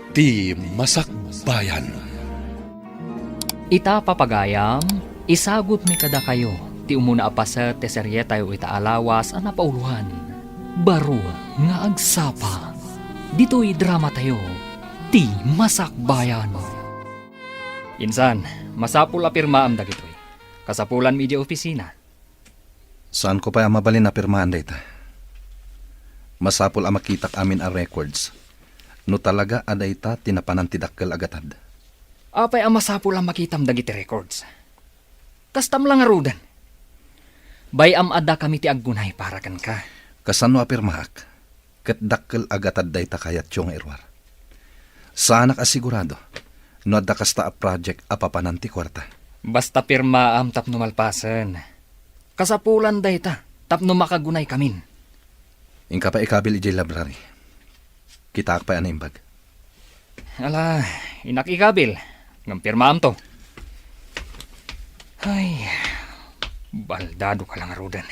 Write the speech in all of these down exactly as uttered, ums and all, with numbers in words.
Ti Masakbayan. Ita, papagayam, isagutmi kadakayo ti umuna a paset ti serietayo ita a lawas a napauloan, Baro nga Agsapa. Ditoy dramatayo, Ti Masakbayan. Insan, masapul a pirmaam dagitoy. Kasapulanmi idiay opisina. Saanko pay a mabalin a pirmaan dayta. Masapul a makitak amin a records no talaga a dayta ti napanan ti dakkel a gatad. Apay a masapul a makitam dagiti records? Kastam la ngaruden. Bay-am a dakami ti aggunay para kenka. Kasano a pirmaak? Ket dakkel a gatad dayta kayatyo nga iruar. Saanak a sigurado no adda kasta a project a papanan ti kuarta. Basta pirmaam tapno malpasen. Kasapulan dayta tapno makagunaykamin. Inka pay ikabil idiay library. Kitaak pay a naimbag. Ala, innak ikabil. Ngem pirmaamto. Ay, baldado ka la ngaruden.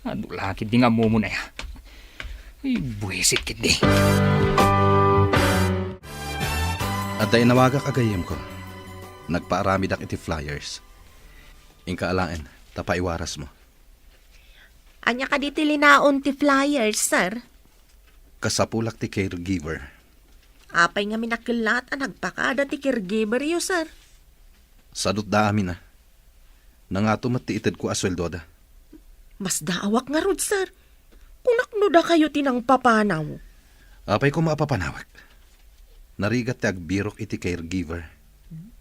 Adu la ketdi nga ammom aya. Ay, buisit ketdi. Adda inawagak a gayyemko. Nagpaaramidak iti flyers. Inka alaen, ta paiwarasmo. Ania kadi ti linaon ti flyers, sir? Kasapulak ti caregiver. Apay ngamin a kellat a nagpakada ti caregiveryo, sir? Sadutda amin a. Nangato met ti itedko a sueldoda. Masdaawak ngarud, sir. Kunak no dakayo ti nangpapanaw. Apay koma a papanawek. Narigat ti agbirok iti caregiver.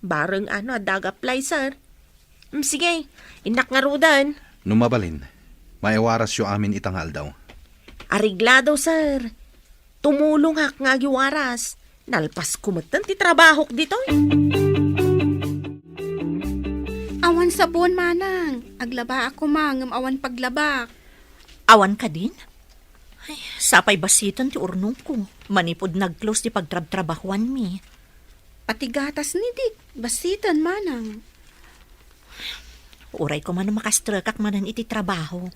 Bareng ano a dagaplay, sir. Mm, sige, innak ngaruden. No mabalin, maiwarasyo amin ita nga aldaw. Areglado, sir. Tumulongak nga agiwaras. Nalpasko metten ti trabahok ditoy. Awan sabon, manang. Aglabaak koma ngem awan paglabak. Awan kadin? Ay, sapay basiten ti urnongko. Manipud nag-close ti pagtrabtrabahuanmi. Pati gatas ni Dick, basiten, manang. Uray koma no makastrekak manen iti trabaho.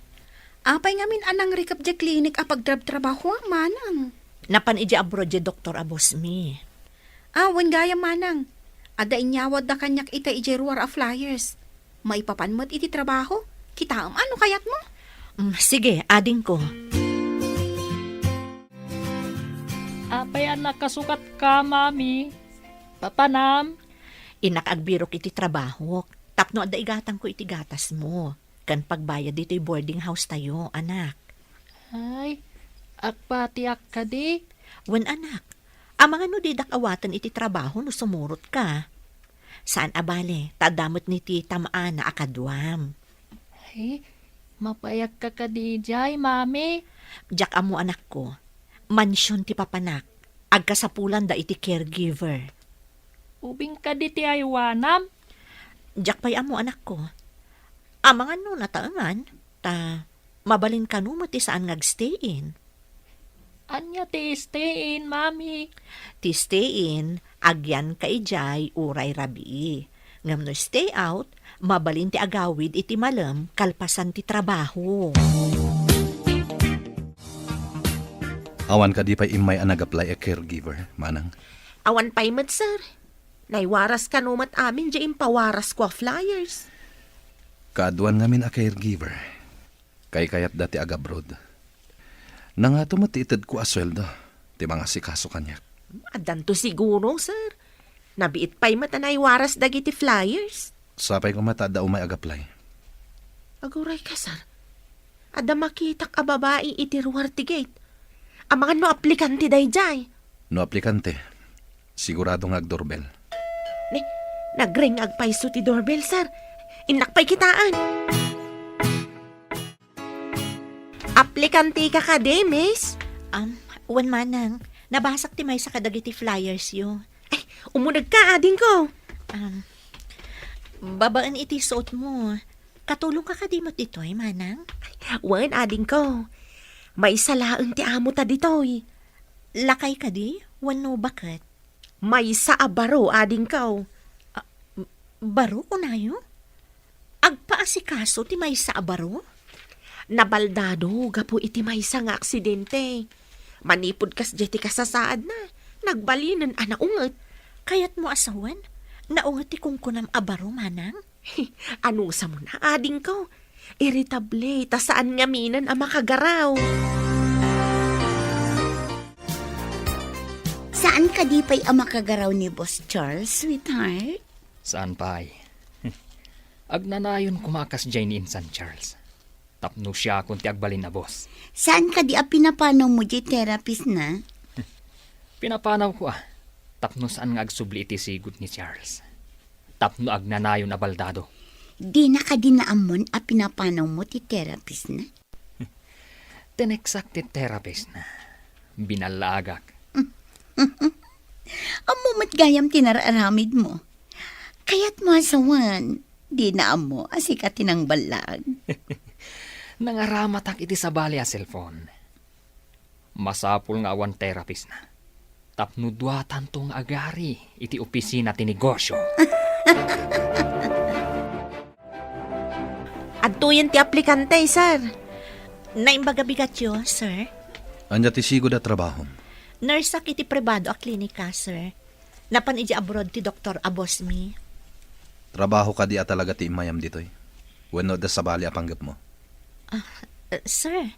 Apay ngamin a nangrikep diay klinik a pagtrabtrabahuam, manang? Napan idiay abroad diay doktor a bossmi. Ah, wen gayam, manang. Adda inyawatda kaniak ita idiay ruar a flyers. Maipapan met iti trabaho. Kitaem a no kayatmo. Mm, sige, adingko. Apay a nakasukatka, Mami? Papanam? Innak agbirok iti trabahok tapno adda igatangko iti gatasmo ken pagbayad ditoy boarding house tayo, anak. Ay, agpatiak kadi? Wen, anak. Amangan no didak awaten iti trabaho no sumurotka. Saan a bale, ta adda met ni ti tam-ana a kaduam. Ay, mapaayagka kadi idiay, Mami? Diak ammo, anakko. Mansion ti papanak. Agkasapulanda iti caregiver. Ubing kadi ti aywanam? Diak pay ammo, anakko. Amangan no nataengan, ta mabalin kano met ti saan nga agstay-in. Ania ti stay-in, Mami? Ti stay-in, agyanka idiay uray rabii. Ngem no stay out, mabalin ti agawid iti malem kalpasan ti trabaho. Awan kadi pay immay a nag-apply a caregiver, manang? Awan pay met, sir. Naiwaras kano met amin diay impawarasko a flyers. Kaaduan ngamin a caregiver. Kaykayatda ti agabroad. Nangato met ti itedko a sueldo ti mangasikaso kaniak. Addanto siguro, sir. Nabiit pay met a naiwaras dagiti flyers. Sapay koma ta adda umay agaplay. Agurayka, sir. Adda makitak a babai iti ruar ti gate. Amangan no aplikante daydiay. No aplikante, sigurado nga agdoorbell. Ne, nagring agpayso ti doorbell, sir. Innak pay kitaen. Aplikanteka kadi, miss? Um, wen, manang. Nabasak ti maysa kadagiti flyers yo. Ay, umunegka, adingko. Um, babaen iti suotmo. Katulongka kadi met ditoy, manang? Wen, adingko. Maysa laeng ti amo ta ditoy. Lakay kadi? Wenno baket? Maysa a baro, adingko. Ah, baro, kunayo? Agpaasikaso ti maysa a baro? Nabaldado gapu iti maysa nga aksidente. Manipud kasdiay ti kasasaadna, Nagbalinen a naunget. Kayatmo a sawen? Naunget ti kunkunam a baro, manang? Anusam, adingko. Irritable, ta saan ngaminen a makagaraw. Saan kadi pay a makagaraw ni Boss Charles, sweetheart? Saan pay? Agnanayon koma a kasdiay ni insan Charles. Tapno siakon ti agbalin a boss. Saan kadi a pinapanawmo diay therapist na? Pinapanawko a. Tapno saan nga agsubli iti sigud ni Charles. Tapno agnanayon a baldado. Dina kadi naammon a pinapanawmo ti therapist na? Tineksak ti therapist na. Binallaagak. Ammo met gayam ti nararamidmo. Kayatmo a sawen, dina ammo a sika ti nangballag. Nangaramatak iti sabali a cellphone. Masapul nga awan therapist na. Tapno duatanto nga agari iti opisina ti negosyo. Adtoyen ti aplikante, sir. Naimbag a bigatyo, sir. Ania ti sigud a trabahom? Nurse-ak iti pribado a klinika, sir. Napan idiay abroad ti doktor a boss mi. Trabaho kadi a talaga ti immayam ditoy? Wenno adda sabali a panggepmo? Ah, eh, sir,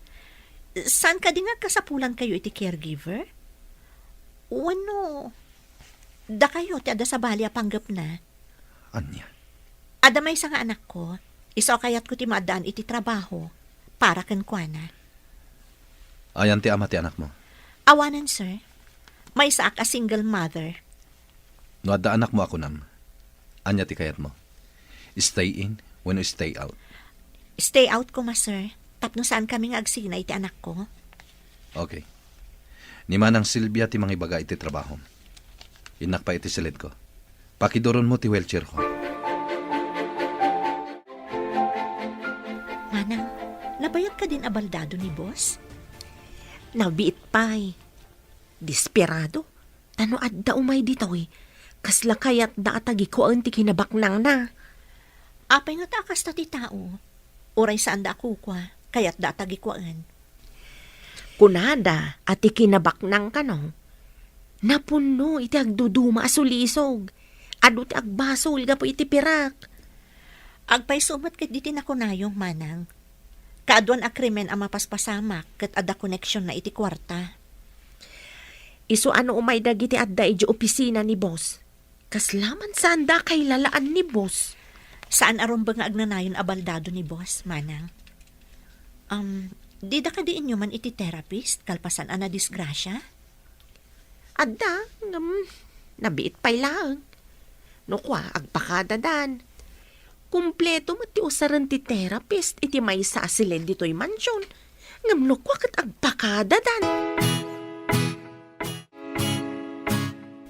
saan kadi nga agkasapulankayo iti caregiver? Wenno dakayo ti adda sabali a panggepna? Ania? Adda maysa nga anakko, isu a kayatko ti maaddaan iti trabaho para kenkuana. Ayan ti ama ti anakmo? Awanen, sir. Maysaak a single mother. No adda anakmo a kunam, ania ti kayatmo? Stay in wenno stay out? Stay out koma, sir. Tapno saan kami nga agsina iti anakko. Okay. Ni Manang Silvia ti mangibaga iti trabahom. Innak pay iti silidko. Pakiduronmo ti wheelchairko. Manang, nabayag kadin a baldado ni boss? Nabiit pay. Desperado. Ta no adda umay ditoy, kasla kayatda a tagikuaen ti kinabaknangna. Apay ngata a kasta ti tao? Uray saanda a kukua, kayatda a tagikuaen. Kunada a ti kinabaknang kano, napunno iti agduduma a sulisog. Adu ti agbasol gapu iti pirak. Agpayso met ketdi ti nakunayo, manang. Kaaduan a krimen a mapaspasamak ket adda koneksionna iti kuarta. Isu a no umay dagiti adda idiay opisina ni boss, kasla man saanda a kailalaan ni boss. Saan a rumbeng nga agnanayon a baldado ni boss, manang. Um, dida kadi inyoman iti therapist kalpasan a nadisgrasia? Adda, ngem nabiit pay laeng. No kua, agpakadadan. Kumpleto met ti usaren ti therapist iti maysa a silid ditoy mansion. Ngem no kua ket agpakadadan.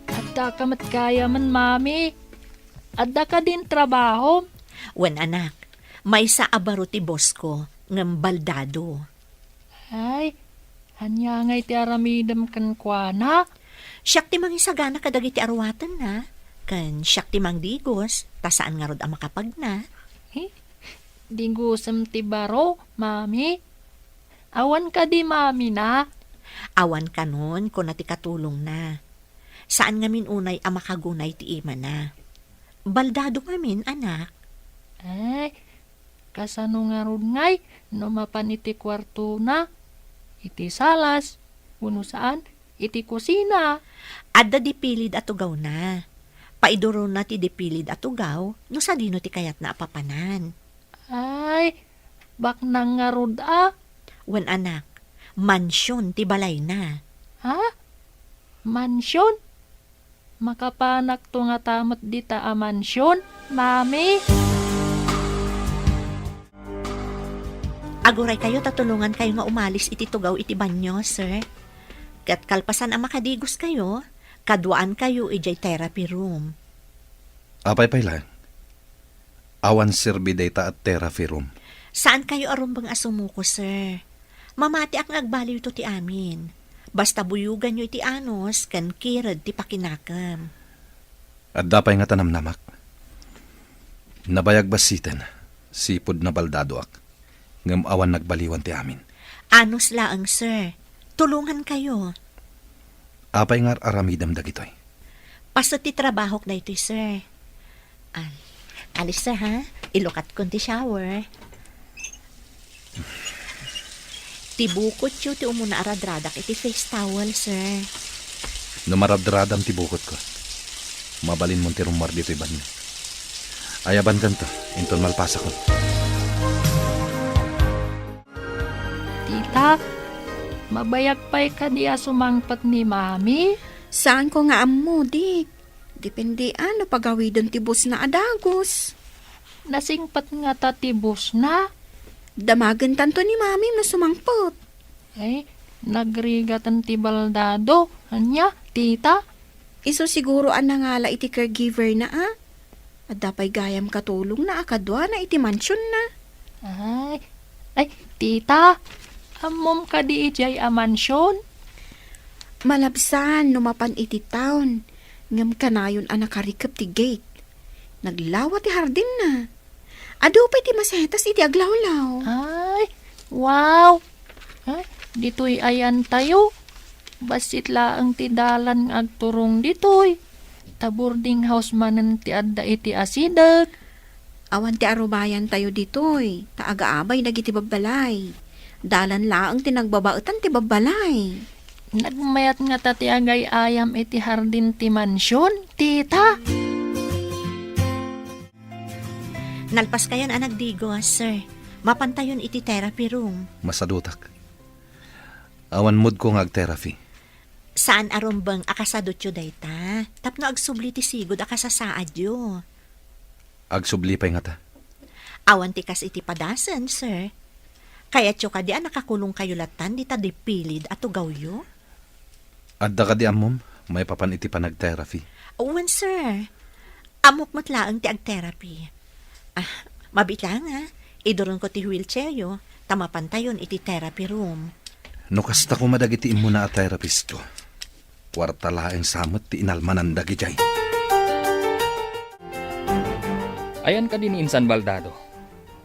Adda ka met gayamen, Mami. Adda kadin trabahom? Wen, anak. Maysa a baro ti boss ko, ngem baldado. Ay, ania ngay ti aramidem kenkuana? Siak ti mangisagana kadagiti aruatenna, ken siak ti mangdigos, ta saan ngarud a makapagna. Eh, digosem ti baro, Mami? Awan kadi mamina? Awan kanon, kuna ti katulongna. Saan ngamin unay a makagunay ti imana. Baldado ngamin, anak. Ay, kasano ngarud ngay no mapan iti kuartona, iti salas, wenno saan, iti kusina? Adda dipilid a tugawna. Paiduronna ti dipilid a tugaw no sadino ti kayatna a papanan. Ay, baknang ngarud a. Wen, anak, mansion ti balayna. Ha? Mansion? Makapanakto ngata met dita a mansion, Mami? Aguraykayo ta tulongankayo nga umalis iti tugaw iti banio, sir. Ket kalpasan a makadigoskayo, kaduaankayo idiay therapy room. Apay pay laeng? Awan serbi dayta a therapy room. Saankayo a rumbeng a sumuko, sir. Mamatiak nga agbaliwto ti amin. Basta buyoganyo iti anus ken kired ti pakinakem. Adda pay ngata namnamak. Nabayag bassiten, sipud nabaldadoak. Ngem awan nagbaliwan ti amin. Anus laeng, sir. Tulongankayo. Apay nga ar-aramidem dagitoy? Paset ti trabahok daytoy, sir. Ah, alis, sir, ha? Ilukatkon ti shower. Ti bukotyo ti umuna a radradak iti face towel, sir. No maradradam ti bukotko, mabalinmon ti rummuar ditoy banio. Ayabankanto, inton malpasakon. Tita, mabayag pay kadi a sumangpet ni Mami? Saanko nga ammo, Dik. Depende a no pagawiden ti busna a dagus. Nasingpet ngata ti busna? Damagentanto ni Mami no sumangpet. Ay, nagrigaten ti baldado. Ania, tita? Isu siguro a nangala iti caregiver na, a? Adda pay gayam katulongna a kaduana iti mansionna. Ay, ay, tita, ammom kadi idiay a mansion? Malabsan no mapan iti town, ngem kanayon a nakarikep ti gate. Naglawa ti hardinna. Adu pay ti masetas iti aglawlaw. Ay, wow! Ay, ditoy ayantayo. Bassit laeng ti dalan nga agturong ditoy. Ta boarding house manen ti adda iti asideg. Awan ti arubayantayo ditoy, ta agaabay dagiti babbalay. Dalan laeng ti nagbabaetan ti babbalay. Nagmayat ngata ti agay-ayam iti hardin ti mansion, tita. Nalpaskayon a nagdigos, sir. Mapantayon iti therapy room. Masadutak. Awan moodko nga ag-therapy. Saan a rumbeng a kasadutyo dayta, tapno agsubli ti sigud a kasasaadyo. Agsubli pay ngata. Awan ti kas iti padasen, sir. Kayatyo kadi a nakakulongkayo lattan dita dipilid a tugawyo? Adda kadi ammom maipapan iti panag-therapy? Wen, sir. Ammok met laeng ti ag-therapy. Ah, mabiit laeng, a. Iduronko ti wheelchairyo, ta mapantayon iti therapy room. No kasta koma dagiti immuna a therapistko, kuarta laeng sa met ti inalmanan dagidiay. Ayan kadi ni insan baldado?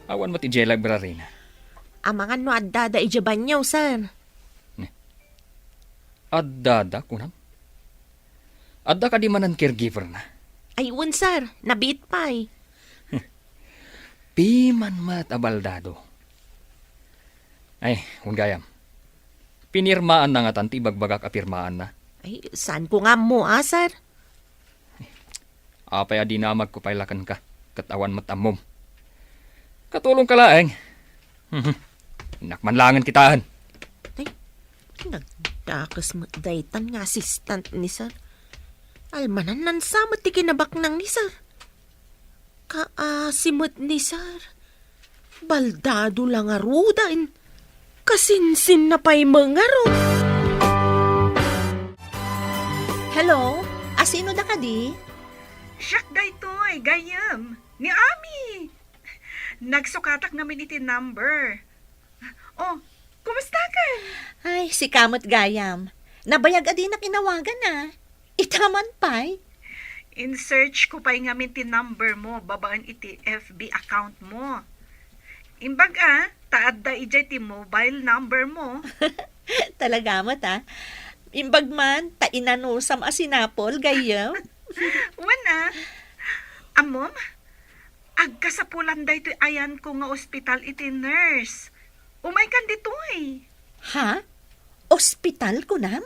Awan met idiay library na. Amangan no addada idiay banyo, sir. Addada, kunam? Adda kadi manen caregiver na? Ay, wen, sir. Nabiit pay. Piman met a baldado. Ay, wen gayam. Pinirmaan na ngatan ti ibagbagak a pirmaan na. Ay, saan ko nga ammo, a, sir? Apay a dinamagko pay la kenka, ket awan met ammom. Katulongka laeng. Mhm. Innak man laengen kitaen. Ay, nagdakes met daytan nga assistant ni sir. Almanan-nan sa met ti kinabaknang ni sir. Kaasi met ni sir. Baldado la ngaruden. Kasinsinna pay met ngarud. Hello? Asino da kadi? Siak daytoy, gayyem. Ni Ami. Nagsukatak ngamin iti number. Oh, kumustakan? Ay, sika met gayam. Nabayag a dinak inawagan a. Ita man pay? In-search ko pay ngamin ti number mo babaen iti F B account mo. Imbag a, ta adda idiay ti mobile number mo. Talaga met, a. Imbag man, ta inanusam a sinapol, gayyem. Wen a. Ammom, agkasapulan daytoy ayanko nga ospital iti nurse. Umaykan ditoy. Ha? Ospital, kunam?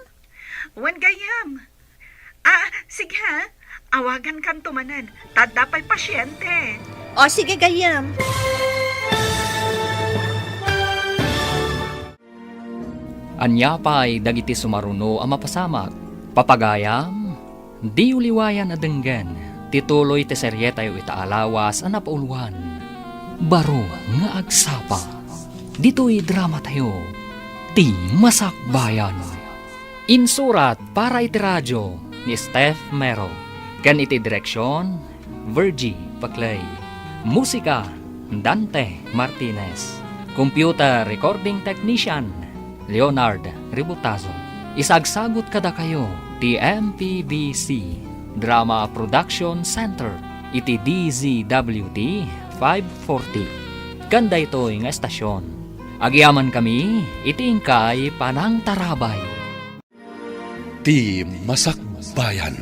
Wen gayam. Ah, sige ha. Awagankanto manen. Ta adda pay pasiente. O, sige, gayyem. Ania pay dagiti sumaruno a mapasamak? Papagayam, diyo liwayan a denggen ti tuloy ti serietayo ita a lawas a napauluan, Baro nga Agsapa. Ditoy dramatayo, Ti Masakbayan. Insurat para iti radio ni Steph Mero, ken iti direksion, Virgie Paclay. Musika, Dante Martinez. Computer recording technician, Leonard Ributazo. Isagsagut kadakayo ti M P B C Drama Production Center iti D Z W T five forty. Ken daytoy nga estasion, agyamankami iti inkay panangtarabay. Ti Masakbayan.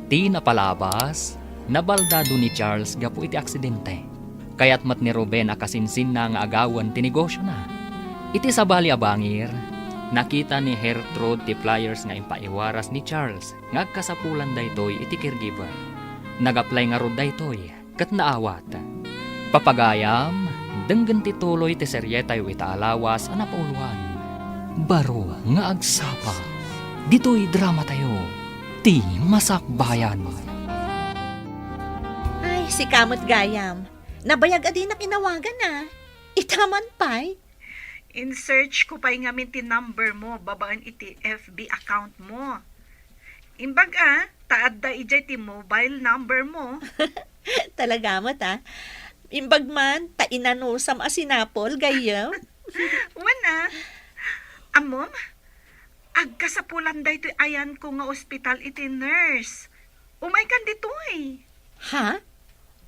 Ti napalabas, nabaldado ni Charles gapu iti aksidente. Kayat met ni Ruben a kasinsinna nga agawen ti negosiona. Iti sabali a bangir, nakita ni Gertrude ti flyers nga impaiwaras ni Charles nga agkasapulan daytoy iti caregiver. Nag-apply ngarud daytoy ket naawat. Papagayam, denggen ti tuloy ti serietayo ita a lawas a napauluan. Baro nga agsapa, ditoy dramatayo, Ti Masakbayan. Ay, sika met gayam. Nabayag a dinak inawagan a. Ita man pay. In-search ko pay ngamin ti number mo babaen iti F B account mo. Imbag a, ta adda idiay ti mobile number mo. Talaga met, a. Imbag man, ta inanusam a sinapol, gayyem. Wen a. Ammom, agkasapulan daytoy ayanko nga ospital iti nurse. Umaykan ditoy. Ha?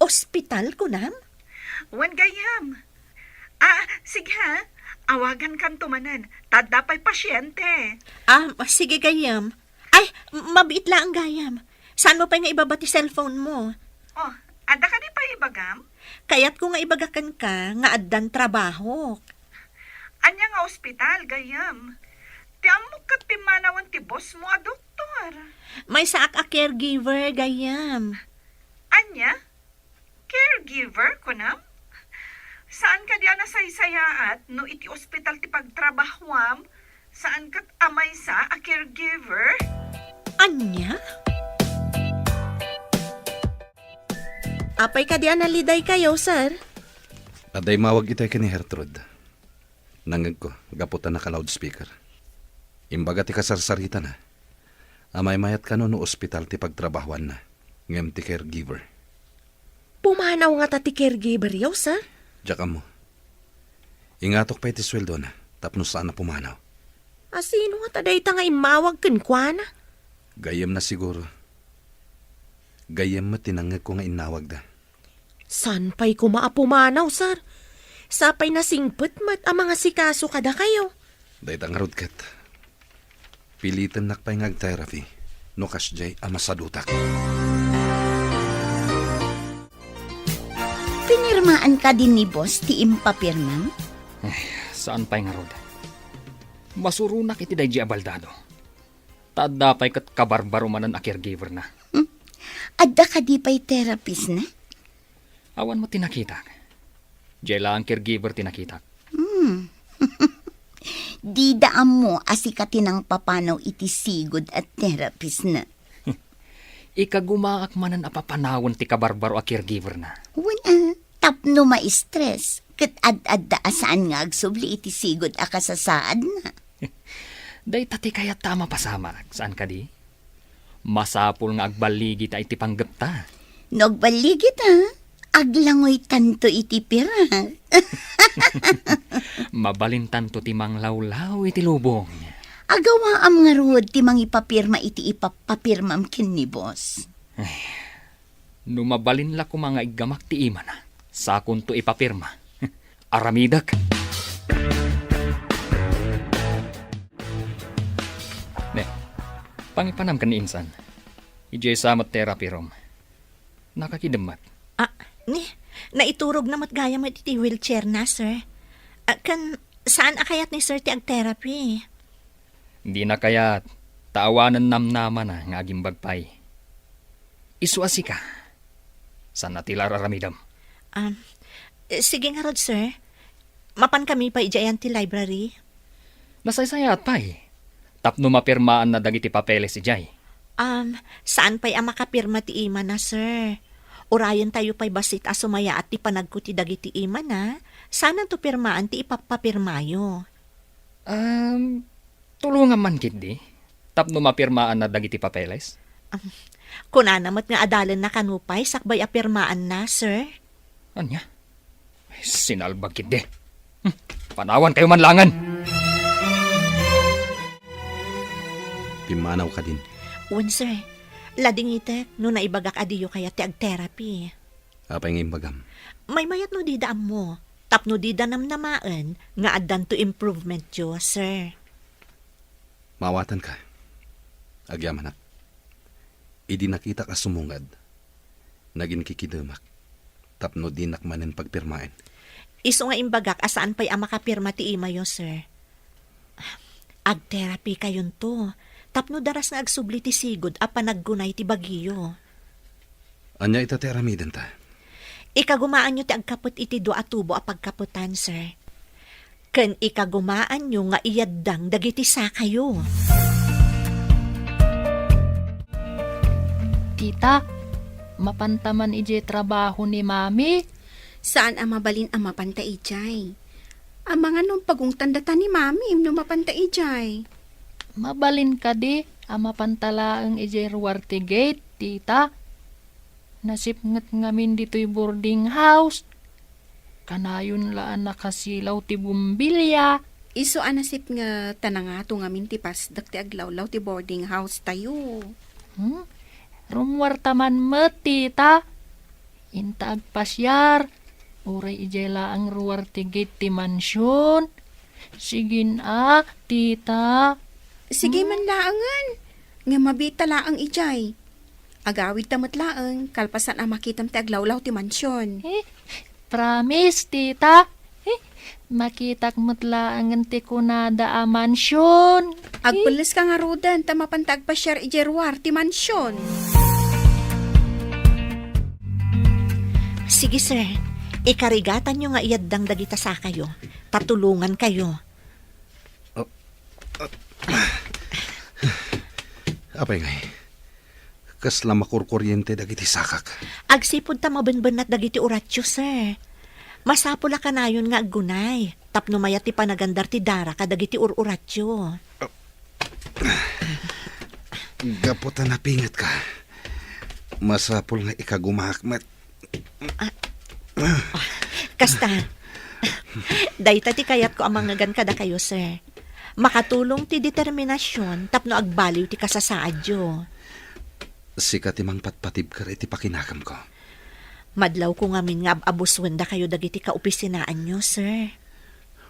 Ospital, kunam? Wen gayyem. Ah, sige ha. Awagankanto manen. Ta adda pay pasiente. Ah, sige gayyem. Ay, m-, mabiit laeng gayyem. Saanmo pay nga ibaba ti cellphone mo? Oh, adda kadi pay ibagam? Kayatko nga ibaga kenka nga addan trabahok. Ania nga ospital, gayyem? Ti ammok ket pimmanawen ti boss mo a doktor. Maysaak a caregiver, gayyem. Ania? Caregiver, kunam? Saan kadi a nasaysayaat no iti ospital ti pagtrabahuam, saan ket a maysa a caregiver? Ania? Apay kadi a nalidaykayo, sir? Adda immawag itay ken ni Gertrude. Nangngegko, gapu ta naka-loudspeaker. Imbaga ti kasarsaritana. Amaymayat kano no ospital ti pagtrabahuanna, ngem ti caregiver. Pumanaw ngata ti caregiver-yo, sir? Diak ammo. Ingatok pay ti sueldona, tapno saan a pumanaw. A sino ngata dayta nga immawag kenkuana? Gayyemna siguro. Gayyem met ti nangngegko nga innawagda. Saan pay koma a pumanaw, sir? Sapay nasingpet met a mangasikaso kadakayo. Dayta ngarud ket, pilitennak pay nga ag-therapy no kasdiay a masadutak. Pinirmaan kadi ni boss ti impapirmam? Ay, saan pay ngarud. Masuronak iti daydiay a baldado. Ta adda pay ket kabarbaro manen a caregiver-na. Hmm. Adda kadi pay therapist-na? Awan met ti nakitak. Diay laeng caregiver ti nakitak. Hmm. Dida ammo a sika ti nangpapanaw iti sigud a therapist-na. Ikagumaak manen a papanawen ti kabarbaro a caregiver-na. Wen a, tapno ma-stress, ket ad-adda a saan nga agsubli iti sigud a kasasaadna. Dayta ti kayatta a mapasamak, saan kadi? Masapul nga agballigita iti panggepta. No agballigita, aglangoytanto iti pirak. Mabalintanto ti manglawlaw iti lubong. Agawaam ngarud ti mangipapirma iti ipapapirmam ken ni boss. Ay, no mabalin la koma nga iggamak ti imana, sakonto ipapirma. Aramidek. Ne, pangipanam ken ni insan. Idiay sa met therapy room. Nakakidem met. Ah, ni, naiturogna met gayam iti wheelchair-na, sir. Ah, ken saan a kayat ni sir ti ag-therapy? Dina kayat, ta awanen namnamana nga agimbag pay. Isu a sika. Saan a ti la ar-aramidem? Um, eh, sige ngarud, sir. Mapan kami pay idiay ayan ti library. Nasaysayaat pay. Tapno mapirmaanna dagiti papeles idiay. Um, saan pay a makapirma ti imana, sir? Urayentayo pay bassit a sumayaat ti panagkuti dagiti imana. Saananto pirmaan ti ipapapirmayo. Um, tulongam man ketdi, tapno mapirmaanna dagiti papeles? Um, kunana met nga adalenna kano pay sakbay a pirmaanna, sir. Ania? Ay, sinalbag ketdi. Hmm, panawankayo man laengen. Pimmanaw kadin. Wen, sir. Ladingitek no naibagak a diyo kayat ti ag-therapy. Apay nga imbagam? Maymayat no dida ammo. Tapno dida namnamaen nga addanto improvementyo, sir. Maawatanka. Agyamanak. Idi nakitak a sumungad, naginkikidemak tapno dinak manen pagpirmaen. Isu nga imbagak a saan pay a makapirma ti imayo, sir. Agterapikayonto tapno daras nga agsubli ti sigud a panaggunay ti bagiyo. Ania ita ti aramidenta? Ikagumaanyo ti agkapet iti dua a tubo a pagkapetan, sir. Ken ikagumaanyo nga iyaddang dagiti sakayo. Tita, mapanta man idiay trabaho ni Mami? Saan a mabalin a mapanta idiay. Amangan no pagungtan data ni Mami no mapanta idiay. Mabalin kadi a mapanta laeng idiay ruar ti gate, Tita? Nasipnget ngamin ditoy boarding house. Kanayon la a nakasilaw ti bombilya. Isu a nasipnget ta nangato ngamin ti pasdek ti aglawlaw ti boarding house tayo. Hmm? Rummuarta man met, Tita. Inta agpasiar, uray idiay laeng ruar ti gate ti mansion. Sige a, Tita. Sige man laengen. Nga mabita laeng idiay. Agawidta met laeng, kalpasan a makitam ti aglawlaw ti mansion. Eh, promise, Tita. Eh, makitak met laengen ti kunada a mansion. Agpelles ka ngaruden ta mapanta agpasiar idiay ruar ti mansion. Sige, sir. Ikarigatanyo nga iyaddang dagita sakayo. Tatulongan kayo. Ah, ah. Apay ngay, kasla makurkuriente dagiti sakak? Agsipud ta mabenbennat dagiti uratio, sir. Masapul a kanayon nga aggunay tapno mayat ti panagandar ti dara kadagiti ur-uratio. Gapu ta napingetka, masapul nga ikagumaak met. Ah, ah, kasta. Dayta ti kayatko a mangngegan kadakayo, sir. Makatulong ti determinasion tapno agbaliw ti kasasaadyo. Sika ti mangpatpatibker iti pakinakemko. Madlawko ngamin nga ab-abusuen dakayo dagiti kaopisinaanyo, sir.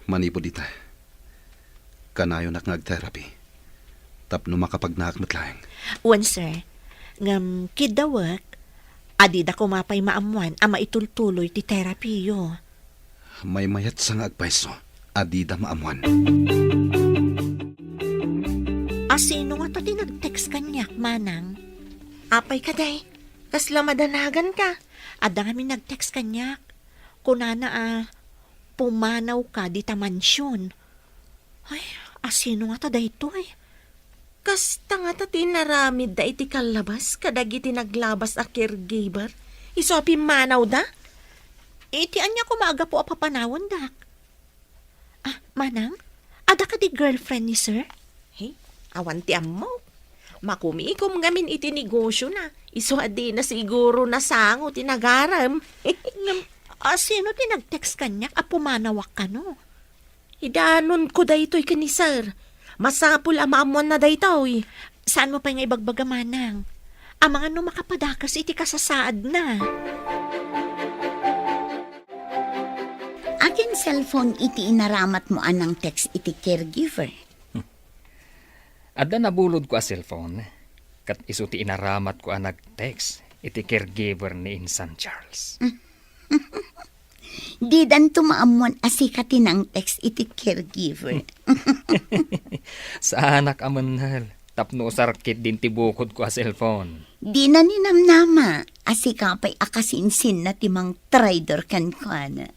Manipud ita, kanayonak nga agterapi tapno makapagnaak met laeng. Wen, sir. Ngem kiddawek, adida koma pay maammuan a maitultuloy ti terapiyo. Maymayatsa nga agpayso, adida maammuan. A sino ngata ti nag-text kaniak, Manang? Apay kadi, kasla madanaganka? Adda ngamin nag-text kaniak. Kunana a, pumanawka dita mansion. Ay, a sino ngata daytoy? Kasta ngata ti inaramidda iti kallabas kadagiti naglabas a caregiver, isu a pimmanawda? Iti ania koma a gapu a papanawandak? Ah, Manang, adda kadi girlfriend ni Sir? He, awan ti ammok. Makumikom ngamin iti negosiona, isu a dina siguro nasango ti nagarem. Ngem, a sino ti nag-text kaniak a pumanawak kano? Idanonko daytoy ken ni Sir. Masapul a maammoanna daytoy. Saanmo pay nga ibagbaga, Manang? Amangan no makapadakas iti kasasaadna. Akin cellphone iti inaramatmo a nang-text iti caregiver? Adda nabulodko a cellphone, ket isu ti inaramatko a nag-text iti caregiver ni Insan Charles. Didanto maammuan a sika ti nang-text iti caregiver. Saanak a mennel tapno usar ketdin ti bukodko a cellphone. Dina ninamnama a sika pay a kasinsinna ti mangtraidor kenkuana.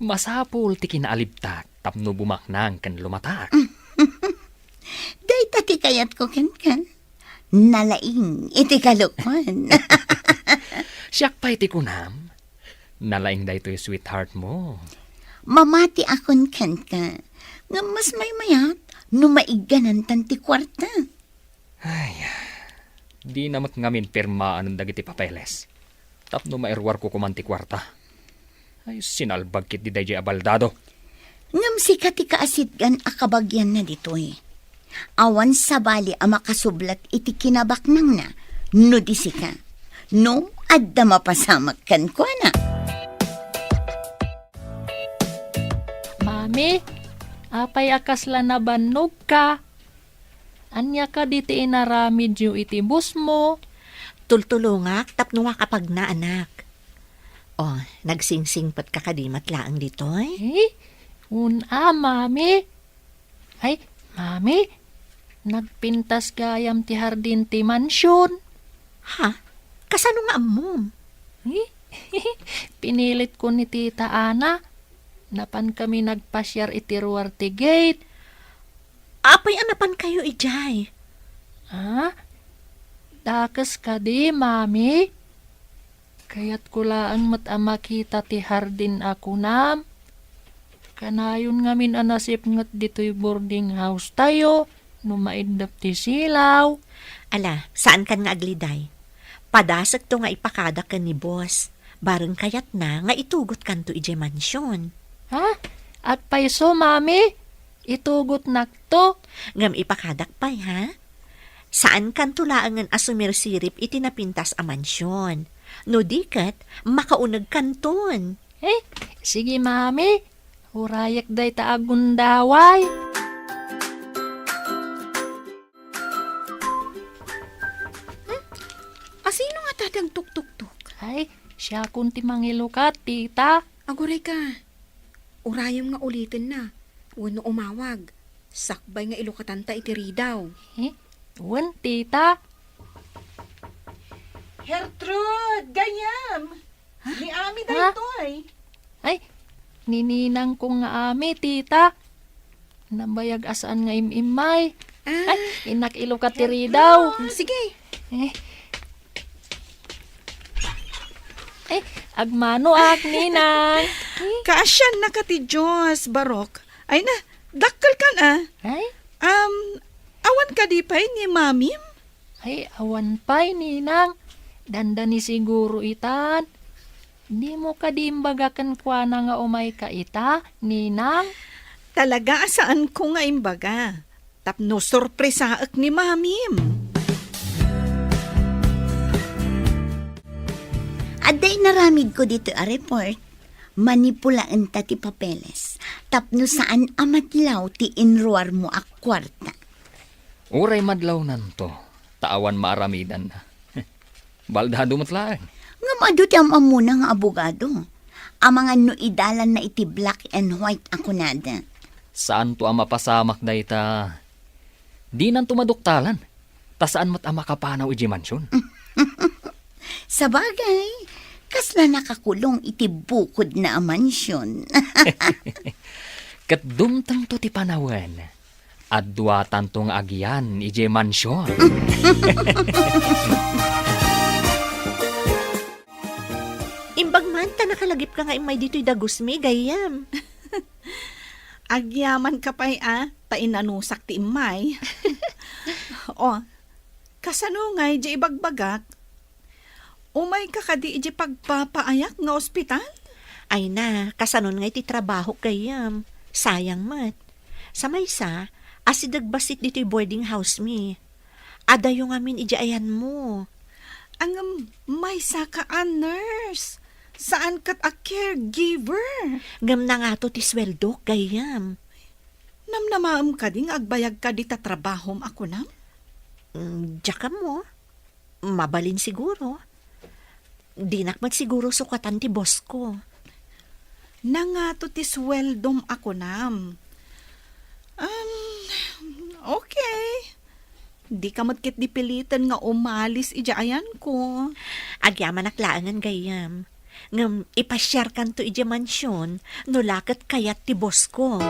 Masapul ti kinaalibtak tapno bumaknang ken lumatak. Dayta ti kayatko kenka. Nalaing iti kalokuan. Siak pay ti kunam, nalaing daytoy sweetheart mo. Mamatiakon kenka, ngem mas maymayat no maigganantan ti kuarta. Ay, dina met ngamin pirmaen dagiti papeles tapno mairuarko koman ti kuarta. Ay, sinalbag ketdi daydiay a baldado. Ngem sika ti kaasitgan a kabagianna ditoy. Awan sabali a makasublat iti kinabaknangna no di sika. No adda mapasamak kenkuana. Mami, Apay a kasla nabannogka? Ania kadi ti inaramidyo iti bossmo? Tultulongak tapno makapagna, anak. O, nagsingsingpetka kadi met laeng ditoy? Eh, un-a, Mami. Ay, Mami, nagpintas gayam ti hardin ti mansion. Ha? Kasano nga ammom? Eh, pinilit ko ni Tita Ana. Napan kami nagpasiar iti ruar ti gate. Apay a napankayo idiay? Ha? Dakes kadi, Mami? Kayatko laeng met a makita ti hardin a kunam. Kanayon ngamin a nasipnget ditoy boarding house tayo no maiddep ti silaw. Ala, saankan nga agliday. Padasekto nga ipakadak ken ni boss. Bareng kayatna nga itugotkanto idiay mansion. Ha? Apay isu, Mami? Itugotnakto? Ngem ipakadak pay, ha? Saankanto laengen a sumirsirip iti napintas a mansion. No di ket, makaunegkanton. Eh, sige, Mami. Urayek dayta a gundaway. Hmm? Asino nga ta ti agtuktuktok? Ay, siakon ti mangilukat, tita. Aguray ka. Urayem nga ulitenna. Wenno umawag. Sakbay nga ilukatanta iti ridaw. Eh, wen, tita. Gertrude, gayyem! Ha? Ni Ami Ha? daytoy. Ay, ni ninangko nga Ami, tita. Nabayag a saan nga im-immay. Ah. Ay, innak ilukat ti ridaw. Mm, sige. Eh. Eh, agmanoak, ninang. Eh. Kaasiannaka ti Dios, Barok. Ay na, dakkelkan a. Ay? Um, awan kadi pay ni Mamim? Ay, awan pay, ninang. Dandani siguro itan. Dimo kadi imbaga kenkuana nga umayka ita, ninang? Talaga a saanko nga imbaga. Tapno sorpresaek ni Mamim. Adda inaramidko ditoy a report. Manipulaenta ti papeles. Tapno saan a madlaw ti inruarmo a kuarta. Uray madlawnanto, ta awan maaramidanna. Baldado met laeng. Ngem adu ti am-ammona nga abogado. Amangan no idalanna iti black and white a kunada. Saanto a mapasamak dayta. Dinanto maduktalan, ta saan met a makapanaw idiay mansion. Sabagay, kasla nakakulong iti bukodna a mansion. Ket dumtengto ti panawen. Adduatanto nga agyan idiay mansion. Imbag man ta nakalagipka nga immay ditoy dagusmi, gayyem. Agyamanka pay a, ta inanusak ti immay. O, kasano ngay di ibagbagak? Umayka kadi idiay pagpapaayak nga ospital? Ay na, kasanon ngay ti trabahok, gayyem? Sayang met. Sa maysa, asideg bassit ditoy boarding house mi. Adayo ngamin idiay ayanmo. Ngem maysaka a nurse, saan ket a caregiver. Ngem nangato ti sueldok, gayyem? Namnamaem kadi nga agbayagka dita trabahom a kunam? Mm, diak ammo. Mabalin siguro. Dinak met siguro sukatan ti boss ko. Nangato ti sueldom a kunam. Um, okay. Dika met ketdi piliten nga umalis idiay ayanko. Agyamanak laengen, gayyem. Ngem ipasiarkanto idiay mansion no la ket kayat ti boss ko.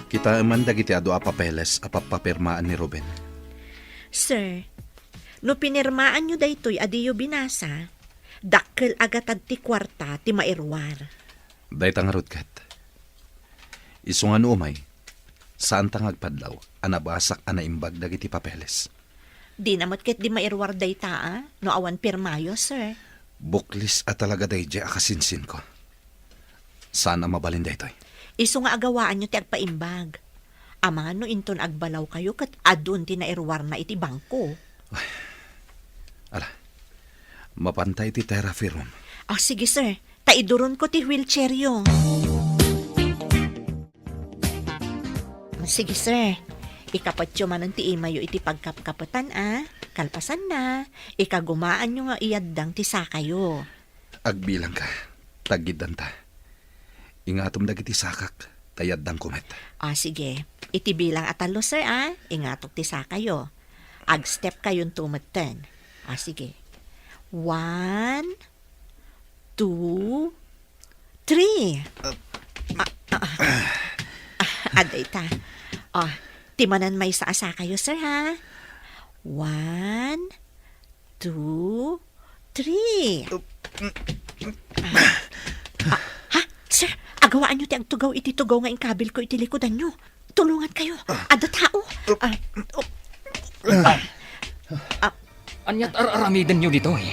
Kitaem man dagiti adu a papeles a pappapirmaan ni Ruben. Sir, no pinirmaanyo daytoy a diyo binasa, dakkel a gatad ti kuarta ti mairuar. Dayta ngarud ket. Isu nga no umay, saanta nga agpadlaw a nabasak a naimbag dagiti papeles. Dina met ketdi mairuar dayta a no awan pirmayo, sir. Buklis a talaga daydiay a kasinsinko. Saan a mabalin daytoy? Isu nga agawaanyo ti agpaimbag. Amangan no inton agbalawkayo ket adun ti nairuarna iti bangko. Ala, mapanta iti therapy room. Ah, sige, sir. Ta iduronko ti wheelchairyo. Sige, sir. Ikapetyo manen ti imayyo iti pagkapkapetan, a. Kalpasanna, ikagumaanyo nga iyaddang ti sakayo. Agbilangka, ta aggiddanta. Ingatom dagiti sakak, ta iyaddangko met. A, sige. Iti bilang a tallo, sir, a. Ingatok ti sakayo. Agstep kayonto metten. A, sige. One, two, three. Ah, ah, ah. Ah, adda ita. Ah, ti manen maysa a sakayo, sir, ha? One, two, three. Ah, ah, ha? Sir, agawaanyo ti agtugaw iti tugaw nga inkabilko iti likudanyo. Tulongankayo. Adda tao. Ah, oh. Ah, Ania't ar-aramidenyo ditoy?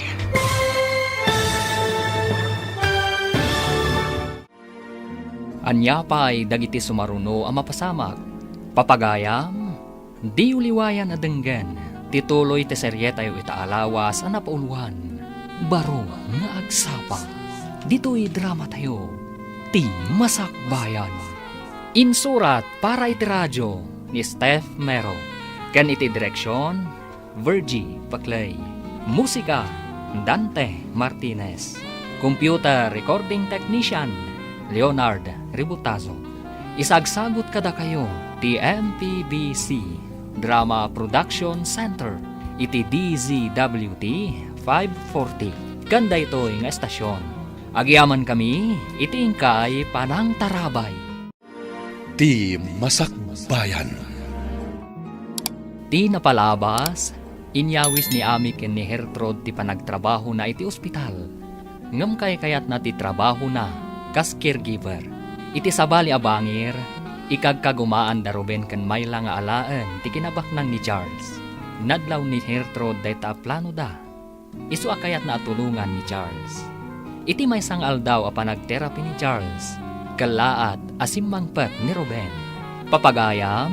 Ania pay dagiti sumaruno a mapasamak? Papagayam, diyo liwayan a denggen ti tuloy ti serietayo ita a lawas a napauluan, Baro nga Agsapa, ditoy dramatayo, Ti Masakbayan. Insurat para iti radio ni Steph Mero, ken iti direksion, Virgie Paclay. Musika, Dante Martinez. Computer Recording Technician, Leonard Ributazo. Isagsagut kadakayo ti M P B C Drama Production Center iti D Z W T five forty. Ken daytoy nga estasyon, agyamankami iti inkay panangtarabay. Ti Masakbayan. Ti napalabas, inyawis ni Ami ken ni Gertrude ti panagtrabahona iti ospital. Ngem kaykayatna ti trabahona kas caregiver. Iti sabali a bangir, ikagkagumaan da Ruben ken Myla nga alaen ti kinabaknang ni Charles. Nadlaw ni Gertrude dayta a planoda. Isu a kayatna a tulongan ni Charles. Iti maysa nga aldaw a panagterapi ni Charles, kellaat a simmangpet ni Ruben. Papagayam,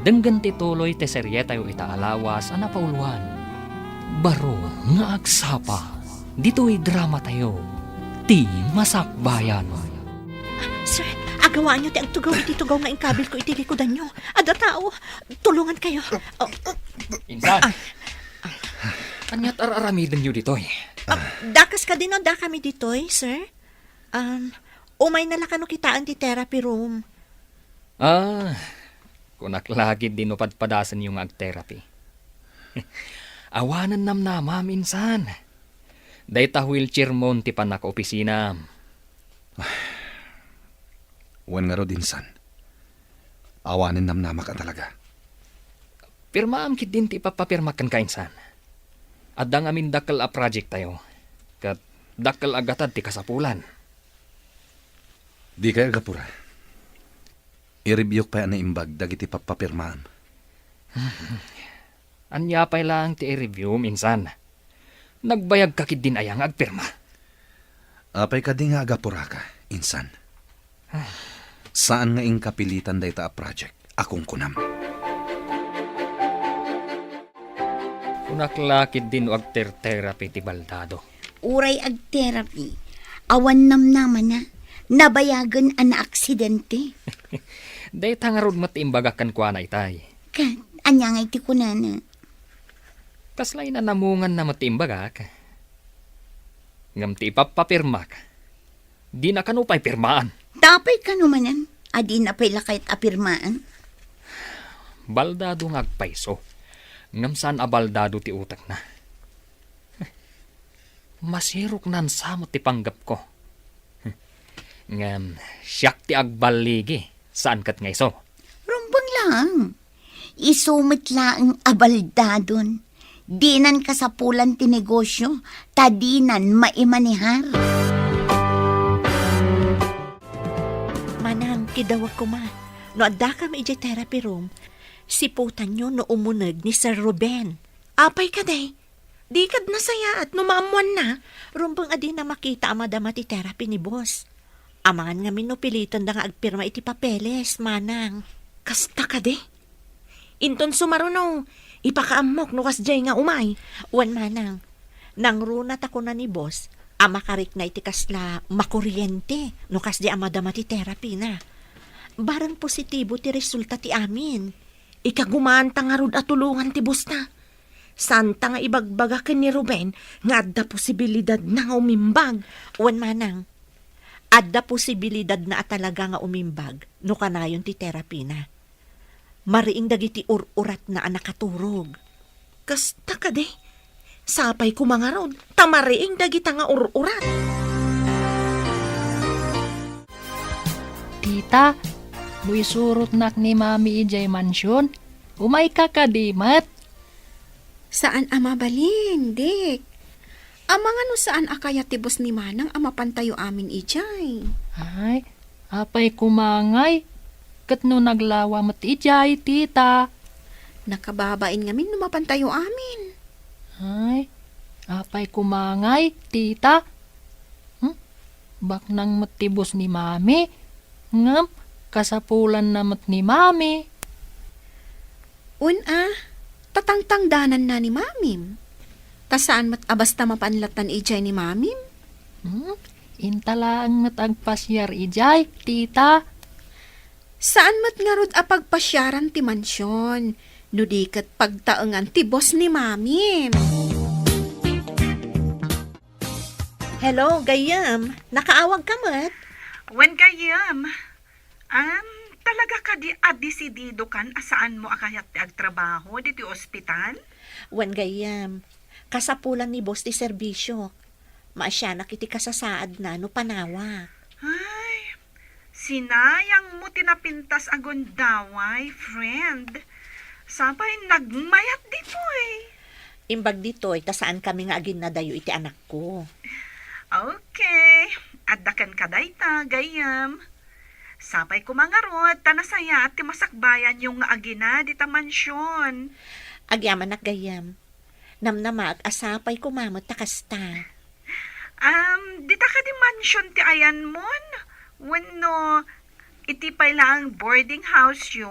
denggen ti tuloy ti serietayo ita a lawas a napauluan, Baro nga Agsapa, ditoy dramatayo, Ti Masakbayan. Sir, agawaanyo ti agtugaw iti tugaw nga inkabilko iti likudanyo. Adda tao. Tulongankayo. Oh. Insan, ah, ania't ar-aramidenyo ditoy? Ah, dakas kadi no dakami ditoy, sir? Um, umayna la kano kitaen ti therapy room. Ah, kunak la ketdi no padpadasenyo nga agterapi. Awanen namnamam, insan. Dayta wheelchair mon ti pannakaopisinam. Wen ngarud, insan. Awanen namnamak a talaga. Pirmaam ketdin ti ipapapirmak kenka, insan. Adda ngamin dakkel a project tayo, ket dakkel a gatad ti kasapulan. Dikay agapura. I-reviewk pay a naimbag dagiti pappapirmaam. Ania pay laeng ti i-reviewm, insan? Nagbayagka ketdin aya nga agpirma? Apay kadi nga agapuraka, insan? Saan nga inka pilitan dayta a project a kunkunam? Kunak la ketdin no agter-therapy ti baldado. Uray agterapi, awan namnamana, nabayagen a naaksidente. Dayta ngarud met ti imbagak kenkuana itay. Ket ania ngay ti kunana? Kasla inanamunganna met ti imbagak. Ngem ti ipapapirmak, dina kano pay pirmaan. Tapay kano manen a dina pay la kayat a pirmaan? Baldado nga agpayso, ngem saan a baldado ti utekna. Masirok nansa met ti panggepko. Ngem siak ti agballigi, saan ket nga isu. Rumbeng laeng. Isu met laeng a baldadon. Dinan kasapulan ti negosio, ta dinan maimanehar. Manang, kidawek koma. No addakam idiay therapy room, siputanyo no umuneg ni Sir Ruben. Apay kadi? Dikad nasayaat no maammoanna? Rumbeng a dina makita a madama ti therapy ni boss. Amangan ngamin no pilitenda nga agpirma iti papeles, manang. Kasta kadi? Inton sumaruno, ipakaammok no kasdiay nga umay. Wen, manang. Nangruna ta kuna ni boss a makarikna iti kasla makuriente no kasdi a madama ti therapy na. Bareng positibo ti resulta ti amin. Ikagumanta ngarud a tulongan ti boss na. Santa nga ibagbaga ken ni Ruben nga adda posibilidad na nga umimbag. Wen manang, adda posibilidad na a talaga nga umimbag no kanayon ti therapy na. Mariing dagiti ur-uratna a nakaturog. Kasta kadi? Sapay koma ngarud, ta mariing dagita nga ur-urat. Tita, no isurotnak ni Mami idiay mansion, umayka kadi met? Saan a mabalin, Dick. Amangan no saan a kayat ti boss ni Manang a mapantayo amin idiay. Ay, apay koma ngay? Ket no naglawa met idiay, tita? Nakababain ngamin no mapantayo amin. Ay, apay koma ngay, tita? Hmm? Baknang met ti boss ni Mami. Ngem, kasapulanna met ni Mami. Wen a, tatangtangdananna ni Mamim. Ta saan met a basta mapan lattan idiay ni Mamim. Hmm? Inta laeng met agpasiar idiay, tita. Saan met ngarud a pagpasiaran ti mansion, no di ket pagtaengan ti boss ni Mamim. Hello, gayyem. Nakaawag ka met? Wen, gayyem. Am, talaga kadi a desididokan a saanmo a kayat ti agtrabaho ditoy ospital? Wen, gayyem. Kasapulan ni boss ti serbisyok. Maasianak iti kasasaadna no panawak. Ay, sinayangmo ti napintas a gundaway, friend. Sapay nagmayat ditoy. Imbag ditoy, ta saankami nga aginnadayo iti anakko. Okay. Adda kenka dayta, gayyem. Sapay koma ngarud, ta nasayaat ti masakbayanyo nga agina dita mansion. Agyamanak, gayyem. Namnamaak a sapay koma met ta kasta. Um, dita kadi mansion ti ayanmon? Wenno iti pay laeng boarding house yo?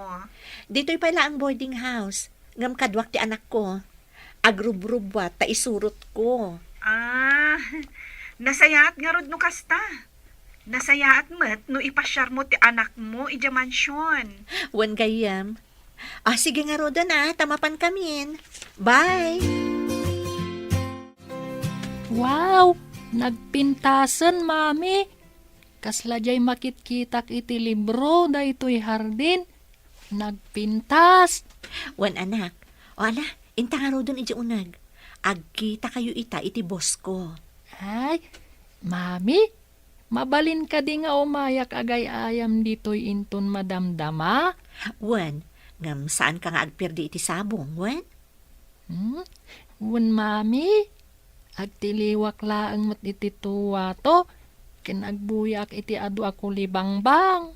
Ditoy pay laeng boarding house. Ngem kaduak ti anakko. Agrubrubbuat ta isurotko. Ah, nasayaat ngarud no kasta. Nasayaat met no ipasiarmo ti anakmo idiay mansion. Wen gayyem. Ah, sige ngaruden a, ta mapankamin. Bye! Wow! Nagpintasen, Mami. Kasla diay makitkitak iti libro daytoy hardin. Nagpintas. Wen, anak. O ala, inta ngaruden idiay uneg. Agkitakayo ita iti boss ko. Ay, Mami, mabalin kadi nga umayak agay-ayam ditoy inton madamdama? Wen, ngem saanka nga agperdi iti sabong, wen? Hmm? Wen, Mami, agtiliwak laeng met iti tuwato, ken agbuyaak iti adu a kulibangbang.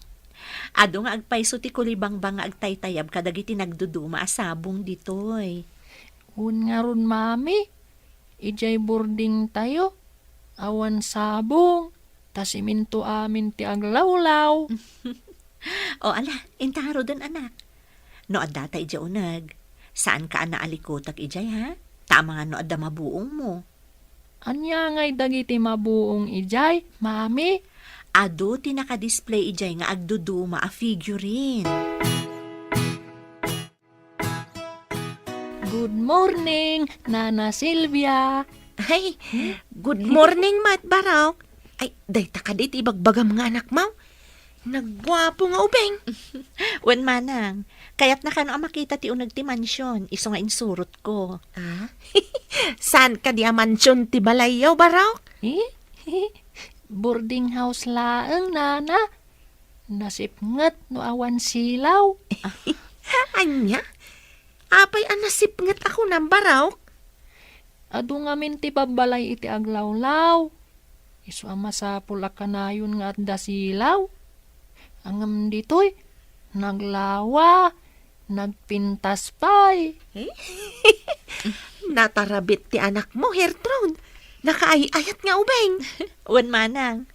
Adu nga agpayso ti kulibangbang nga agtaytayab kadagiti nagduduma a sabong ditoy. Wen ngarud, Mami, idiay boardingtayo, awan sabong, ta simento amin ti aglawlaw. O ala, inta ngaruden, anak. No addata idiay uneg, saanka a naalikutek idiay, ha? Ta amangan no adda mabuongmo. Ania ngay dagiti mabuong idiay, Mami? Adu ti nakadisplay idiay nga agduduma a figurine. Good morning, Nana Silvia. Ay, good morning met, Barok. Ay, dayta kadi ti ibagbagam nga anakmo? Nagguapo nga ubing. Wen, manang, kayatna kano a makita ti uneg ti mansion, isu nga insurotko. Ah? Saan kadi a mansion ti balayyo, Barok? Eh? Boarding house laeng, Nana. Nasipnget no awan silaw. Ania? Apay a nasipnget a kunam, Barok? Adu ngamin ti babbalay iti aglawlaw. Isu a masapul a kanayon nga adda silaw. Ngem ditoy, naglawa, nagpintas pay. Eh? Natarabit ti anakmo, Gertrude. Nakaay-ayat nga ubing. Wen, manang.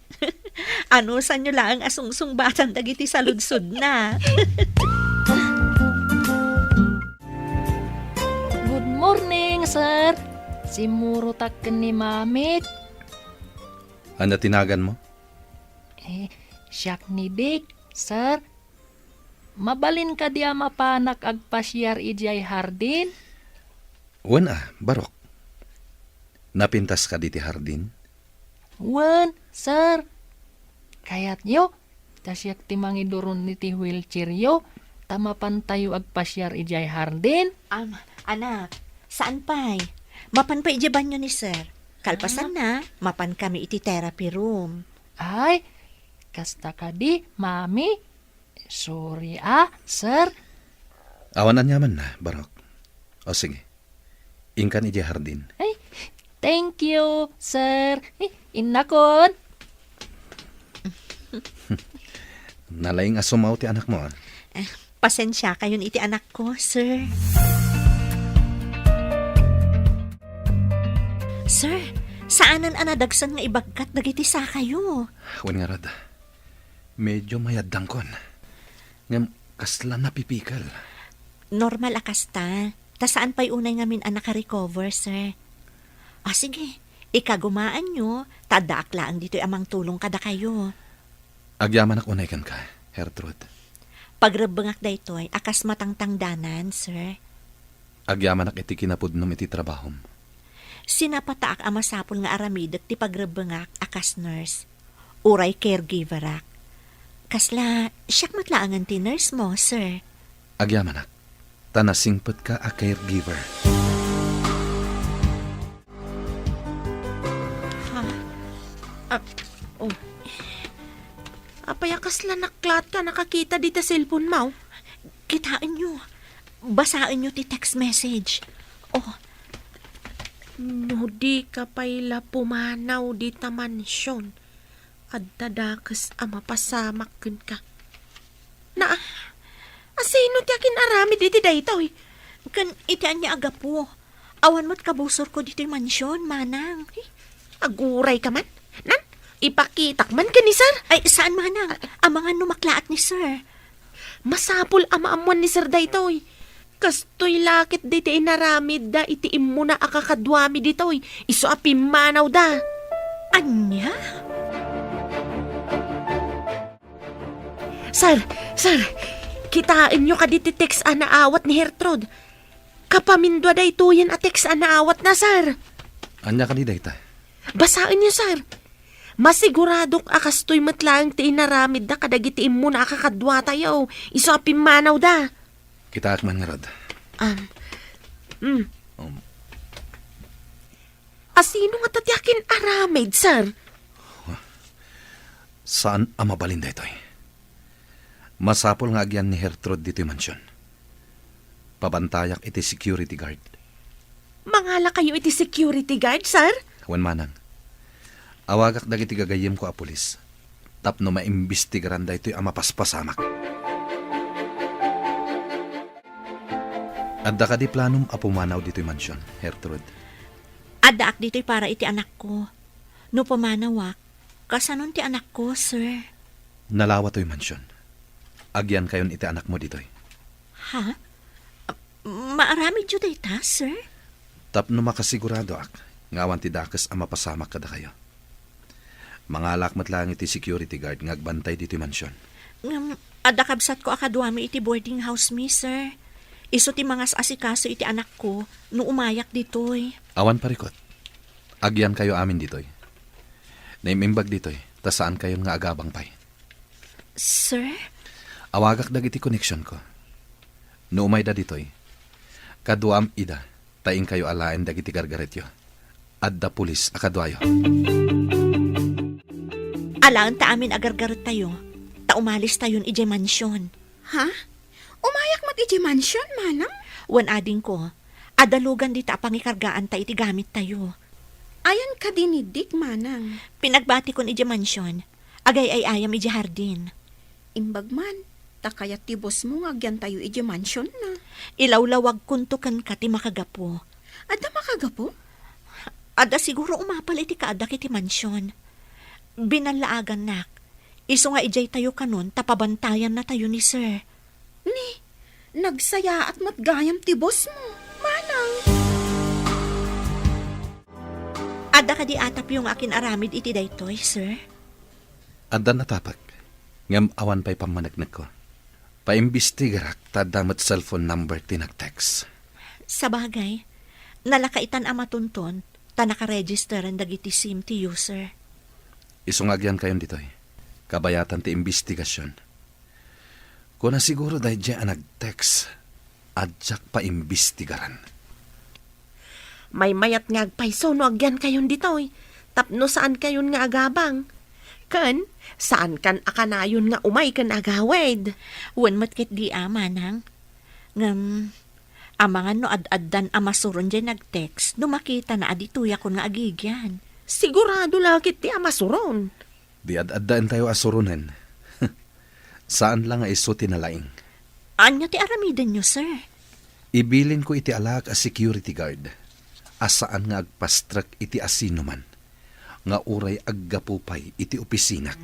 Anusanyo laeng a sungsungbatan dagiti saludsodna. Good morning, sir. Simmurotak ken ni Mamik. Ania ti naganmo? Eh, siak ni Dick, sir. Mabalin kadi a mapanak agpasiar idiay hardin? Wen a, Barok. Napintas kadi ti hardin? Wen, sir. Kayatyo, ta siak ti mangiduron iti wheelchairyo, ta mapantayo agpasiar idiay hardin? Am, anak, saan pay? Mapan pay idiay banyo ni sir. Kalpasanna, mapan kami iti therapy room. Ay, kasta kadi, mami. Sorry a, sir. Awan aniamanna, Barok. O sige, inkan idiay hardin. Ay, thank you, sir. Ay, innakon. Nalaing a sumaw ti anakmo, a. Eh, pasensiakayon iti anakko, sir. Sir, saanen a nadagsen nga ibagkat dagiti sakayo. Wen ngarud, medyo mayaddangkon. Ngem kasla napipikel. Normal a kasta. Ta saan pay unay ngamin a nakarecover, sir. Ah, sige. Ikagumaanyo, ta addaak laeng ditoy a mangtulong kadakayo. Agyamanak unay kenka, Gertrude. Pagrebbengak daytoy a kas matangtangdanan, sir. Agyamanak iti kinapudnom iti trabahom. Sinapataak a masapul nga aramidek ti pagrebbengak a kas nurse. Uray caregiverak. Kasla, siak met laengen ti nurse mo, sir. Agyamanak, ta nasingpetka a caregiver. Ha? Ah, oh. Apay a kasla naklaat ka nakakita dita cellphone mo? Kitaenyo. Basaenyo ti text message. Oh. No di ka pay la pumanaw dita mansion, adda dakes a mapasamak kenka. Na, asino ti akin-aramid iti daytoy? Ken iti ania a gapu? Awan met kabusorko ditoy mansion, manang. Eh, aguray ka man? Nan, ipakitak man ken ni sir? Ay, saan, manang. Amangan no maklaat ni sir. Masapul a maammuan ni sir daytoy. Kastoy la ket daytoy inaramidda iti immuna a kakaduami ditoy, isu a pimmanawda. Ania? Sir, sir, kitaenyo kadi ti text a naawat ni Gertrude? Kapamindua daytoyen a text a naawatna, sir. Ania kadi dayta? Basaenyo, sir. Masiguradok a kastoy met laeng ti inaramidda kadagiti immuna a kakaduatayo, isu a pimmanawda. Kitaek man ngarud. Um, mm. Um. Asino ngata ti akin-aramid, sir? Saan a mabalin daytoy. Masapul nga agyan ni Gertrude ditoy mansion. Pabantayak iti security guard. Mangalakayo iti security guard, sir? Wen manang. Awagak dagiti gagayyemko a pulis tapno maimbestigaran daytoy a mapaspasamak. Adda kadi planom a pumanaw ditoy mansion, Gertrude? Addaak ditoy para iti anakko. No pumanawak, kasanon ti anakko, sir? Nalawa toy mansion. Agyankayon iti anakmo ditoy. Ha? Maaramidyo dayta, sir? Tapno makasiguradoak nga awan ti dakes a mapasamak kadakayo. Mangalak met laeng iti security guard nga agbantay ditoy mansion. Ngem, adda kabsatko a kaduami iti boarding house mi, sir. Isu ti mangas-asikaso iti anakko no umayak ditoy. Awan parikut. Agyankayo amin ditoy. Naim-imbag ditoy, ta saankayon nga agabang pay. Sir? Awagak dagiti koneksionko. No umayda ditoy, kaduam ida, ta inkayo alaen dagiti gargaretyo. Adda pulis a kaduayo. Alaenta amin a gargarettayo, ta umalistayon idiay mansion. Ha? Umayak met idiay mansion, manang? Wen adingko, adda lugan dita a pangikargaanta iti gamittayo. Ayan kadi ni Dick, manang? Pinagbatikon idiay mansion. Agay-ay-ayam idiay hardin. Imbag man, ta kayat ti boss mo nga agyantayo idiay mansion na. Ilawlawagkonto kenka ti makagapu. Adda makagapu? Adda siguro umapal iti kaaddak iti mansion. Binallaagannak. Isu nga idiay tayo kanon ta pabantayannatayo ni sir. Ni, nagsayaat met gayam ti boss mo, manang. Adda kadi atapyo nga akin-aramid iti daytoy, sir? Addan atapek, ngem awan pay pammaneknekko. Paimbestigarak ta adda met cellphone number ti nag-text. Sabagay, nalakaitan a matunton ta nakaregisteren dagiti sim ti user. Isu nga agyankayon ditoy, kabayatan ti imbestigasion. Kuna siguro daydiay a nag-text, a diak paimbestigaran. Maymayat nga agpayso no agyankayon ditoy, tapno saankayon nga agabang. Ken, saankan a kanayon nga umay ken agawid. Wen met ketdi a, manang. Ngem, amangan no ad-addan a masuron diay nag-text no makitana a ditoyakon nga agigyan. Sigurado la ketdi a masuron. Di ad-addaentayo a suronen. Saan la nga isu ti nalaing. Ania ti aramidenyo, sir? Ibilinko iti alaak a security guard a saan nga agpastrek iti asinoman nga uray aggapu pay iti opisinak.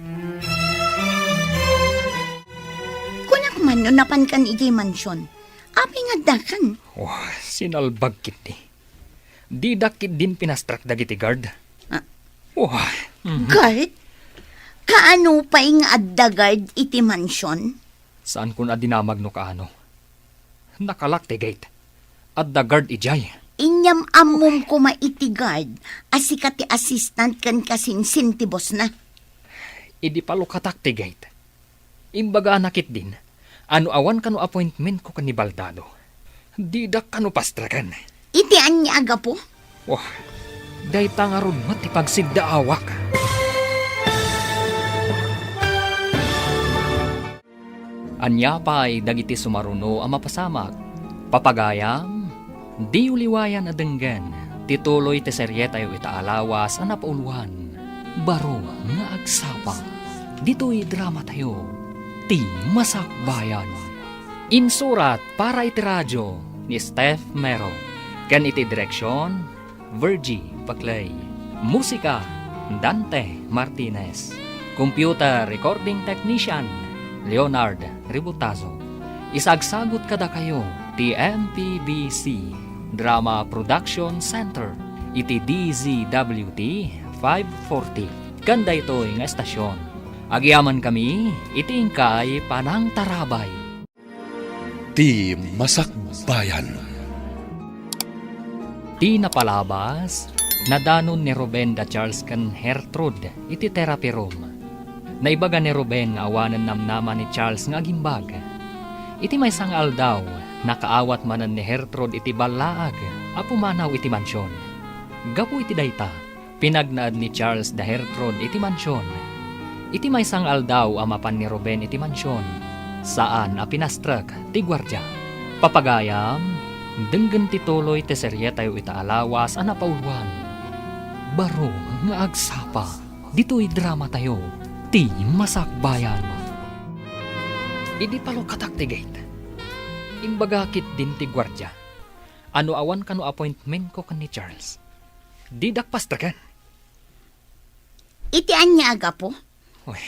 Kunak man no napankan idiay mansion. Apay nga addakan? Oh, sinalbag ketdi. Didak ketdin pinastrek dagiti guard. Ah. Wah. Mhm. Guard? Kaano pay nga adda guard iti mansion? Saankon a dinamag no kaano. Nakalak ti gate. Adda guard idiay. Inyam-ammom koma iti guard a sika ti assistant ken kasinsin ti bossna. Idi palukatak ti gate, imbagana ketdin a no awan kano appointmentko ken ni Baldado, didak kano pastreken. Iti ania a gapu? Wah, dayta ngarud met ti pagsiddaawak. Ania pay dagiti sumaruno a mapasamak? Papagayam, diyo liwayan a denggen ti tuloy ti serietayo ita a lawas a napauluan, Baro nga Agsapa. Ditoy dramatayo, Ti Masakbayan. Insurat para iti radio ni Steph Mero, ken iti direksion, Virgie Paclay. Musika, Dante Martinez. Computer recording technician, Leonard Ributazo. Isagsagut kadakayo ti M P B C Drama Production Center iti D Z W T five forty. Ken daytoy nga estasion, agyamankami iti inkay panangtarabay. Ti Masakbayan. Ti napalabas, nadanon ni Ruben da Charles ken Gertrude iti therapy room. Naibaga ni Ruben nga awanen namnama ni Charles nga agimbag. Iti maysa nga aldaw, nakaawat manen ni Gertrude iti ballaag a pumanaw iti mansion. Gapu iti dayta, pinagnaed ni Charles da Gertrude iti mansion. Iti maysa nga aldaw a mapan ni Ruben iti mansion, saan a pinastrek ti guardia. Papagayam, denggen ti tuloy ti serietayo ita a lawas a napauluan, Baro nga Agsapa. Ditoy dramatayo, Ti Masakbayan. Idi palukatak ti gate, imbaga ketdin ti guardia a no awan kano appointmentko ken ni Charles, didak pastreken. Iti ania a gapu? Uy,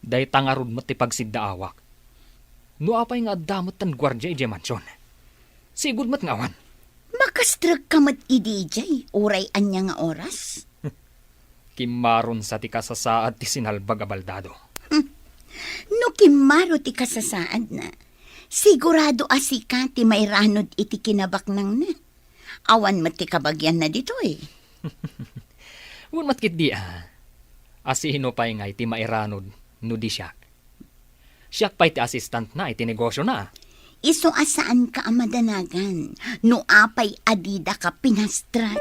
dayta ngarud met ti pagsiddaawak. No apay nga adda met ti guardia idiay mansion, sigud met nga awan. Makastrekka met idi idiay, uray ania nga oras? Kimmaron sa ti kasasaad ti sinalbag a baldado. Hmm. No kimmaro ti kasasaadna, sigurado a sika ti mairanod iti kinabaknangna. Awan met ti kabagianna ditoy. Wen met ketdi a, a sino pay ngay ti mairanod no di siak? Siak pay ti assistantna iti negosiona. Isu a saanka a madanagan no apay a didaka pinastrek.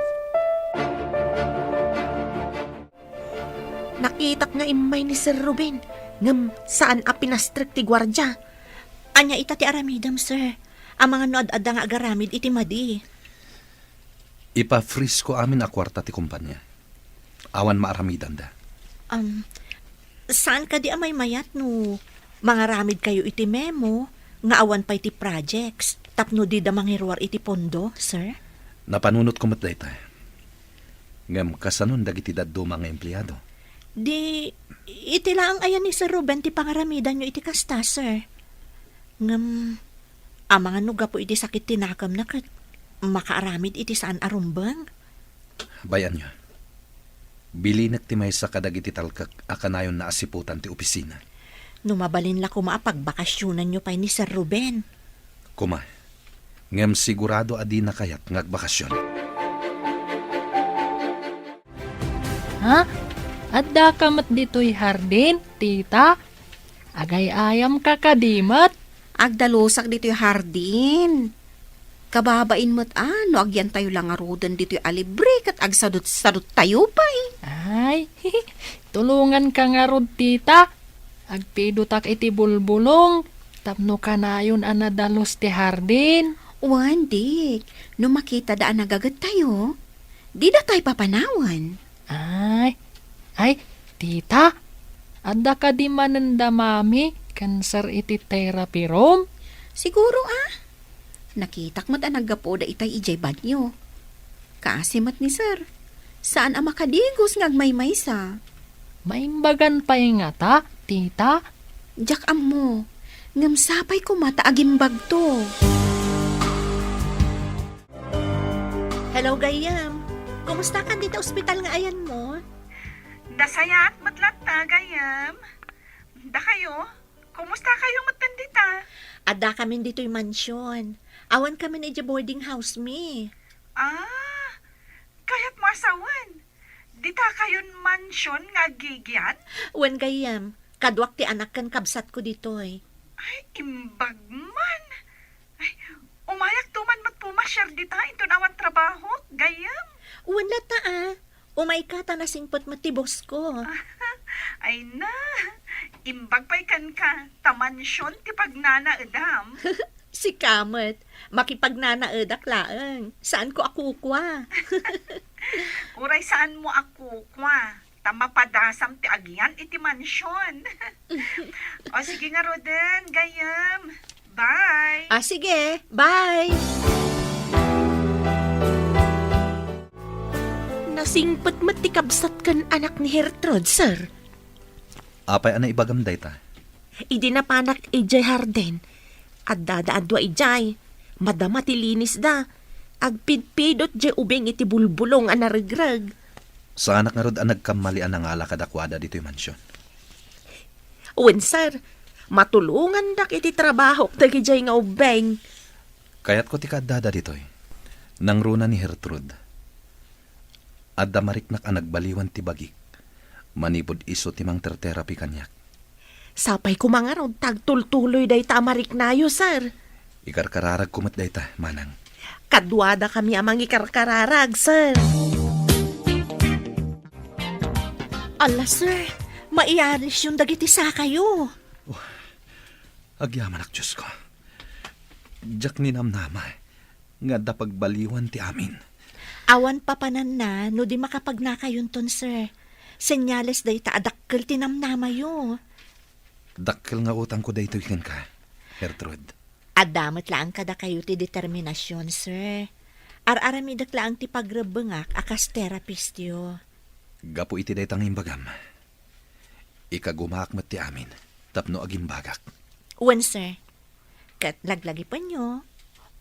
Nakitak nga immay ni Sir Ruben, ngem saan a pinastrek ti guardia. Ania ita ti aramidem, sir? Amangan no ad-adda nga agaramid iti madi. Ipa-freeze ko amin a kuarta ti kompania. Awan maaramidanda. Um, saan kadi a maymayat no mangaramidkayo iti memo nga awan pay ti projects tapno dida mangiruar iti pondo, sir? Napanunotko met dayta. Ngem kasanon dagiti dadduma nga empleado? Di, iti laeng aya ni Sir Ruben ti pangaramidanyo iti kasta, sir. Ngem, amangan no gapu iti sakit ti nakemna ket makaaramid iti saan a rumbeng? Bay-anyo. Bilinek ti maysa kadagiti talkek a kanayonna a siputan ti opisina. No mabalin la koma a pagbakasionanyo pay ni Sir Ruben. Koma, ngem sigurado a dina kayat nga agbakasion. Ha? Addaka met ditoy hardin, tita? Agay-ayamka kadi met? Agdalusak ditoy hardin. Kababain met a no agyantayo la ngaruden ditoy a libre ket agsadut-saduttayo pay. Ay, tulonganka ngarud, tita. Agpidotak iti bulbulong tapno kanayon a nadalus ti hardin. Wen, Dik, no makitada a nagagettayo, dida tay papanawen. Ay, ay, tita, adda kadi manen da mami ken sir iti therapy room? Siguro a. Nakitak met a naggapuda itay idiay banyo. Kaasi met ni sir. Saan a makadigos nga agmaymaysa. Maimbagan pay ngata, tita? Diak ammo. Ngem sapay koma ta agimbagto. Hello, gayyem. Kumustakan dita ospital nga ayanmo? Nasayaat met latta, gayyem. Dakayo? Kumusta kayo met dita? Adda kamin ditoy mansion. Awan kamin idiay boarding house mi. Ah, kayatmo a sawen. Dita kayon mansion nga aggigyan? Wen gayyem, kaduak ti anak ken kabsatko ditoy. Ay, imbag man. Ay, umayak to man met pumasiar dita inton awan trabaho, gayyem? Wen latta a. Umayka ta nasingpet met ti boss ko. Ay na, imbag pay kenka, ta mansion ti pagnanaedam. Sika met, makipagnanaedak laeng. Saanko a kukua. Uray saanmo a kukua, ta mapadasam ti agyan iti mansion. O sige ngaruden, gayyem. Bye. Ah, sige. Bye. Nasingpet met ti kabsat ken anak ni Gertrude, sir. Apay a naibagam dayta? Idi napanak idiay hardin, addada a dua idiay. Madama ti linisda. Agpidpidot diay ubing iti bulbulong a naregreg. Saanak ngarud a nagkammali a nangala kadakuada ditoy mansion. Wen, sir, matulongandak iti trabahok dagidiay nga ubbing. Kayatko ti kaaddada ditoy. Nangruna ni Gertrude. Adda mariknak a nagbaliwan ti bagik. Manipud isu ti mangterterapi kaniak. Sapay koma ngarud ta agtultuloy dayta a mariknayo, sir. Ikarkararagko met dayta, manang. Kaduadakami a mangikarkararag, sir. Ala, sir, maialisyon dagiti sakayo. Oh, agyamanak, Diosko. Diak ninamnama nga adda pagbaliwan ti amin. Awan papananna no di makapagnakayonton, sir. Senyales dayta a dakkel ti namnamayo. Dakkel nga utangko daytoy kenka, Gertrude. Adda met laeng kadakayo ti determinasion, sir. Ar-aramidek laeng ti pagrebbengak a kas terapistyo. Gapu iti dayta nga imbagam, ikagumaak met ti amin tapno agimbagak. Wen, sir. Ket laglagipenyo,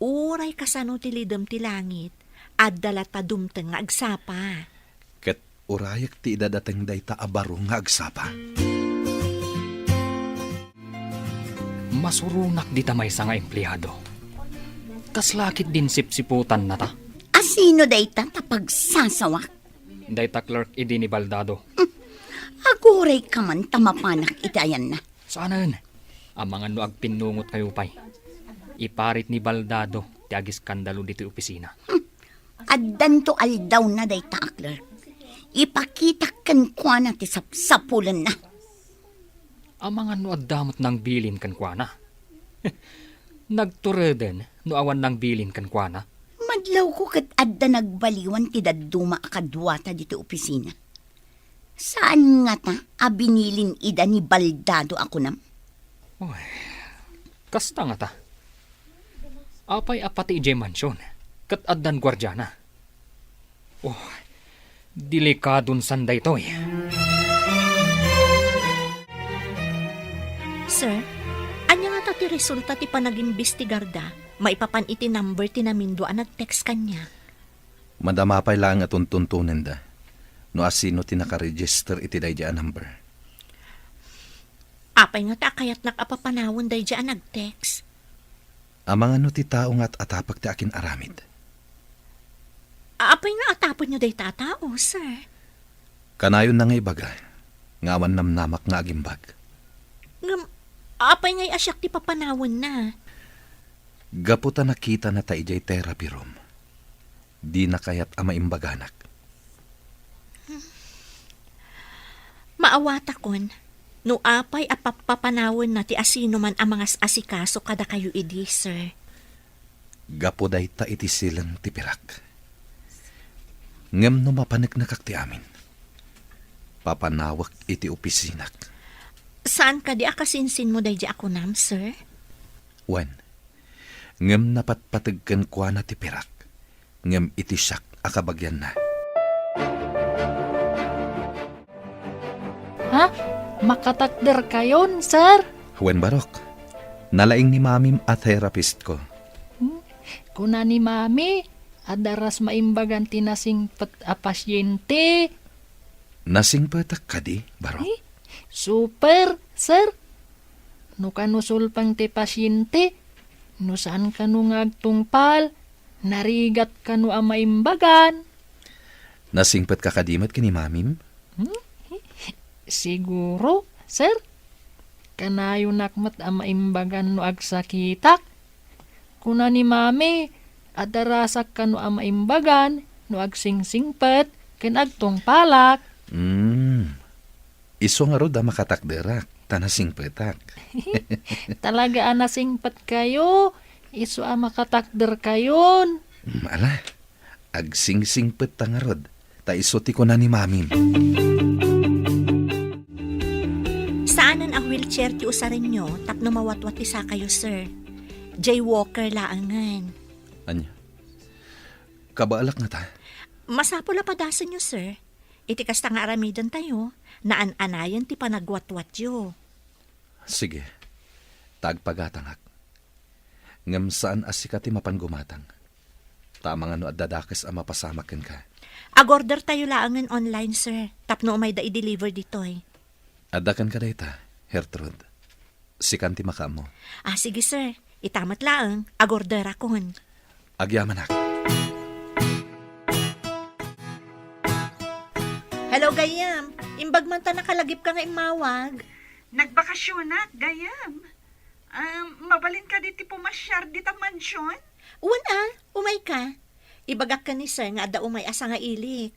uray kasano ti lidem ti langit, adda latta dumteng nga agsapa. Ket urayek ti idadateng dayta a baro nga agsapa. Masuronak dita maysa nga empleado. Kasla ketdin sipsiputanna ta. A sino dayta ta pagsasawak? Dayta clerk idi ni Baldado. Hmm. Aguray ka man ta mapanak iti ayanna. Saanen. Amangan no agpinnungotkayo pay. Iparit ni Baldado ti agiskandalo ditoy opisina. Hmm. Addanto aldawna dayta a clerk. Ipakitak kenkuana ti sapsapulenna. Amangan no adda met nangbilin kenkuana. Nagtureden no awan nangbilin kenkuana. Madlawko ket adda nagbaliwan ti dadduma a kaduata ditoy opisina. Saan ngata a binilin ida ni Baldado a kunam? Oy, kasta ngata. Apay a pati idiay mansion, ket addan guardiana? Oh, delikadon san daytoy. Sir, ania ngata ti resulta ti panagimbestigarda maipapan iti number ti namindua a nag-text kaniak? Madama pay laeng a tuntuntonenda no asino ti nakaregister iti daydi a number. Apay ngata a kayatnak a papanawen daydiay a nag-text? Amangan no ti tao nga at-atapek ti akin-aramid. Apay nga atapekyo dayta a tao, sir? Kanayonna nga ibaga nga awan namnamak nga agimbag. Ngem, apay ngay a siak ti papanawenna? Gapu ta nakitana ta idiay therapy room, dina kayat a maimbaganak. Maawatakon no apay a pappapanawenna ti asinoman a mangas-asikaso kadakayo idi, sir. Gapu dayta iti silen ti pirak. Ngem no mapaneknekak ti amin, papanawek iti opisinak. Saan kadi a kasinsinmo daydi a kunam, sir? Wen, ngem napatpateg kenkuana ti pirak, ngem iti siak a kabagianna. Ha? Makatakderkayon, sir? Wen, Barok. Nalaing ni Mamim a therapist ko. Hmm? Kuna ni Mami, adda ras maimbagan ti nasingpet a pasyente. Nasingpetak kadi, Barok? Eh, super, sir. No kano sulpang ti pasyente, no saan kano nga agtungpal, narigat kano a maimbagan. Nasingpetka kadi met ken ni Mamim? Hmm? Siguro, sir. Kanayonak met a maimbagan no agsakitak. Kuna ni Mami, adda rasak kano a maimbagan no agsingsingpet ken agtungpalak. Hmm. Isu ngarud a makatakderak, ta nasingpetak. Talaga a nasingpetkayo, isu a makatakderkayon. Hmm, ala, agsingsingpet ta ngarud, ta isu ti kuna ni Mamim. Saanen a wheelchair ti usarenyo tapno mawatwat ti sakayo, sir. Jaywalker laengen. Ania? Kabaelak ngata? Masapul a padasenyo, sir. Iti kasta nga aramidentayo, naan-anayen ti panagwatwatyo. Sige, ta agpagatangak. Ngem saan a sika ti mapan gumatang. Ta amangan no adda dakes a mapasamak kenka. Agordertayo laengen online, sir, tapno umayda i-deliver ditoy. Adda kenka dayta, Gertrude. Sikan ti makaammo. Ah, sige, sir. Ita met laeng, agorderakon. Agyamanak. Hello, gayyem. Imbag man ta nakalagipka nga immawag. Nagbakasionak, gayyem. Ah, mabalin kadi ti pumasiar dita mansion? Wen a, umayka. Ibagak ken ni sir nga adda umay a sangailik.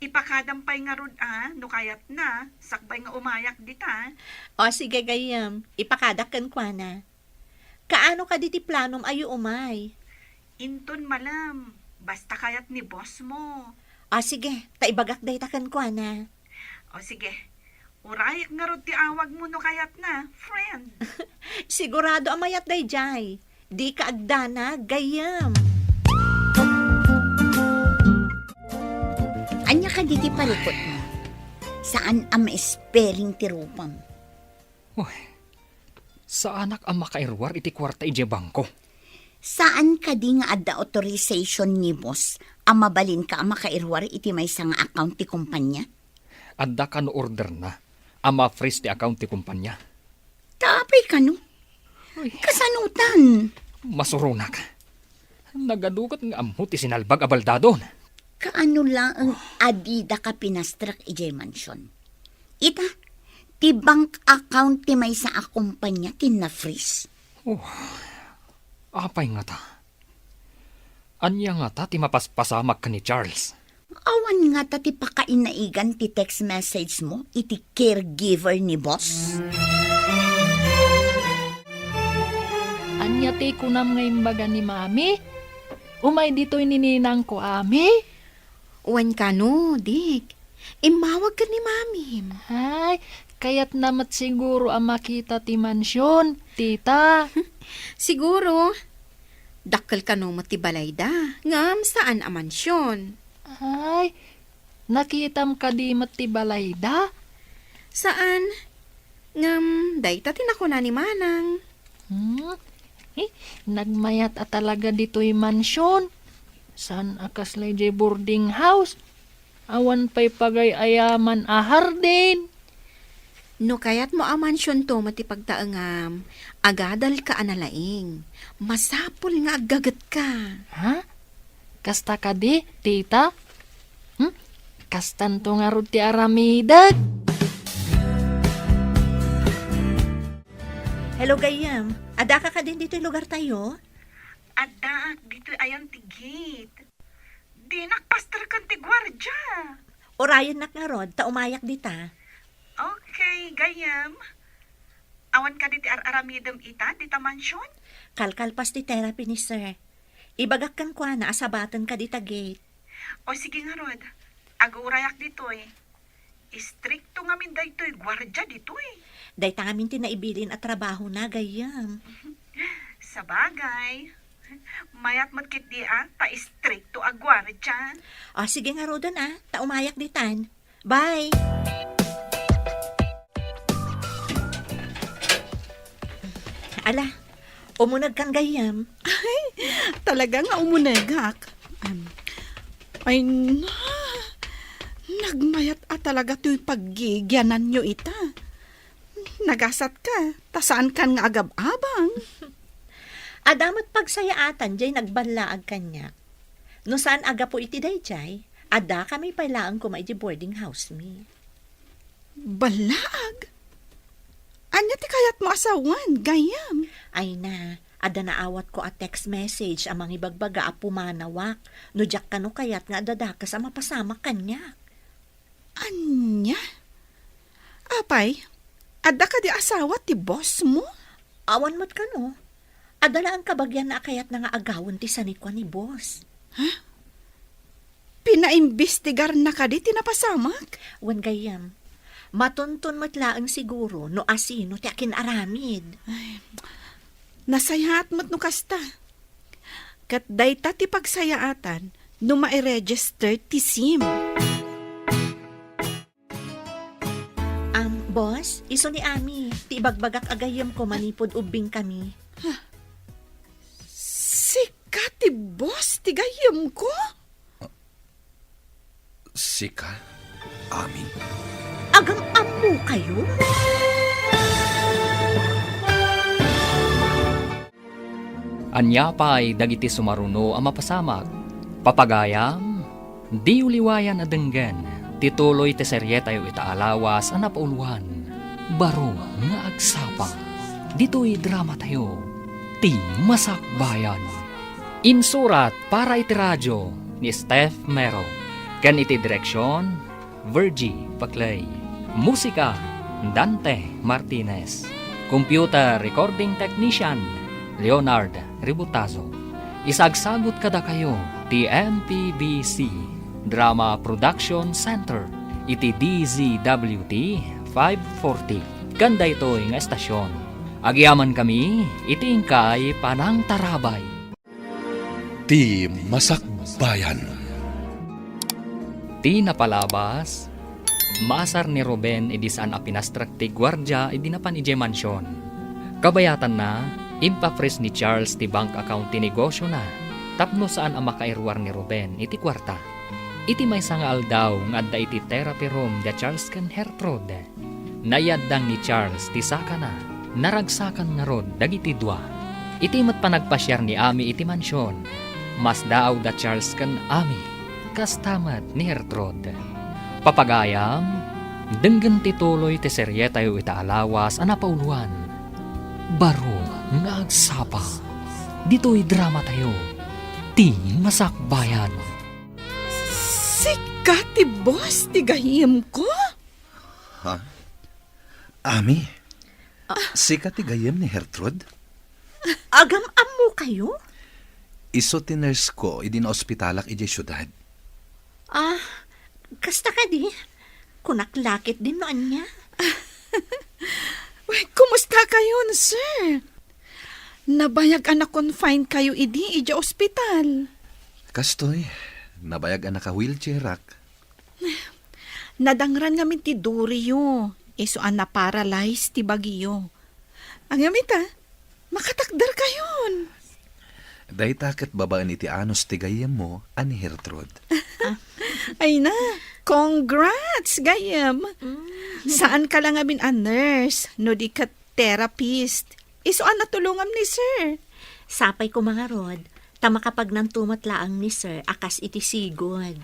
Ipakadam pay ngarud a, no kayatna, sakbay nga umayak dita. O, sige, gayyem. Ipakadak kenkuana. Kaano kadi ti planom a umay? Inton malem, basta kayat ni boss mo. O, sige, ta ibagak dayta kenkuana. O, sige. Urayek ngarud ti awagmo no kayatna, friend. Sigurado a mayat daydiay. Dika agdanag, gayyem. Ania kadi ti parikutmo? Saan a ma-spelling ti rupam. Uy, saanak a makairuar iti kuarta idiay bangko. Saan kadi nga adda authorization ni boss a mabalinka a makairuar iti maysa nga account ti kumpanya? Adda kano orderna a ma-freeze ti account ti kumpanya. Ta apay kano? Uy. Kasanotan? Masuronak. Nagaduket nga ammo ti sinalbag a baldadon. Kaano laeng a didaka pinastrek idiay mansion? Ita, ti bank account ti maysa a kumpanya ti na-freeze. Oh, apay ngata? Ania ngata ti mapaspasamak ken ni Charles? Awan ngata ti pakainaigan ti text message mo iti caregiver ni boss? Ania ti kunam nga imbaga ni Mami? Umay ditoy ni ninangko, Ami? Wen kano, Dick. Immawag ken ni Mamim. Ay, kayatna met siguro a makita ti mansion, tita. Siguro. Dakkel kano met ti balayda, ngem saan a mansion. Ay, nakitam kadi met ti balayda? Saan. Ngem dayta ti nakuna ni Manang. Hmm? Eh, nagmayat a talaga ditoy mansion. Saan a kasla idiay boarding house? Awan pay pagay-ayaman a hardin. No kayatmo a mansionto met ti pagtaengam, agadalka a nalaing. Masapul nga aggagetka. Ha? Kasta kadi, tita? Hmm? Kastanto ngarud ti aramidek? Hello, gayyem. Addaka kadin ditoy lugartayo? Addaak ditoy ayan ti gate. Dinak pasterken ti guardia. Urayennak ngarud, ta umayak dita. Okay, gayyem. Awan kadi ti ar-aramidem ita, dita mansion? Kalkalpas ti therapy ni sir. Ibagak kenkuana a sabatenka dita gate. O sige ngarud, agurayak ditoy. Istrikto ngamin daytoy guardia ditoy. Dayta ngamin ti naibilin a trabahona, gayyem. Sabagay. Mayat met ketdi a, ta istrikto a guardia. O, sige ngaruden a, ta umayak ditan. Bye! Ala, umunegkan gayyem. Ay, talaga nga umunegak. Am, ay, na, nagmayat a talaga toy paggigiananyo ita. Nagasatka, ta saankan nga agab-abang. Adda met pagsayaatan jay nagballaag kaniak. No saan a gapu iti dayjay, addakami pay laeng koma iti boarding house mi. Ballaag? Ania ti kayatmo a sawen, gayyem? Ay na, adda naawatko a text message a mangibagbaga a pumanawak no diak kano kayat nga adda dakes a mapasamak kaniak. Ania? Apay, adda kadi asawa ti boss mo? Awan met kano. Adda laeng kabagianna a kayatna nga agawen ti sanikua ni boss. Ha? Pinaimbestigarna kadi ti napasamak? Wen gayyem, matunton met laeng siguro no asino ti akin-aramid. Ay, nasayaat met no kasta. Ket dayta ti pagsayaatan no mairegister ti sim. Am, boss, isu ni Ami, ti ibagbagak a gayyemko manipud ubbingkami. Sika ti boss ti gayyemko? Sika, Ami? Agam-ammokayo? Ania pay dagiti sumaruno a mapasamak? Papagayam, diyo liwayan a denggen ti tuloy ti serietayo ita a lawas a napauluan, Baro nga Agsapa. Ditoy dramatayo, Ti Masakbayan. Insurat para iti radio ni Steph Mero, ken iti direksion, Virgie Paclay. Musika, Dante Martinez. Computer Recording Technician, Leonard Ributazo. Isagsagut kadakayo ti M P B C Drama Production Center iti D Z W T five forty. Ken daytoy nga estasion, agyamankami iti inkay panangtarabay. Ti Masakbayan. Ti napalabas, maasar ni Ruben idi saan a pinastrek ti guardia idi napan idiay mansion. Kabayatanna, impa-freeze ni Charles ti bank account ti negosiona tapno saan a makairuar ni Ruben iti kuarta. Iti maysa nga aldaw nga adda iti therapy room da Charles ken Gertrude, naiyaddang ni Charles ti sakana. Naragsakan ngarud dagiti dua. Iti met panagpasiar ni Ami iti mansion, masdaaw da Charles ken Ami, kasta met ni Gertrude. Papagayam, denggen ti tuloy ti serietayo ita a lawas a napauluan, Baro nga Agsapa. Ditoy dramatayo, Ti Masakbayan. Sika ti boss ti gayyemko? Ha? Ami? Ah. Sika ti gayyem ni Gertrude? Agam-ammokayo? Isu ti nurse ko idi naospitalak idiay siudad. Ah, kasta kadi? Kunak la ketdin no ania. Uy, kumusta kayon, sir? Nabayag a na-confine kayo idi idiay ospital. Kastoy, nabayag a naka-wheelchairak. Nadangran ngamin ti duriyo, isu a na-paralyze ti bagiyo. Ngem ita, makatakderkayon. Dayta ket babaen iti anus ti gayyemmo a ni Gertrude. Ay na, Congrats, gayyem! Mm. Saanka la ngamin a nurse, no di ket therapist. Isu a natulongam ni sir. Sapay koma ngarud, ta makapagnanto met laeng ni sir a kas iti sigud.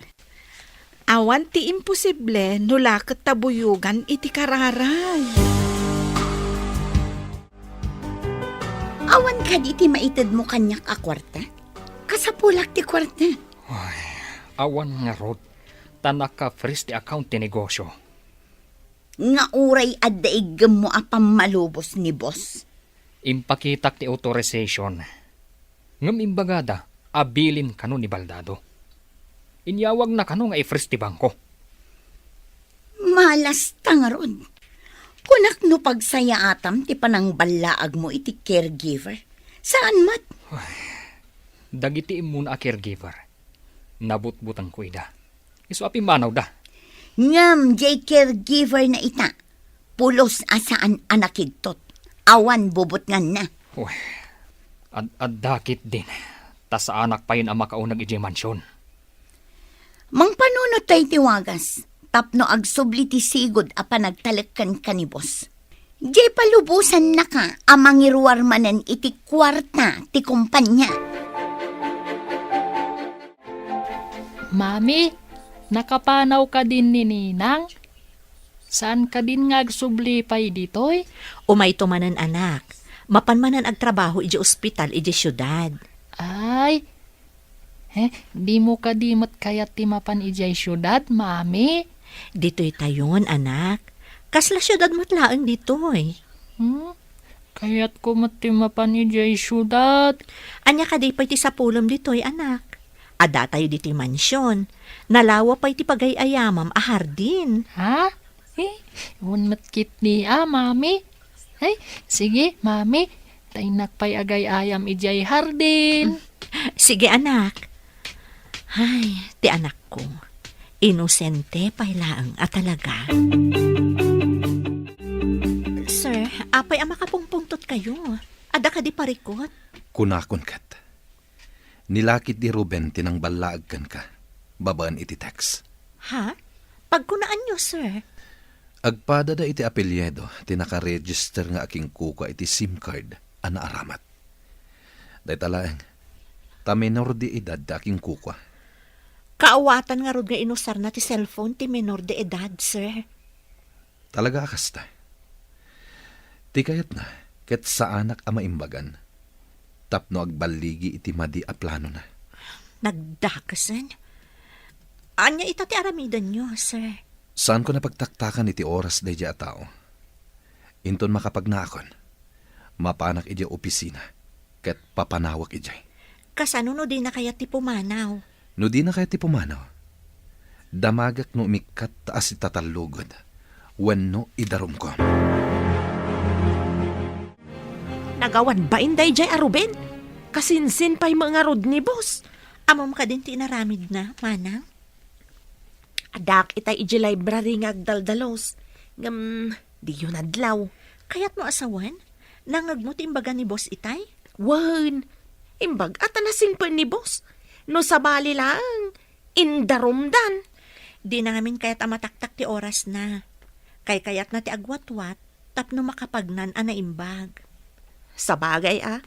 Awan ti imposible no la ket ta buyogan iti kararay. Awan kadi ti maitedmo kaniak a kuarta? Kasapulak ti kuarta. Ay, awan ngarud, ta naka-freeze ti account ti negosyo. Nga uray adda iggemmo a pammalubos ni boss. Impakitak ti authorization. Ngem imbagada a bilin kano ni Baldado. Inyawagna kano nga i-freeze ti bangko. Malasta ngarud. Kunak no pagsayaatam ti panangballaagmo iti caregiver. Saan met? Dagiti immuna a caregiver, nabutbutengko ida. Isu a pimmanawda. Ngem diay caregiver na ita, pulos a saan a nakigtot. Awan bubutnganna. Uy, ad-, adda ketdin. Ta saanak payen a makauneg idiay mansion. Mangpanunot tayo ti wagas, tapno agsubli ti sigud a panagtalek kenka ni boss. Diay palubosannaka a mangiruar manen iti kuarta ti kumpanya. Mami, nakapanawka din ni Ninang? Saan kadin nga agsubli pay ditoy? Umayto manen, anak. Mapan manen agtrabaho idiay ospital idiay siudad. Ay, eh, dimo kadi met kayat ti mapan idiay siudad, Mami? Ditoy tayon, anak. Kasla siudad met laeng ditoy. Hmm? Kayatko met ti mapan idiay siudad. Ania kadi pay ti sapulem ditoy, anak? Adda tayo ditoy mansion. Nalawa pay ti pagay-ayamam a hardin. Ha? Eh, wen met ketdi a, Mami. Ay, sige, Mami. Ta innak pay agay-ayam idiay hardin. Sige, anak. Ay, ti anakko. Inosente pay laeng a talaga. Sir, apay a makapungpungtot kayo? Adda kadi parikot? Kunakon ket. Ni lakit di Ruben ti nangballaag kenka, babaen iti text. Ha? Pagkunaanyo, sir? Agpadada iti apelyido ti nakaregister nga akinkukua iti SIM card a naaramat. Dayta laeng, ta menor de edad ti akinkukua. Kaawatan ngarud nga inusarna ti cellphone ti menor de edad, sir. Talaga a kasta. Ti kayatna, ket saanak a maimbagan, tapno agballigi iti madi a planona. Nagdakesen? Ania ita ti aramidenyo, sir? Saanko napagtaktakan iti oras daydiay a tao. Inton makapagnaakon, mapanak idiay opisina, ket papanawak idiay. Kasano no dina kayat ti pumanaw? No dina kayat ti pumanaw, damagak no umikkat ta asitatallogen wenno idarumko. Nagawan bain daydiay a Ruben? Kasinsin pay met ngarud ni boss. Ammom kadin ti inaramidna, manang? Addaak itay idiay library nga agdaldalus. Ngem, diyo nadlaw. Kayatmo a sawen? Nangngegmo ti imbaga ni boss itay? Wen, imbag-a ta nasingpet ni boss. No sabali laeng, indarumdan. Dina ngamin kayat a mataktak ti orasna. Kaykayatna ti agwatwat tapno makapagnan a naimbag. Sabagay a,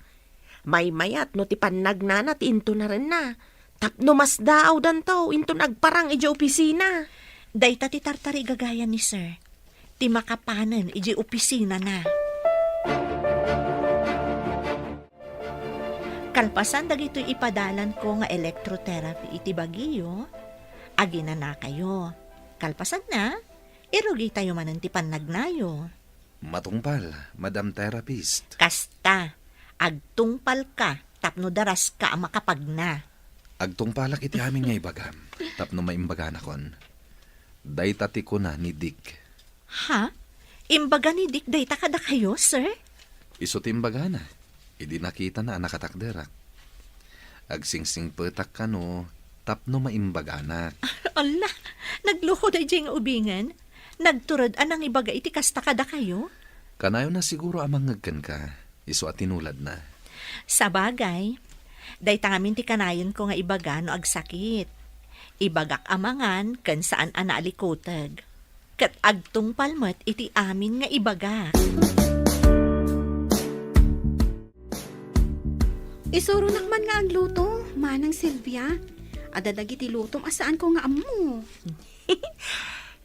maymayat no ti pannagnana ti intunarenna, tapno masdaawdanto inton agparang idiay opisina. Dayta ti tartarigagayan ni sir, ti makapanen idiay opisinana. Kalpasan dagitoy ipadalanko nga electrotherapy iti bagiyo, aginanakayo. Kalpasanna, irugitayo manen ti pannagnayo. Matungpal, Madam Therapist. Kasta, agtungpalka tapno daraska a makapagna. Agtungpalak iti amin nga ibagam tapno maimbaganakon. Dayta ti kuna ni Dick. Ha? Imbaga ni Dick dayta kadakayo, sir? Isu ti imbagana idi nakitana a nakatakderak. Agsingsingpetak kano tapno maimbaganak. Ala, nagluko daydiay nga ubingen. Nagtured a nangibaga iti kasta kadakayo? Kanayona siguro a mangngeg kenka, isu a tinuladna. Sabagay, dayta ngamin ti kanayenko nga ibaga no agsakit. Ibagak a mangan ken saan a naalikuteg. Ket agtungpal met iti amin nga ibagak. Isuronak man nga agluto, Manang Silvia. Adda dagiti lutom a saanko nga ammo.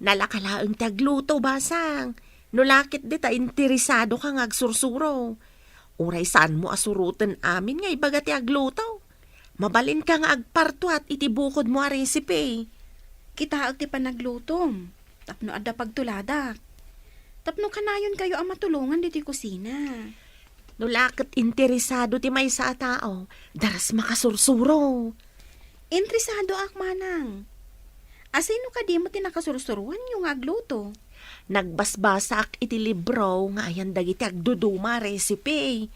Nalaka laeng ti agluto, basang. No la ket dita interesado ka nga agsursuro. Uray saanmo a suroten amin nga ibaga ti agluto. Mabalinka nga agpartuat iti bukodmo a recipe. Kitaek ti panaglutom, tapno adda pagtuladak. Tapno kanayonkayo a matulongan ditoy kusina. No la ket interesado ti maysa a tao, daras makasursuro. Interesadoak, Manang. Asino kadi met ti nakasursuroanyo nga agluto? Nagbasbasaak iti libro nga ayan dagiti agduduma a recipe.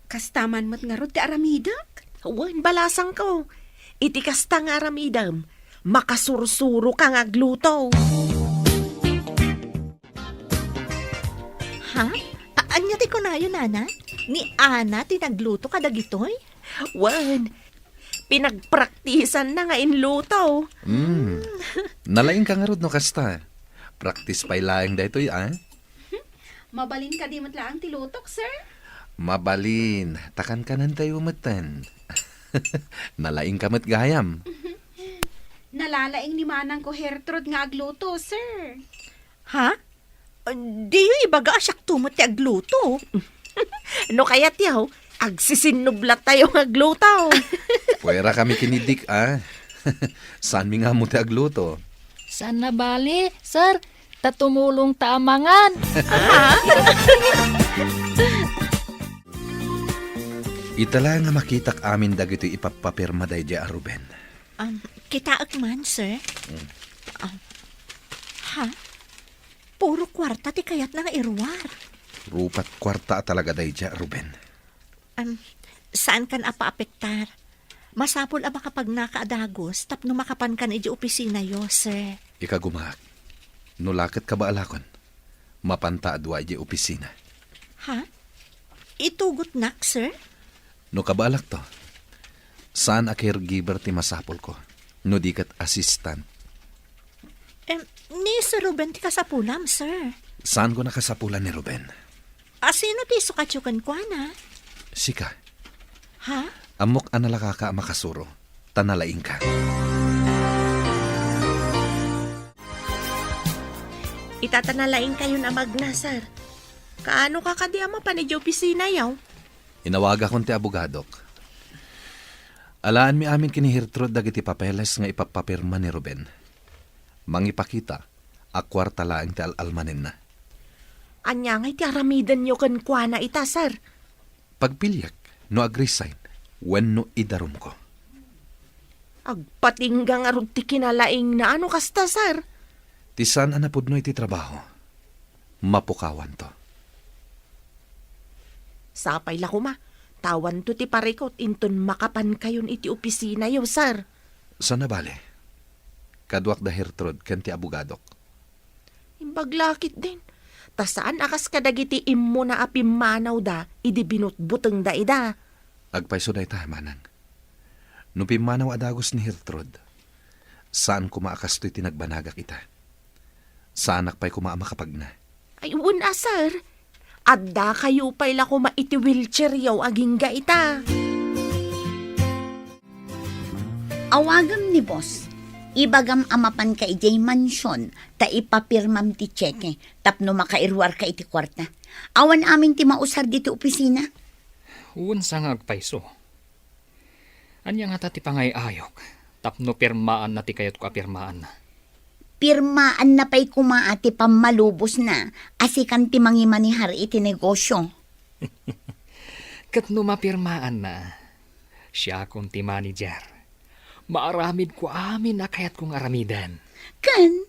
Kasta man met ngarud ti aramidek? Wen, balasangko. Iti kasta nga aramidem, makasursuroka nga agluto. Ha? A-, ania ti kunayo, Nana? Ni Ana ti nagluto kadagitoy? Wen, pinagpraktisanna nga inluto. Mm. Nalaingka ngarud no kasta. Practice pay laeng daytoy, a? Mabalin kadi met laeng ti lutok, sir? Mabalin. Ta kankanentayo metten. Nalaingka met gayam. Nalalaing ni manangko Gertrude nga agluto, sir. Ha? Diyo ibaga a siakto met ti agluto. No kayatyo, agsisinnublatayo nga agluto. Puwera kami ken ni Dick, a. Saanmi nga ammo ti agluto. Saan a bale, sir. Ta tumulongta a mangan. Ita la nga makitak amin dagitoy ipappapirma daydiay a Ruben. Um, kitaek man, sir. Mm. Um, ha? Puro kuarta ti kayatna nga iruar. Rupat kuarta a talaga daydiay a Ruben. Um, saankan a paapektar. Masapul a makapagnaka a dagus tapno makapankan idiay opisinayo, sir. Ikagumaak. No la ket kabaalakon, mapanta a dua idiay opisina. Ha? Itugotnak, sir? No kabaalakto, saan a caregiver ti masapulko, no di ket assistant. Em, ni Sir Ruben ti kasapulam, sir. Saanko a kasapulan ni Ruben. Asino ti isukatyo kenkuana? Sika. Ha? Ammok a nalakaka a makasuro, ta nalaingka. Ita ta nalaingkayon a magna, sir. Kaano ka kadi a mapan idiay opisinayo? Inawagakon ti abogadok. Alaanmi amin ken ni Gertrude dagiti papeles nga ipappapirma ni Ruben. Mangipakita a kuarta laeng ti al-almanenna. Ania ngay ti aramidenyo kenkuana ita, sir? Pagpiliek no ag-resign wenno idarumko. Agpatingga ngarud ti kinalaingna no kasta, sir. Ti saan a napudno iti trabaho, mapukawanto. Sapay la koma, ta awanto ti parikut inton makapankayon iti opisinayo, sir. Saan a bale. Kaduak da Gertrude ken ti abogadok. Imbag la ketdin. Ta saan a kas kadagiti immuna a pimmanawda idi binutbutengda ida. Agpayso dayta, manang. No pimmanaw a dagus ni Gertrude, saan koma a kastoy ti nagbanagak ita. Saanak pay koma a makapagna. Ay, wen a, sir. Addakayo pay la koma iti wheelchairyo agingga ita. Awagem ni boss. Ibagam a mapanka idiay mansion ta ipapirmam ti tseke tapno makairuarka iti kuarta. Awan amin ti mausar ditoy opisina. Wen sa nga agpayso. Ania ngata ti pangay-ayok tapno pirmaanna ti kayatko a pirmaanna? Pirmaanna pay koma a ti pammalubosna a sikan ti mangimanehar iti negosio. Ket no mapirmaanna, siakon ti manager. Maaramidko amin a kayatko nga aramiden. Ken,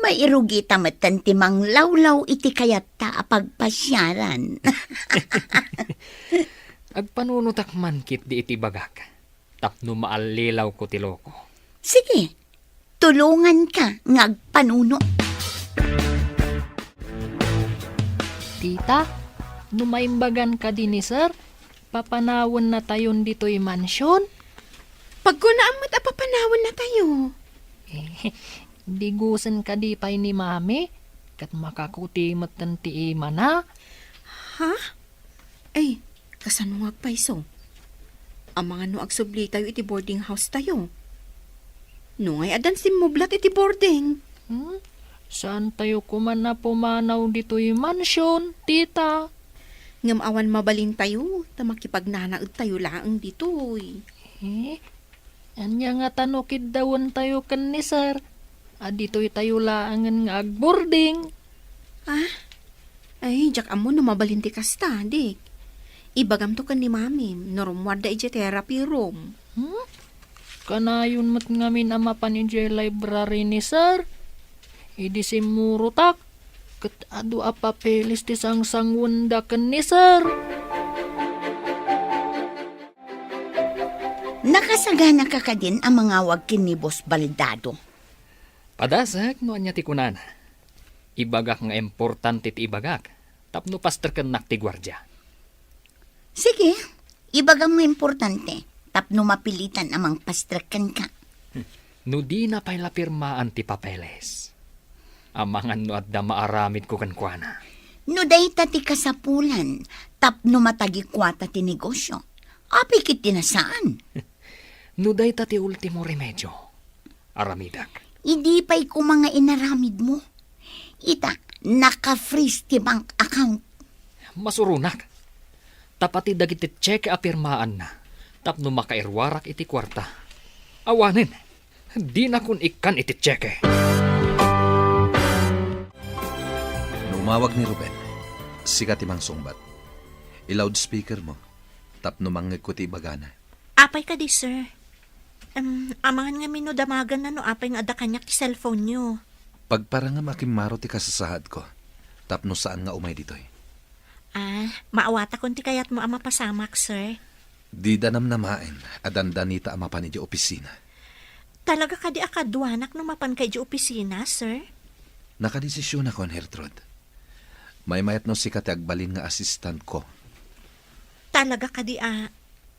mairugita metten ti manglawlaw iti kayatta a pagpasiaran. Agpanunotak man ketdi iti bagak, tapno maallilawko ti loko. Sige, tulonganka nga agpanuno. Tita, no maimbagan kadi ni Sir, papanawennatayon ditoy mansion? Pagkunaam met a papanawennatayo. Digusen kadi pay ni Mami, ket makakuti metten ti imana. Ha? Ay, kasano nga agpayso? Amangan no agsublitayo iti boarding house tayo. Nungay addan simmublat iti boarding? Hmm? Saantayo koma a pumanaw ditoy mansion, tita? Ngem awan mabalintayo, ta makipagnanaedtayo laeng ditoy. Eh, ania ngata no kiddawentayo ken ni Sir? A ditoytayo laengen nga agboarding. Ah? Ay, diak ammo no mabalin ti kasta, Dick. Ibagamto ken ni Mamim no rummuarda idiay therapy room. Hmm? Kanayon met ngamin a mapan idiay library ni Sir. Idi simmurotak, ket adu a papeles ti sangsanguenda ken ni Sir. Nakasagana ka kadin a mangawag ken ni Boss Baldado? Padasek no ania ti kunana. Ibagak nga importante ti ibagak tapno pastrekennak ti guardia. Sige, ibagam nga importante tapno mapilitan a mangpastrek kenka. No dina pay la pirmaan ti papeles, amangan no adda maaramidko kenkuana. No dayta ti kasapulan tapno matagikuata ti negosio, apay ket ti nasaan? No dayta ti ultimo remedio, aramidek. Idi pay koma nga inaramidmo. Ita, naka-freeze ti bank account. Masuronak. Ta pati dagiti tseke a pirmaanna tapno makairuarak iti kuarta. Awanen, dinakon ikkan iti tseke. No umawag ni Ruben, sika ti mangsungbat. I-loudspeaker mo tapno mangngegko ti ibagana. Apay kadi, sir? Em, amangan ngamin no damaganna no apay nga adda kaniak ti cellphone-yo. Pagparangem a kimmaro ti kasasaadko tapno saan nga umay ditoy. Ah, maawatakon ti kayatmo a mapasamak, sir. Dida namnamaen a dandanita a mapan idiay opisina. Talaga kadi a kaduanak no mapanka idiay opisina, sir? Nakadesisionakon, Gertrude. Maymayat no sika ti agbalin nga assistant-ko. Talaga kadi a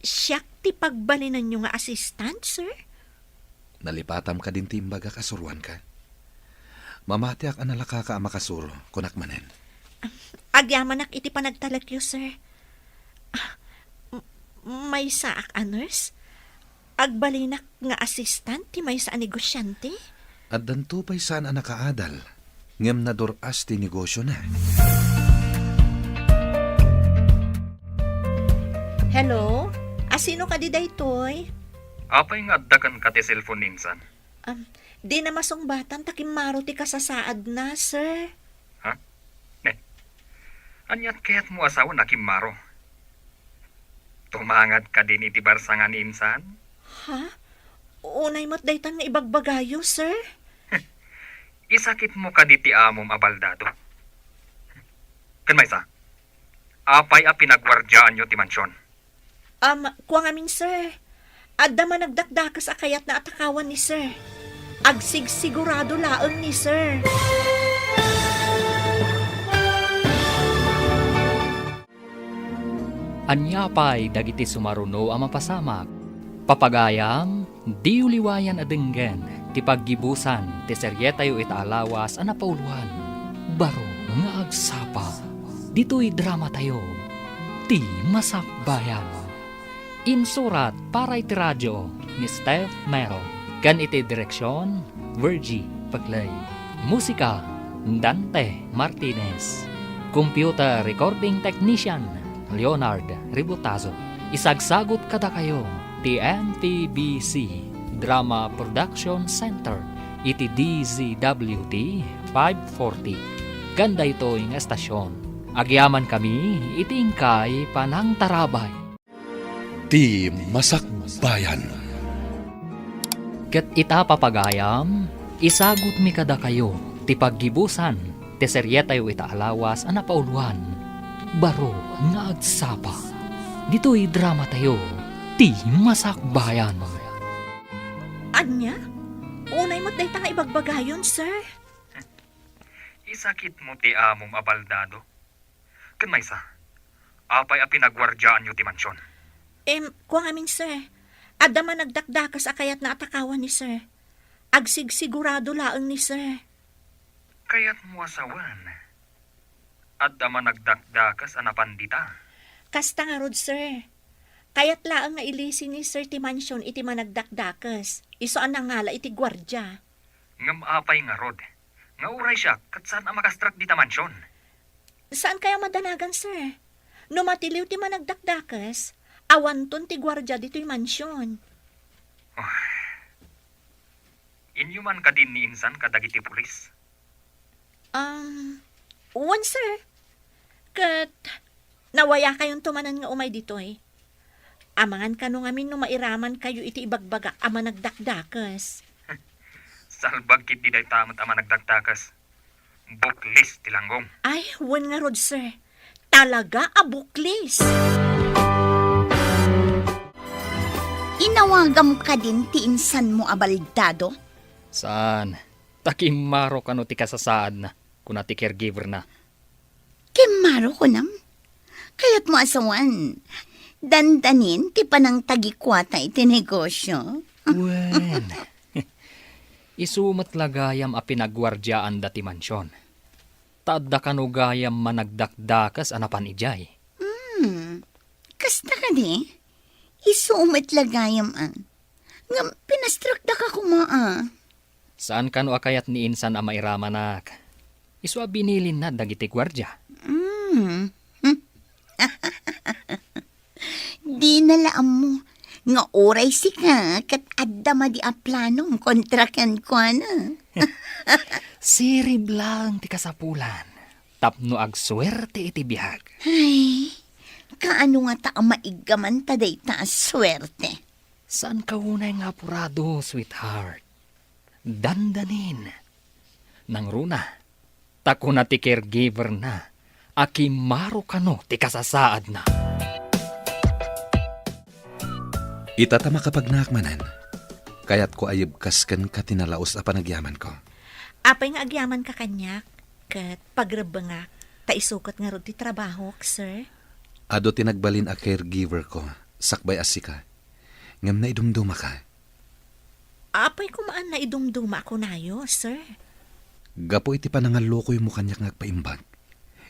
siak ti pagbalinanyo nga assistant, sir? Nalipatam kadin ti imbagak a suroanka? Mamatiak a nalakaka a makasuro, kunak manen. Agyamanak iti panagtalekyo, sir. Ah, m-, maysaak a nurse? Agbalinak nga assistant ti maysa a negosiante? Addanto pay saan a nakaadal, ngem nadur-as ti negosiona. Hello? Asino kadi daytoy? Apay nga adda kenka ti cellphone ni insan? Am, dina masungbatan ta kimmaro ti kasasaadna, sir. Ha? Ne? Aniat kayatmo a sawen a kimmaro? Tumangad kadin iti barsangan ni insan? Ha? Unay met daytan nga ibagbagayo, sir. Isakitmo kadi ti amom a baldado? Ken maysa, apay a pinagwardiaanyo ti mansion? Um, kua ngamin, sir. Adda managdakdakes a kayatna a takawan ni sir. Agsigsigurado laeng ni sir. Ania pay dagiti sumaruno a mapasamak? Papagayam, diyo liwayan a denggen ti paggibusan ti serietayo ita a lawas a napauloan, Baro nga Agsapa. Ditoy dramatayo, Ti Masakbayan. Insurat para iti radio ni Steph Mero, ken iti direksion, Virgie Paclay. Musika, Dante Martinez. Computer recording technician, Leonard Ributazo. Isagsagut kadakayo ti M P B C Drama Production Center iti D Z W T five forty. Ken daytoy nga estasyon, agyamankami iti inkay panangtarabay. Ti Masakbayan. Ket ita, papagayam, isagutmi kadakayo ti paggibusan ti serietayo ita a lawas a napauloan, Baro nga Agsapa. Ditoy dramatayo, Ti Masakbayan. Ania? Unay met dayta nga ibagbagayon, sir. Isakitmo ti amom a baldado. Ken maysa, apay a pinagwardiaanyo ti mansion? Em, kua ngamin, sir. Adda managdakdakes a kayatna a takawan ni sir. Agsigsigurado laeng ni Sir. Kayatmo a sawen, adda managdakdakes a napan dita? Kasta ngarud, Sir. Kayat laeng nga ilisi ni Sir ti mansion iti managdakdakes, isu a nangala iti guardia. Ngem apay ngarud, nga uray siak ket saan a makastrek dita mansion? Saan kayo madanagan, Sir? No matiliw ti managdakdakes, awanton ti guardia ditoy mansion. Oh. Inyo man kadin ni insan kadagiti pulis? Um, wen, Sir. Ket nawayakayonto manen nga umay ditoy. Amangan kano ngamin no mairaman kayo iti ibagbagak a managdakdakes. Salbag ketdi dayta met a managdakdakes. Buklis ti langgong. Ay, wen ngarud, Sir. Talaga a buklis. Inawagam kadin ti insanmo a baldado? Saan. Ta kimmaro kano ti kasasaadna, kuna ti caregiver-na. Kimmaro kunam? Kayatmo a sawen, dandanin ti panangtagikuata iti negosio? Wen, isu met la gayam a pinagguardiaanda ti mansion. Ta adda kano gayam managdakdakes a napan idiay. Hmm, kasta kadi? Isu met la gayam a. Ngem pinastrekdaka koma a. Saan kano a kayat ni insan a mairamanak? Isu a binilinna dagiti guardia. Mm. Dina la ammo nga uray sika ket adda madi a planom kontra kenkuana. Sirib laeng ti kasapulan tapno agsuerte iti biag. Ay, kaano ngata a maiggaman ta dayta a suerte? Saanka unay nga apurado, sweetheart. Dandanin. Nangruna, ta kuna ti caregiver-na a kimmaro kano ti kasasaadna. Ita ta makapagnaak manen, kayatko a yebkas kenka ti nalaus a panagyamanko. Apay nga agyamanka kaniak, ket pagrebbengak, ta isu ket ngarud ti trabahok, sir? Adu ti nagbalin a caregiver-ko, sakbay a sika. Ngem naidumdumaka. Apay koma a naidumduma a kunayo, sir? Gapu iti panangallukoymo kaniak nga agpaimbag,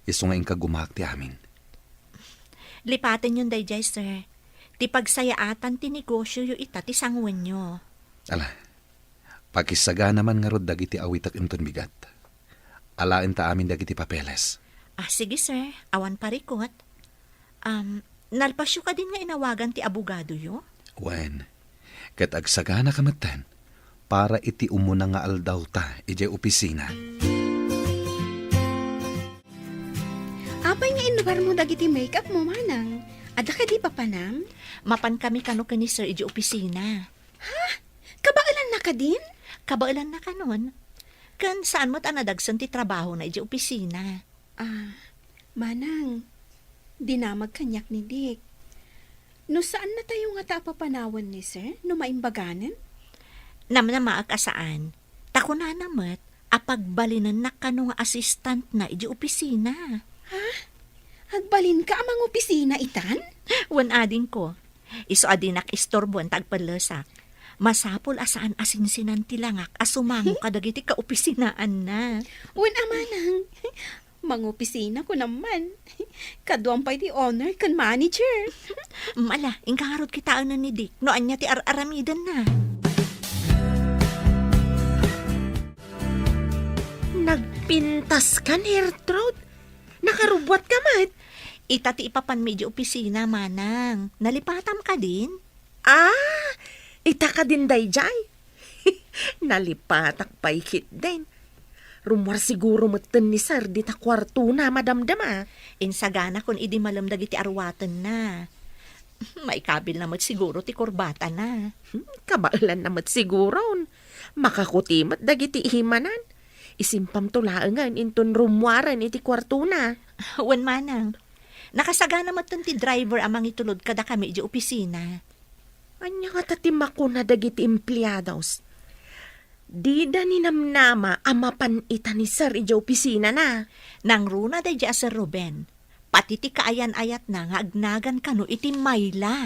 isu nga inka gumaak ti amin. Lipatenyon daydiay, sir. Ti pagsayaatan ti negosioyo ita ti sanguenyo. Ala, pakisagana man ngarud dagiti awitek inton bigat. Alaenta amin dagiti papeles. Ah, sige, sir. Awan parikut. Um, nalpasyo kadin nga inawagan ti abogadoyo? Wen, ket agsaganaka metten para iti umuna nga aldawta idiay opisina. Apay nga inlugarmo dagiti make-up mo, manang? Adda kadi papanam? Mapan kami kano ken ni sir idiay opisina. Ha? Kabaelanna kadin? Kabaelanna kanon. Ken saan met a nadagsen ti trabahona idiay opisina. Ah, manang, dinamag kaniak ni Dick. No saannatayo ngata a papanawen ni sir, no maimbaganen? Namnamaek a saan. Ta kunana met a pagbalinennak kano nga assistantna idiay opisina. Ha? Agbalinka a mangopisina itan? Wen adingko. Isu a dinak istorboen ta agpellesak. Masapul a saan a sinsinan ti langak a sumango kadagiti kaopisinaanna. Wen a manang, mangopisina kunam man. Kaduam pay ti owner ken manager. Mm, ala, inka ngarud kitaen ni Dick no ania ti ar-aramidenna. Nagpintas kan, Gertrude? Nakarubbuat ka met? Ita ti ipapanmi idiay opisina, manang. Nalipatam kadin? Ah, ita kadin daydiay? Nalipatak pay ketdin. Rummuar siguro metten ni sir dita kuartona, madamdama. Insaganakon idi malem dagiti arwatenna. Maikabilna met siguro ti kurbatana. Hmm, kabaelanna met siguron. Makakuti met dagiti imanan. Isimpamto laengen inton rummuaren iti kuartona. Wen manang. Nakasagana metten ti driver a mangitulod kadakami idiay opisina. Ania ngata ti makuna dagiti empleados? Dida ninamnama a mapan ita ni sir idiay opisinana. Nangruna daydiay a Sir Ruben. Pati ti kaayan-ayatna nga agnagan kano iti mayla.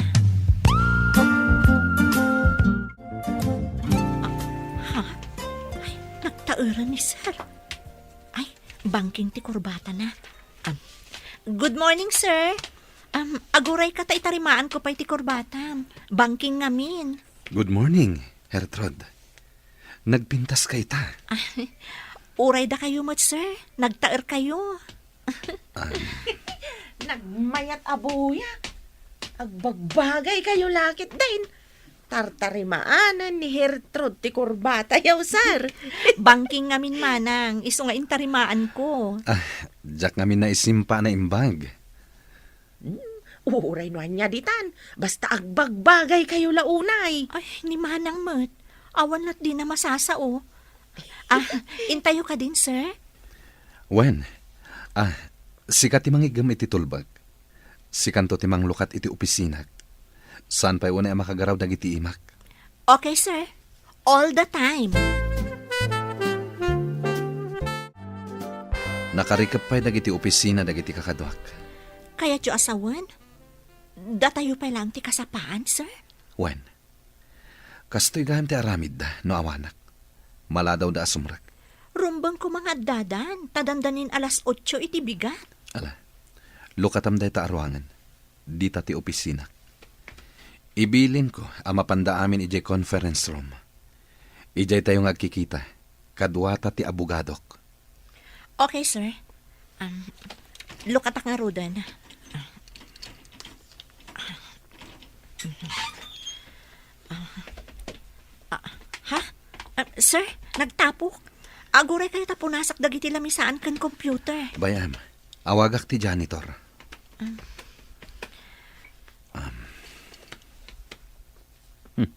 Ah, ha? Ura ni Sir. Ay, bangking ti kurbatana. Um, good morning, sir. Um, agurayka ta itarimaanko pay ti kurbatam. Bangking ngamin. Good morning, Gertrude. Nagpintaska ita. Uray dakayo met, sir. Nagtaerkayo. Ah. Nagmayat a buyak. Agbagbagaykayo la ketdin. Tartarimaanen ni Gertrude ti kurbatayo, sir. Bangking ngamin, manang, isu nga intarimaanko. Ah, diak ngamin naisimpa a naimbag. Hmm, uray no ania ditan, basta agbagbagaykayo la unay. Ay, ni manang met. Awan lat dina masasao. Ah, intayo kadin, sir? Wen, ah, sika ti mangiggem iti tulbek. Sikanto ti manglukat iti opisinak. Saan pay unay a makagaraw dagiti imak. Okay, sir. All the time. Nakarikep pay dagiti opisina dagiti kakaduak. Kayatyo a sawen? Datayo pay laeng ti kasapaan, sir? Wen. Kastoy gayam ti aramidda no awanak. Maladawda a sumrek. Rumbeng koma nga addadan, ta dandanin alas otso iti bigat. Ala, lukatam dayta a ruangan. Dita ti opisinak. Ibilinko a mapanda amin idiay conference room. Idiaytayo nga agkikita, kaduata ti abogadok. Okay, sir. Um, lukatak ngaruden. Ah, ha? Ah, sir, nagtapok. Aguraykayo ta punasak dagiti lamisaan ken computer. Bay-am, awagak ti janitor. Ah. Um. Hmm.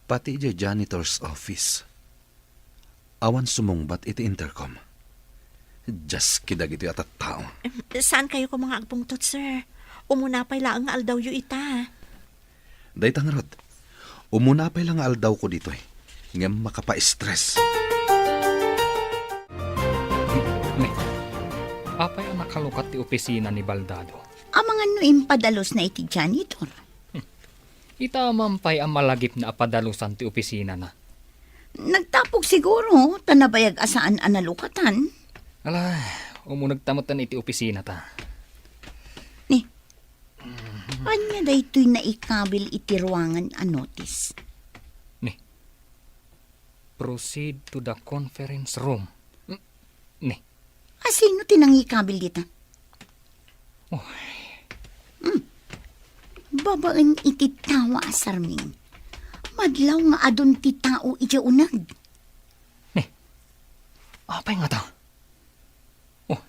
Pati idiay janitor's office. Awan sumungbat iti intercom. Dios, kadagitoy a tattao. Em, saankayo koma nga agpungtot, sir? Umuna pay laeng nga aldawyo ita. Dayta ngarud, umuna pay la nga aldawko ditoy, ngem makapa-stress. Ne, apay a nakalukat ti opisina ni Baldado? Amangan no impadalosna iti janitor. Ita man pay a malagipna a padalusan ti opisinana. Nagtapok siguro, ta nabayag a saan a nalukatan. Ala, umunegta metten iti opisinata. Ni, ania daytoy naikabil iti ruangan a notice? Ni, proceed to the conference room. Ni. Asino ti nangikabil dita? Oh. Hmm. Babaen iti tawa a sarming. Madlaw nga adun ti tao idiay uneg. Ni, apay ngata? Oh,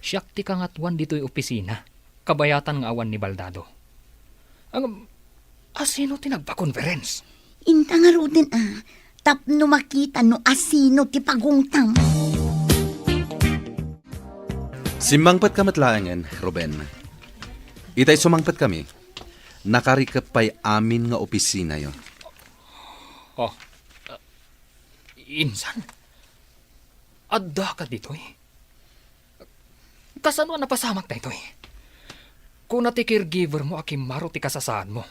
siak ti kangatoan ditoy opisina. Kabayatan nga awan ni Baldado. Ang, asino ti nagpa-conference? Inta ngaruden a, tapno makita no asino ti pagungtam. Simmangpetka met laengen, Ruben. Itay sumangpetkami, nakarikep pay amin nga opisinayo. Oh, uh, insan? Addaka ditoy? Kasano a napasamak daytoy? Kuna ti caregiver mo a kimmaro ti kasasaadmo.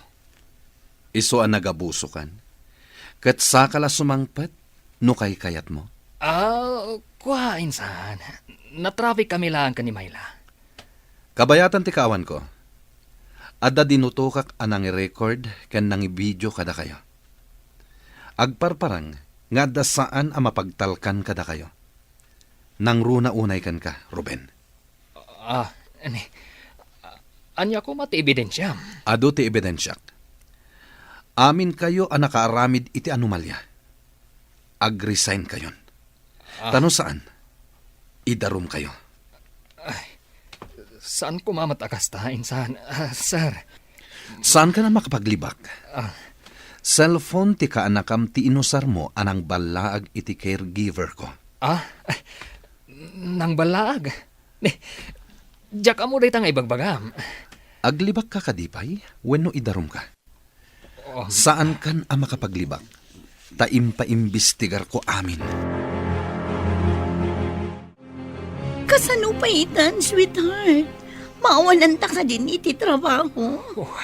Isu a nagabusokan? Ket saka la sumangpet no kaykayatmo? Ah, kua, insan. Natraffic kami laeng ken ni Myla. Kabayatan ti kaawanko. Adda dinutokak a nangirecord ken nangibidio kadakayo. Agparparang nga adda saan a mapagtalkan kadakayo. Nangruna unay kenka, Ruben. Ah, ani, ania koma ti ebidensiam? Adu ti ebidensiak. Aminkayo a nakaaramid iti anomalia. Ag-resign kayon. Ah. Ta no saan, idarumkayo. Ay, saan koma met a kasta, insan, ah, sir. Saankan a makapaglibak? Ah. Cellphone ti kaanakam ti inusarmo a nangballaag iti caregiver ko. Ah? Nangballaag? Ni, diak ammo dayta nga ibagbagam. Aglibakka kadi pay wenno idarumka? Um. Saankan a makapaglibak, ta impaimbestigarko amin. Kasano pay itan, sweetheart? Maawananta kadin iti trabaho? Oh,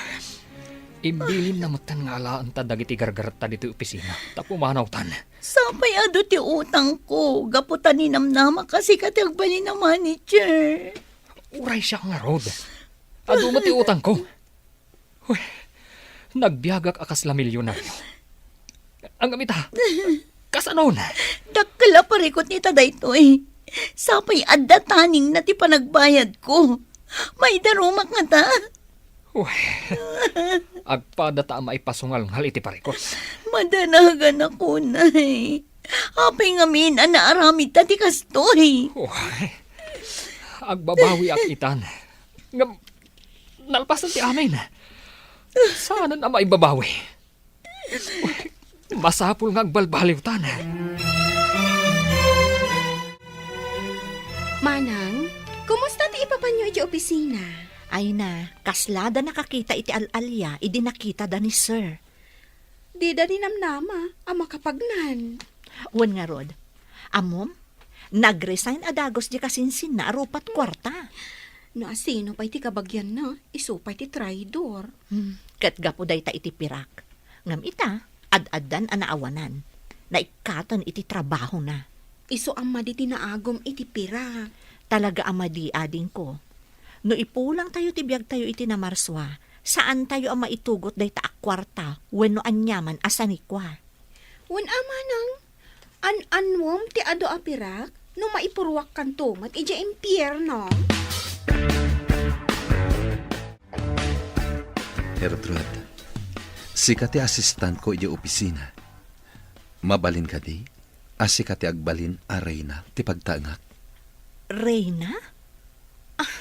Imbilinna metten nga alaenta dagiti gargaretta ditoy opisina ta pumanawtan. Sapay adu ti utangko, gapu ta ninamnamak a sika ti agbalin a manager. Uray siak ngarud. Adu met ti utangko. Uy, nagbiagak a kasla milyonario. Ngem ita, kasanon? Dakkel a parikut ita daytoy. Sapay adda taningna ti panagbayadko. Maidarumak ngata. Uy, agpada ta a maipasungalngal iti parikut. Madanagan ako, Nay. Apay ngamin a naaramidta ti kastoy? Uy, agbabawiak itan. Ngem, nalpasen ti amin. Saanen a maibabawi. Uy, masapul nga agbalbaliwtan. Manang, kumusta ti ipapanyo iti opisina? Ay na, kasla da nakakita iti al-alia idi nakita da ni Sir. Dida ninamnama a makapagnan. Wen ngarud, ammom, nag-resign a dagus di kasinsinna a rupat kuarta. No asino pay ti kabagianna, isu pay ti traidor. Hmm, ket gapu dayta iti pirak. Ngem ita, ad-addan a naawanan. Naikkaten iti trabahona. Isu a madi ti naagum iti pirak. Talaga a madi, adingko. No ipulangtayo ti biagtayo iti namarsua, saantayo a maitugot dayta a kuarta wenno aniaman a sanikua. Wen a manang, an-annuem ti adu a pirak no maipuruakkanto met idiay impierno. Gertrude, sika ti asistentko idiay opisina. Mabalin kadi a sika ti agbalin a reyna ti pagtaengak? Reyna? Ah,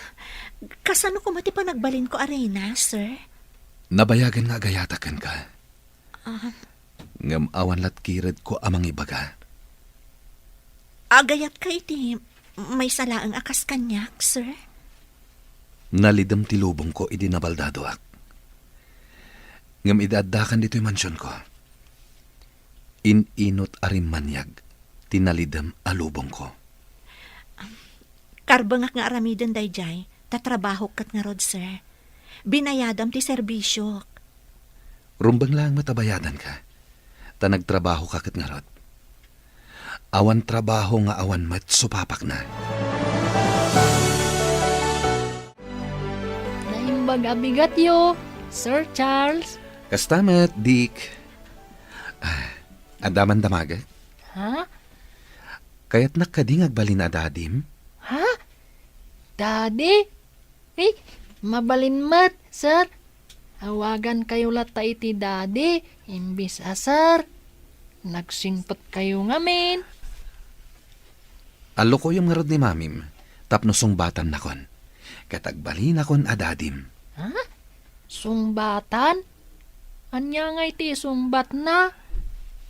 kasano koma ti panagbalinko a reyna, sir? Nabayagen nga agayatak kenka. Ah. Ngem awan latkiredko a mangibaga. Agayatka iti maysa laeng a kas kaniak, sir? Nalidem ti lubongko idi nabaldadoak. Ngem idi addakan ditoy mansionko, in-inut a rimmaniag ti nalidem a lubongko. Karbengak nga aramiden daydiay, ta trabahok ket ngarud, sir. Binayadam ti serbisyok. Rumbeng laeng met a bayadanka, ta nagtrabahoka ket ngarud. Awan trabaho nga awan met supapakna. Naimbag a bigatyo, Sir Charles. Kasta met, Dick. Ah, adda man damagek? Ha? Kayatnak kadi nga agbalin a dadim? Ha? Daddy? Eh, mabalin met, sir. Awagankayo latta iti daddy, imbis a sir. Nagsingpetkayo ngamin. Allukoyem ngarud ni mamim, tapno sungbatannakon. Ket agbalinakon a dadim. Ha? Sungbatan? Ania ngay ti isungbatna?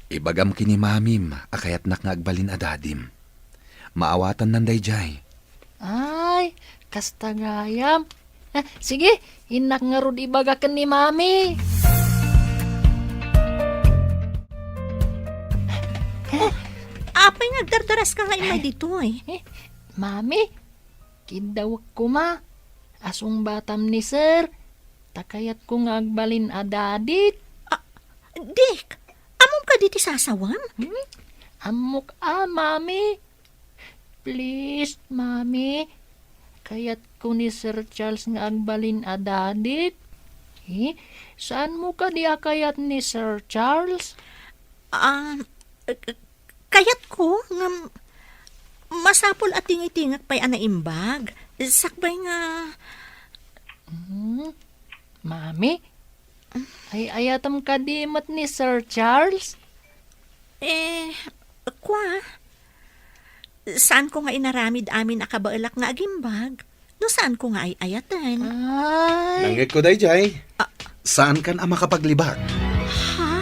Ibagam ken ni mamim a kayatnak nga agbalin a dadim. Maawatannan daydiay. Ay, kasta gayam. Ah, sige, innak ngarud ibaga ken ni Mami. Oh, apay nga agdardaraska nga immay ditoy? Eh, Mami, kiddawek koma. Asungbatam ni Sir. Ta kayatko nga agbalin a dadik. Ah, Dick, ammom kadi ti sasawem? Hmm? Ammok a, Mami. Please, Mami. Kayatko ni Sir Charles nga agbalin a dadik. Eh, saanmo kadi a kayat ni Sir Charles? Ah, eh, kayatko ngem masapul a tingitingek pay a naimbag. Sakbay nga Hmm? Mami? Ay-ayatem kadi met ni Sir Charles? Eh, kua, saanko nga inaramid amin a kabaelak nga agimbag no saanko nga ay-ayaten. Ay. Nangngegko daydiay. Ah. Saankan a makapaglibak. Ha?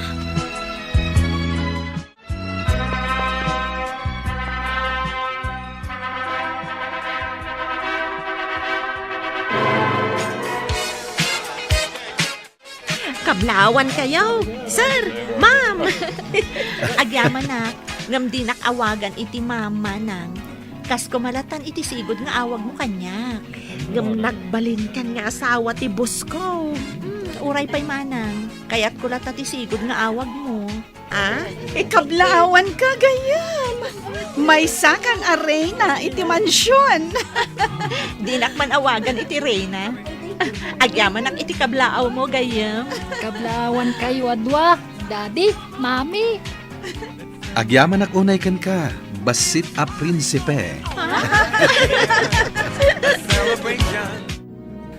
Kablawankayo, sir, ma'am. Agyamanak, ngem dinak awagan iti ma'am, manang. Kas kumalatan iti sigud nga awagmo kaniak. Ngem nagbalinkan nga asawa ti boss ko. Hmm, Uray pay manang, kayatko latta ti sigud nga awagmo. Ah, ikablaawanka gayam. Maysakan a reyna iti mansion. Dinak man awagan iti reyna. Agyamanak iti kablaawmo gayam. Kablaawankayo a dua, Daddy, Mami. Agyamanak unay kenka, bassit a prinsipe.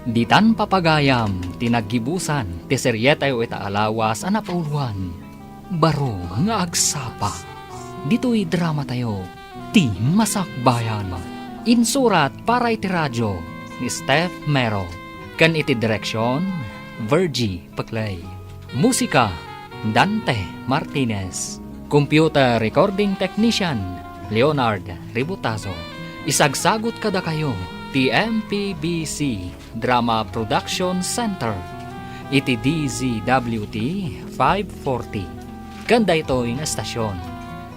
Ditan papagayam ti naggibusan ti serietayo ita a lawas a napauluan, Baro nga Agsapa. Ditoy dramatayo, Ti Masakbayan. Insurat para iti radio ni Steph Mero, ken iti direksion, Virgie Peclay. Musika, Dante Martinez. Computer Recording Technician, Leonard Ributazo. Isagsagut kadakayo ti M P B C Drama Production Center iti D Z W T five forty. Ken daytoy nga estasion,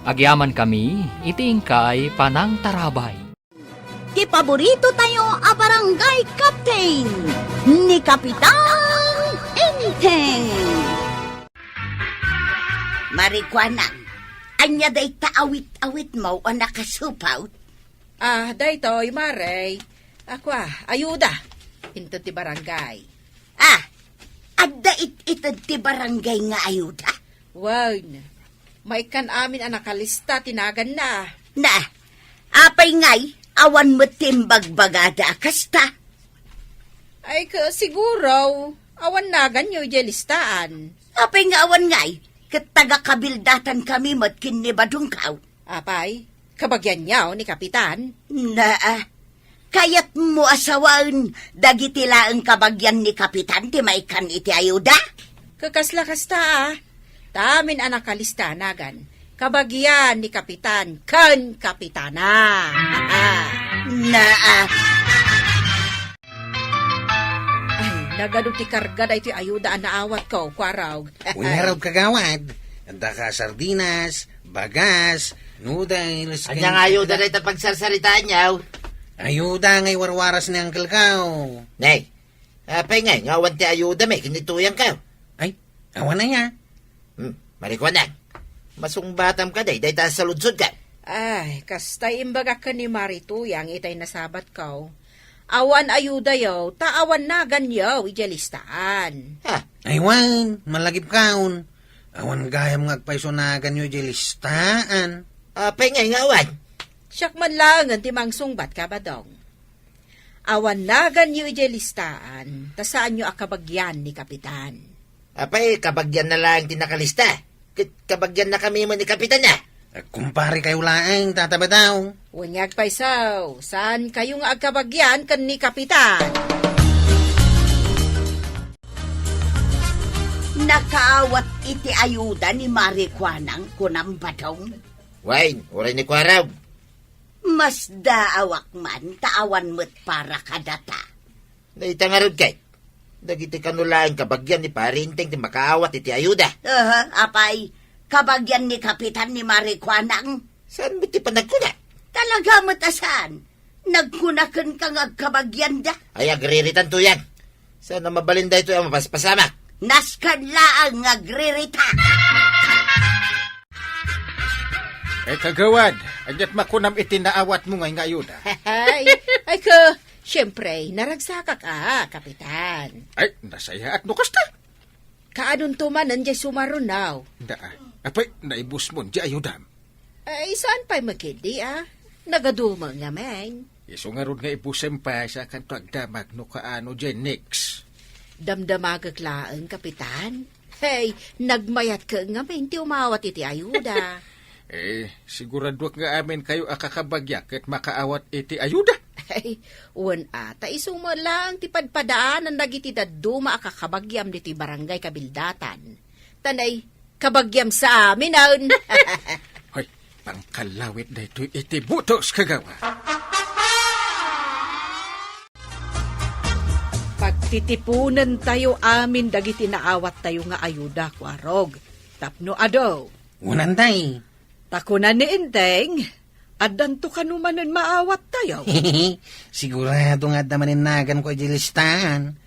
agyamankami iti inkay panangtarabay. Ti paborito tayo a barangay captain, ni Kapitan Enteng. Marikuanang, ania dayta awit-awitmo a nakasupot? Ah, daytoy, Mare. Ako, ah, ayuda. Inted ti barangay. Ah, adda it-ited ti barangay nga ayuda? Wen, maikkan amin a nakalista ti naganna. Na, apay ngay, awan met ti imbagbagada a kasta? Ay, ka, siguro, awan naganyo idiay listaan. Apay nga awan ngay, ket taga-kabildatan kami met ken ni Badongkaw. Apay, kabagianyo ni Kapitan? Naa, kayatmo a sawen dagiti laeng kabagian ni Kapitan ti maikkan iti ayuda? Kakasla kasta, a. Ta amin a nakalista nagan, kabagian ni Kapitan ken Kapitana. Naa. Ay, nagadu ti karga daytoy ayuda a naawatko, Kuarog. Wen ngarud, kagawad. Adda ka sardinas, bagas, noodles, ken... Ania nga ayuda dayta pagsarsaritaanyo? Ayuda nga iwarwaras ni Uncle Kao. Nay, apay ngay nga awan ti ayuda met ken ni Tuyang Kao? Ay, awan aya. Hmm, Marikuanang, masungbatam kadi dayta a saludsodko? Ay, kasta imbagak ken ni Mari Tuyang itay nasabatko. Awan ayudayo, ta awan naganyo idiay listaan. Ha? Ay wen, malagipkon. Awan gayam nga agpayso naganyo idiay listaan. Apay ngay nga awan? Siak man laengen ti mangsungbat, Kabadong. Awan naganyo idiay listaan, ta saanyo a kabagian ni Kapitan. Apay, kabagianna laeng ti nakalista? Ket kabagiannakami met ni Kapitan, a? Agkumparekayo laeng, Tata Badong. Wen nga agpayso, saankayo nga agkabagian ken ni Kapitan. Nakaawat iti ayuda ni Marikuanang, kunam, Badong? Wen, uray ni Kuarog. Masdaawak man ta awan met para kadata. Dayta ngarud ket, dagiti kano laeng kabagian ni Pari Enteng ti makaawat iti ayuda. Aha, apay, kabagian ni Kapitan ni Marikuanang? Saan met ti panagkuna? Talaga met a saan. Nagkuna kenka nga agkabagianda. Ay, agriritan, Tuyang. Saan a mabalin daytoy a mapaspasamak? Nasken laeng nga agririta. Ay, kagawad, aniat makunam iti naawatmo ngay nga ayuda? Ay, ay, ka, siyempre, naragsakak a, Kapitan. Ay, nasayaat no kasta. Kaanonto manen diay sumarunaw? Daa. Apay, naibusmon diay ayudam? Ay, saan pay makidi, a? Nagadumo ngamin. Isu ngarud nga ibusem pay, sakanto agdamag no kaano diay next. Damdamagek laeng, Kapitan. Hey, nagmayat ka ngamin ti umawat iti ayuda. Eh, siguraduak nga aminkayo a kakabagyak ket makaawat iti ayuda. Ay, wen a, ta isu met laeng ti padpadaanan dagiti dadduma a kakabagiam ditoy barangay kabildatan. Ta nay, kabagiam sa amin, aun. Hoy, pangkallawit daytoy iti butos, kagawa. Pagtitiponentayo amin dagiti naawattayo nga ayuda, Kuarog, tapno adu. Unan, tay. Ta kuna ni Enteng, addanto kano manen maawattayo? Sigurado nga adda manen naganko idiay listaan.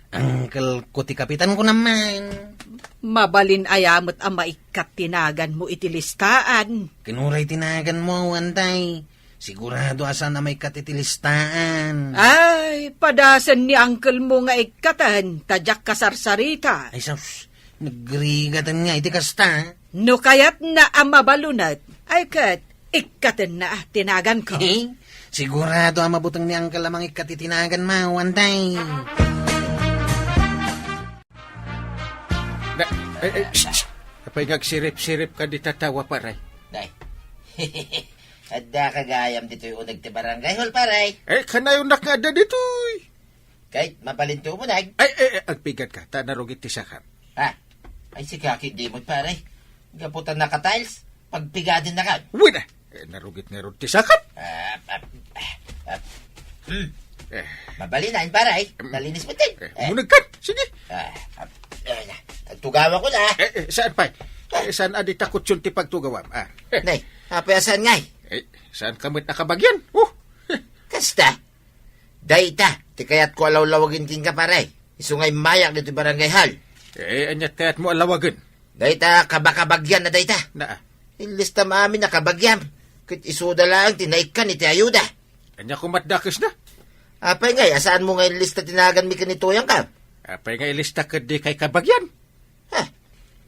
Uncle ko ti kapitan ko naman. Mabalin aya met a maikkat ti naganmo iti listaan. Ken uray ti naganmo, Antay. Sigurado a saan a maikkat iti listaan. Ay, padasen ni uncle mo nga ikkaten, ta diak kasarsarita. Ay, sus, nagrigaten nga iti kasta. No kayatna a mabalunet, ay ket, ikkatenna ti naganko. Eh, sigurado a mabuteng ni Uncle a mangikkat iti naganmo, Antay. Na, eh, eh, shh, shh. Apay nga agsirip-sirip ka di tatawa, pare? Nay. Adda ka gayam ditoy uneg ti barangay hall, pare. Eh, kanayon na ka adda ditoy. Kay, mabalinto mo, Nag. Ay, eh, eh, agpigad ka, ta narugit ti sakam. Ha? Ay, si Kaki Dimot, pare. Gapu ta naka-tiles, pagpigaden na ka. Uy na! Eh, narugit nga rod ti sakam. Ah, ah, ah, ah. Hmm. Eh. Mabalin na, pare. Hmm. Nalinis mo din. Eh, eh. Umuneg ka. Sige. Ah, ah, ah, ah. Agtugawan ko na. Eh, eh, saan pa? Eh, saan a di takutyon ti pagtugawam? Ah. Eh. Nay, apay a saan ngay? Eh, saan ka met a kabagyan? Oh. Kasta? Dayta, ti kayatko a lawlawagen kenka, pare. Isu nga immayak ditoy barangay hall. Eh, aniat kayatmo a lawagen? Dayta, kabakabagyan na dayta. Naa. Inlistam amin a kabagyam. Ket isuda laeng ti naikkan iti ayuda. Ania komat dakesna? Apay ngay, a saanmo nga inlista ti naganmi ken ni Tuyang ka? Apay nga ilista ket di kay kabagyan? Ha?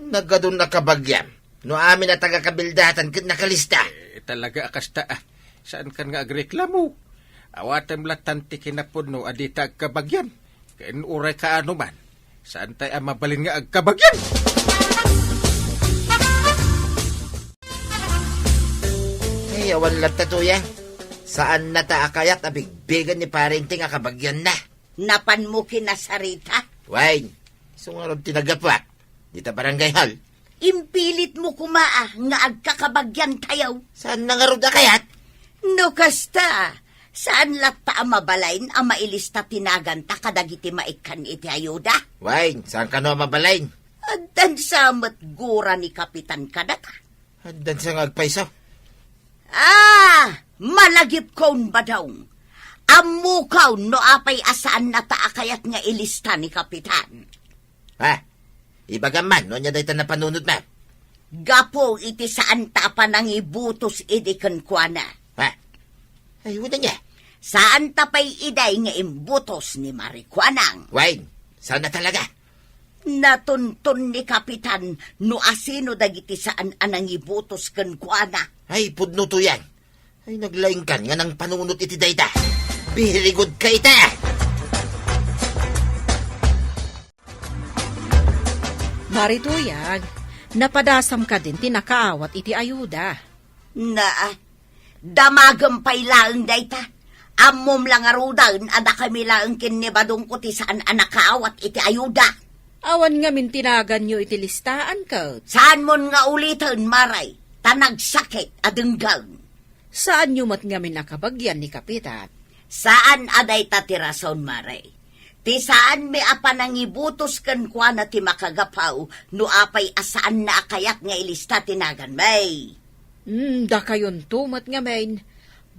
Nagadun a kabagyam. No amin a taga-kabildatan ket nakalista. Eh, talaga a kasta, ah. Saan kan nga agreklamo? Awatem latan ti kinapudno a dita agkabagyan. Ken uray kaano man, saan tay a mabalin nga agkabagyan? Ay, awan latta, Tuyang. Saan na ta a kayat a bigbigen ni Parente nga kabagyan na. Napanmo kinasarita? Wen, isu ngarud ti naggapuak. Dita barangay hall. Impilitmo koma a nga agkakabagyan tayo. Saan na ngarud a kayat? No kasta, saan latta a mabalin a mailista ti naganta kadagiti maikkan iti ayuda? Wen, saan kano a mabalin? Addan sa met gura ni Kapitan kadata. Addan sa nga agpayso. Ah, malagipkon, Badong. Ammokon no apay a saan nata a kayat nga ilista ni Kapitan. Ha? Ibagam man, no ania dayta napanunotna? Gapu iti saan ta a panangibutos idi kenkuana. Ha? Ay, wen ania? Saan ta pay iday nga imbutos ni Marikuanang. Wen, saan na talaga? Natunton ni Kapitan no asino dagiti saan a nangibutos kenkuana. Ay, pudno, Tuyang. Ay, naglaingkan nga nangpanunot iti dayta. Very good ka ita! Mari Tuyang, napadasam kadin ti nakaawat iti ayuda. Naa, damagem pay laeng dayta. Ammom la ngaruden a dakami laeng ken ni Badongko ti saan a nakaawat iti ayuda. Awan ngamin ti naganyo iti listaan ket? Saanmon nga uliten, Mare, ta nagsakit a denggen. Saanyo met ngamin a kabagyan ni Kapitan? Saan a dayta ti rason, Mare. Ti saanmi a panangibutos kenkuana ti makagapu no apay a saanna a kayat nga ilista ti naganmi. Hmm, dakayonto met ngamin.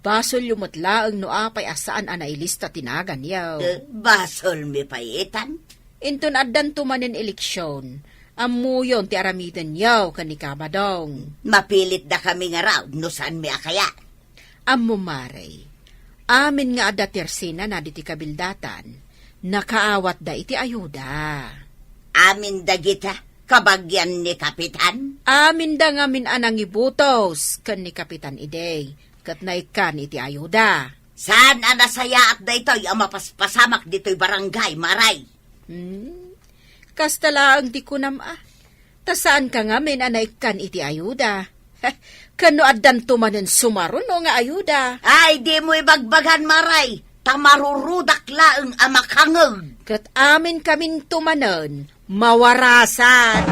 Basolyo met laeng no apay a saan a nailista ti naganyo. Eh, basolmi pay itan? Inton addanto manen eleksion, ammoyon ti aramidenyo ken ni Ka Badong. Mapilit dakami ngarud no saanmi a kayat. Ammom, Mare, amin nga adda ti arsinana ditoy kabildatan, nakaawatda iti ayuda. Amin dagita, kabagyan ni Kapitan? Aminda ngamin a nangibutos ken ni Kapitan idi, ket naikkan iti ayuda. Saan a nasayaat daytoy a mapaspasamak ditoy barangay, Mare? Hmm? Kasta laeng ti kunam a. Ta saanka ngamin a naikkan iti ayuda. Ken no addanto manen sumaruno nga ayuda. Ay, dimo ibagbagan, Mare, ta marurudak laeng a makangeg. Ket aminkaminto manen mawarasan.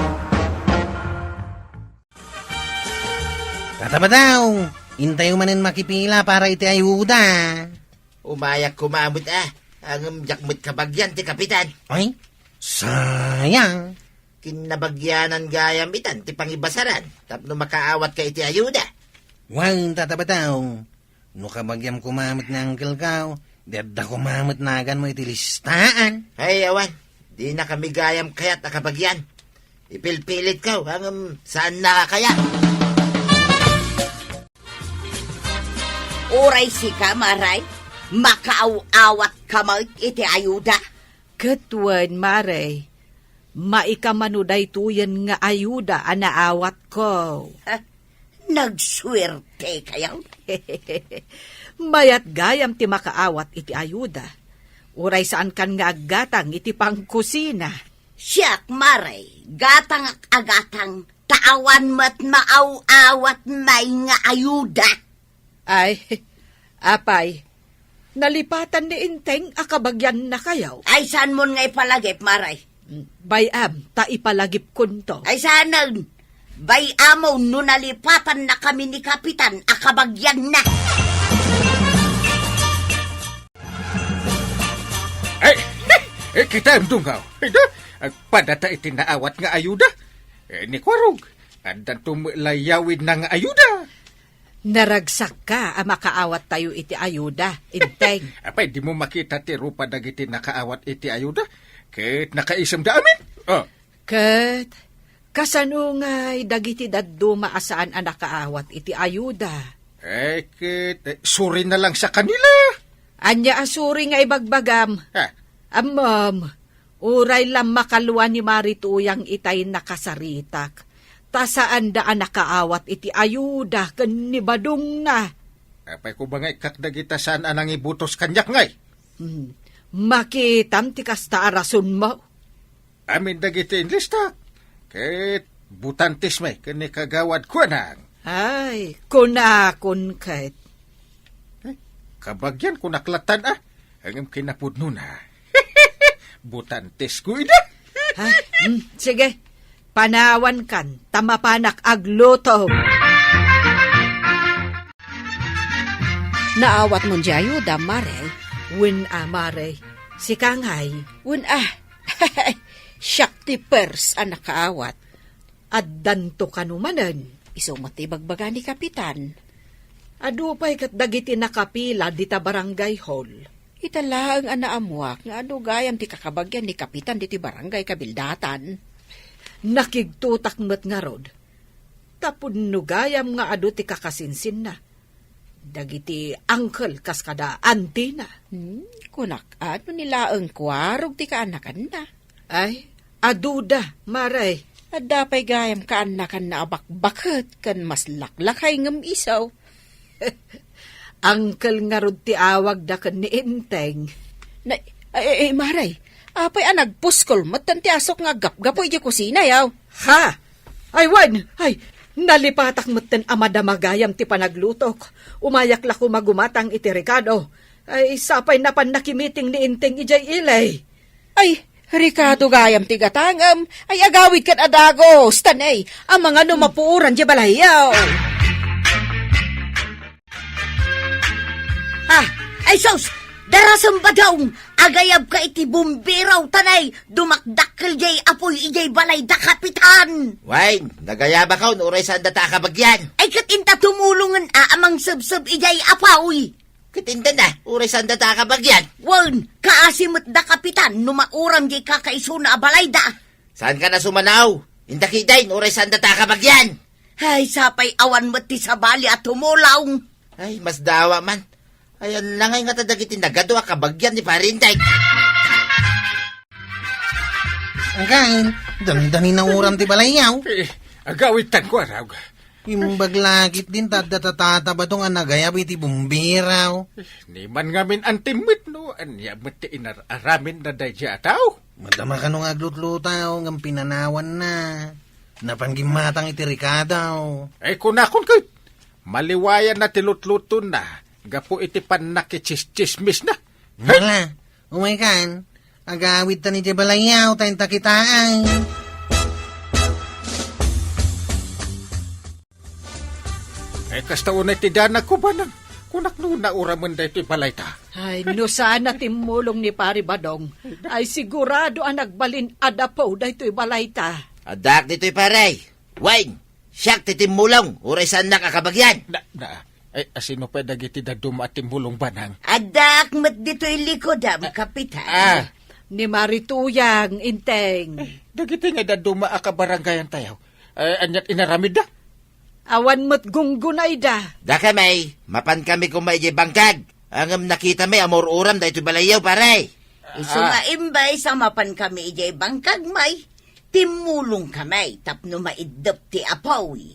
Tata Badong, intayo manen makipila para iti ayuda. Umayak koma met a, ngem diak met kabagyan ti Kapitan. Ay, sayang. Kinnabagyanan gayam itan ti pangibasaran tapno makaawatka iti ayuda. Wen, Tata Badong, no kabagyam koma met ni Uncle Kao, di adda koma met naganmo iti listaan. Ay, awan. Dina kami gayam kayat a kabagian. Ipilpilitko, ngem saanna kayat. Uray sika, Mare, makaaw-awatka met iti ayuda. Ket wen, Mare, maikamano daytoyen nga ayuda a naawatko. Ha? Nagsuertekayo? Mayat gayam ti makaawat iti ayuda. Uray saankan nga aggatang iti pangkusina. Siak, Mare, gatangak a gatang, ta awan met maaw-awat may nga ayuda. Ay, apay, nalipatan ni Enteng a kabagiannakayo? Ay, saanmon nga ipalagip, Mare? Bay-am, ta ipalagipkonto. Ay, saanen. Bay-amon no nalipatannakami ni Kapitan a kabagianna. Ay, eh, kitaem, Dungaw. Ida, agpadata iti naawat nga ayuda. Eh, ni Kuarog, addanto met layawidna nga ayuda. Naragsakka a makaawattayo iti ayuda, Enteng. Apay, dimo makita ti rupa dagiti nakaawat iti ayuda? Ket nakaisemda amin. Oh. Ket, kasano ngay dagiti dadduma a saan a nakaawat iti ayuda? Eh, ket, eh, suri na lang sa kanila. Ania a suri nga ibagbagam? Ha? Ammom, uray la makalua ni Mari Tuyang itay nakasaritak, ta saanda a nakaawat iti ayuda ken ni Badongna. Apay ko ba nga ikkak dagita saan a nangibutos kaniak ngay? Hmm. Makitam ti kasta a rasonmo. Amin dagiti inlistak, ket butantes met ken ni Kagawad Kuanang. Ay, kunakon ket. Eh, kabagian kunak latan, ah. Ngem kinapudnona. Butantes ko ida. Ha? Hmm, sige. Panawankan, ta mapanak agluto. Naawatmon diay ayuda, Mare? Wen a, Mare. Sika ngay? Wen a. Siak ti pers a nakaawat. Addanto kano manen? Isu met ti ibagbaga ni Kapitan. Adu pay ket dagiti nakapila dita barangay hall. Ita laeng a naammuak nga adu gayam ti kakabagian ni Kapitan ditoy barangay kabildatan. Nakigtotak met ngarud. Ta pudno gayam nga adu ti kakasinsinna. Dagiti uncle kas kada antina. Hmm, kunak, adu ni laeng Kuarog ti kaanakanna? Ay, aduda, Mare. Adda pay gayam kaanakanna a bakbaket ken maslaklakay ngem isu. Uncle ngarud ti awagda ken ni Enteng. Na, ay, ay, ay, Mare, apay a nagpuskol metten ti asuk nga aggapgapu idiay kusina, yaw? Ha? Ay, wen! Ay, nalipatak metten a madama gayam ti panaglutok. Umayak la koma gumatang iti rekado. Ay, sapay napan nakimiting ni Enteng idiay ili. Ay, rekado gayam ti gatangem. Ay, agawidkan a dagus, ta ne, amangan no mapuoran diay balayyo. Ah, ay sus! Darasem, Badong! Agayabka iti bumbero, ta ne, dumakdakkel diay apuy idiay balay da Kapitan! Wen, nagayabakon, uray saandata a kabagian. Ay, ket inta tumulongen a, a mangsebseb idiay apuy. Ket inta na, uray saandata a kabagian. Wen, kaasi met da Kapitan no mauram diay kakaisuna a balayda. Saankan a sumanaw? Inta kitaen, uray saandata a kabagian. Ay, sapay awan met ti sabali a tumulong. Ay, masdawa man. Ay, ania ngay ngata dagiti nagadu a kabagian ni Pari Enteng? Angkan, dangdang inauram ti balayyo. Eh, agawidtan ko, arag. Imbag la ketdin ta adda tatata Badong a nagayab iti bumbero. Eh, ni man ngamin antim met no ania met ti inar-aramidna daydiay a tao. Madama kano nga aglutlutaw ngem pinanawanna. Napan gimmatang iti rekado. Ay, kunakon ket, maliwayanna ti lutlutonna gapu iti pannakitsistsismisna. Hala, umaykan, agawidtan idiay balayyo ta inta kitaen. Eh, kasta unay ti danagko, Banang. Kunak no nauramen daytoy balayta. Ay, no saan a timmulong ni Pari Badong, ay sigurado a nagbalin a dapo daytoy balayta. Addaak ditoy, pare. Wen, siak ti timmulong, uray saannak a kabagian. Na, na, ay, asino pay dagiti dadduma a timmulong, Banang? Addaak met ditoy likodam, Kapitan. Ah. Ni Mari Tuyang, Enteng. Eh, dagiti nga dadduma a kabarangayantayo, eh, aniat inaramidda? Awan met gunggunayda. Dakami, mapankami koma idiay bangkag. Ngem nakitami a maur-uram daytoy balayyo, pare. Isu Ah. nga imbes a mapankami idiay bangkagmi, timmulongkami tapno maiddep ti apuy.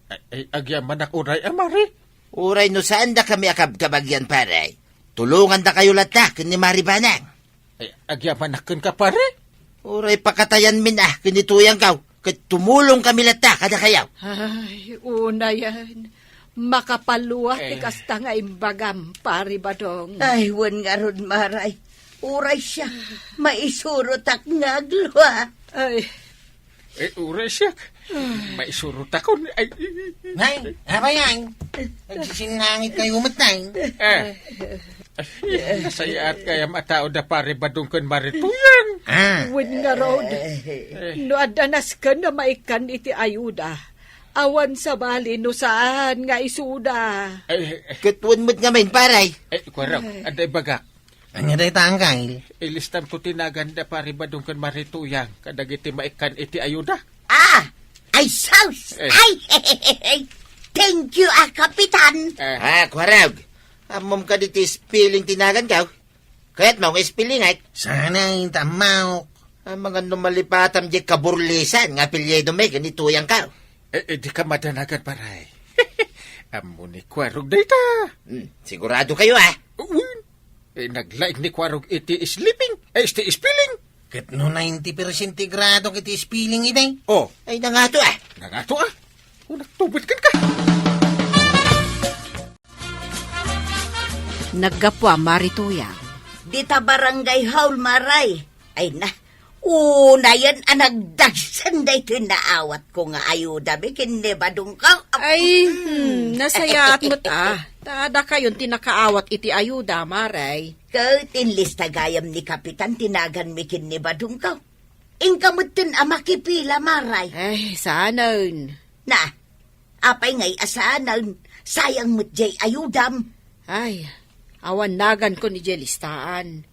Ay, ay, agyamanak uray a, Mari. Uray no saandakami a kabkabagian, pare, tulongandakayo latta ken ni Mari Banang. Ay, agyamanak kenka, pare. Uray pakatayanmin a ken ni Tuyangko, ket tumulongkami latta kadakayo. Ay, unayen. Makapaluat ti Eh. kasta nga imbagam, Pari Badong. Ay, wen ngarud, Maray. Uray siak, maisurotak nga aglua. Ay. Eh, uray siak. Maisurotakon. Ay. Nay, apay, ay? Nagsisinnangit kayo met, nay. Eh. Ay, nasayaat gayam a tao da Pari Badong ken Mari Tuyang. Ah. Wen ngarud. Eh. No adda nasken a maikkan iti ayuda, awan sabali no saan nga isuda. Ay, ay. Ket wen met ngamin, pare. Ay, kuarok, adda ibagak. Ania dayta, Angkel? Ilistamko ti nagan da Pari Badong ken Mari Tuyang kadagiti maikkan iti ayuda. Ah! Ay, sus! Eh. Ay! Thank you, ah, Kapitan. Eh. Ah, kuarog. Ammom kadi ti spelling ti naganko? Kayatmo nga spelling, ay? Sana, inta ammok. Ah, mangan no malipatam di kaburlisan nga apelyidomi ken ni Tuyangko. Eh, eh, di ka madanagan, pare. Ammo ni Kuarog dayta. Hmm, sigurado kayo, ah? Wen. Eh, naglaing ni Kuarog iti sleeping, eh, iti spelling. Ket no ninety percent ti gradok iti spelling idi? Oh. Ay, nangato, ah. Nangato, ah. Unak tubod kenka. Naggapu a Mari Tuyang. Dita barangay hall, Maray. Ay na, unayen a nagdagsen daytoy naawatko nga ayuda mi ken ni Badongko. Ay, hmm, nasayaat met a. Ta dakayon ti nakaawat iti ayuda, Maray. Ket inlista gayam ni Kapitan ti naganmi ken ni Badongko. Inka metten a makipila, Maray. Ay, saanen. Na, apay ngay a saanen, sayang met jay ayudam. Ay, awan nagankon idiay listaan.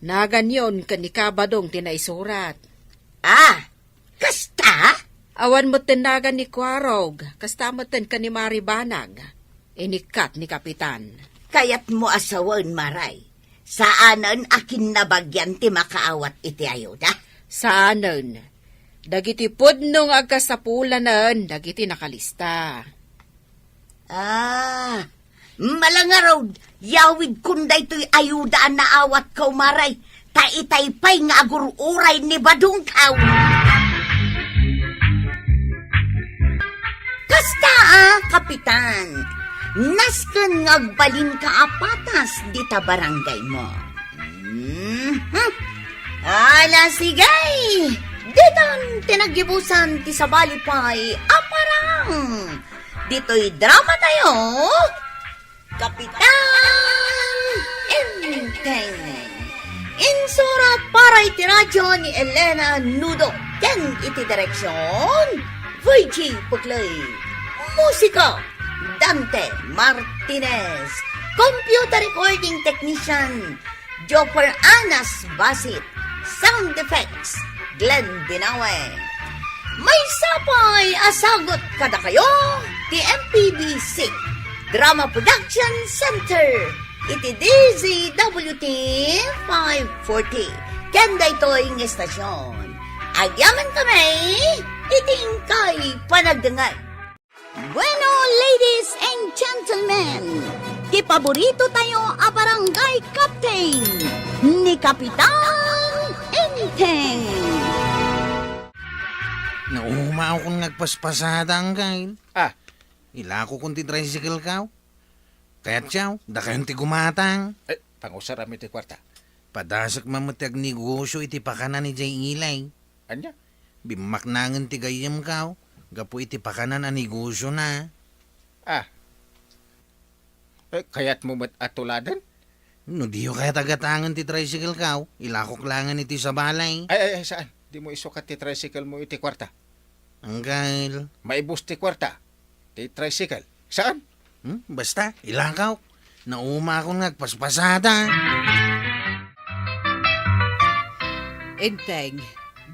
Naganyon ken ni Kabadong ti naisurat. Ah, kasta? Awan metten nagan ni Kuarog, kasta metten ken ni Mari Banag. Inikkat ni Kapitan. Kayatmo a sawen, Maray. Saanen a kinnabagian ti makaawat iti ayuda? Saanen. Dagiti pudno nga agkasapulanen dagiti nakalista. Ah, malangarod, yawidkon daytoy ayuda a naawatko, Maray, ta itay pay nga agur-uray ni Badongko. Kasta a, Kapitan, nasken nga agbalinka a patas dita barangaymo. Mhm. Ala, sige! Ditan ti naggibusan ti sabali pay a parang ditoy drama tayo, Kapitan Enteng. Insurat para iti radyo ni Elena Nudo ken iti direksyon, Virgie Puclay. Musika, Dante Martinez. Computer recording technician, Jopper Anas Basit. Sound effects, Glenn Binawe. Maysa pay a sagut kadakayo ti M P B C Drama Production Center iti D Z W T five forty. Ken daytoy nga estasyon, agyamankami iti inkay panagdengngeg. Bueno, ladies and gentlemen, ti paborito tayo a barangay captain, ni Kapitan Enteng. Naumaakon nga agpaspasada, Angkel. Ah. Ilakokon ti tricycle ko. Kayatyo, dakayon ti gumatang. Eh, pangusaram iti kuarta. Padasek man met ti agnegosyo iti pakanan idiay Ilay. Ania? Bimmaknangen ti gayyemko gapu iti pakanan a negosiona. Ah. Eh, kayatmo met a tuladen? No diyo kayat a gatangen ti tricycle ko, ilakok laengen iti sabali. Ay, ay, ay, saan? Dimo isukat ti tricycle mo iti kuarta. Angkel. Maibus ti kuarta. Ti tricycle. Saan? Hmm? Basta, ilakok. Naumaakon nga agpaspasada. Enteng,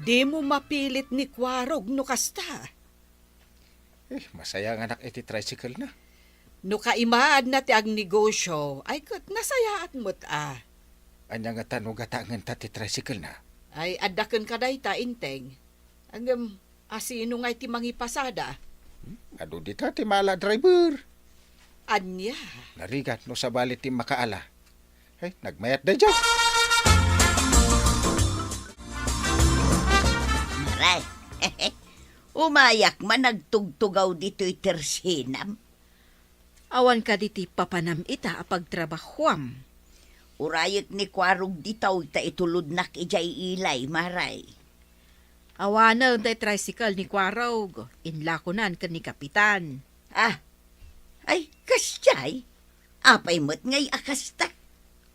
dimo mapilit ni Kuarog no kasta. Eh, masayanganak iti tricycle na. No kaimaanna ti agnegosio, ay ket nasayaat met a. Ania ngata no gatangenta ti tricycle na? Ay, adda kenka dayta, Enteng. Ngem, asino ngay ti mangipasada? Hmm? Adu dita ti maala a driver. Ania? Narigat no sabali ti makaala. Ay, nagmayat daydiay. Maray, umayak man agtugtugaw ditoy tersenam. Awan kadi ti papanam ita a pagtrabahuam? Urayek ni Kuarog ditaw ta itulodnak idiay ilay, Maray. Awanen ti tricycle ni Kuarog, inlakonan ken ni Kapitan. Ah, ay, kasdiay? Apay met ngay a kasta?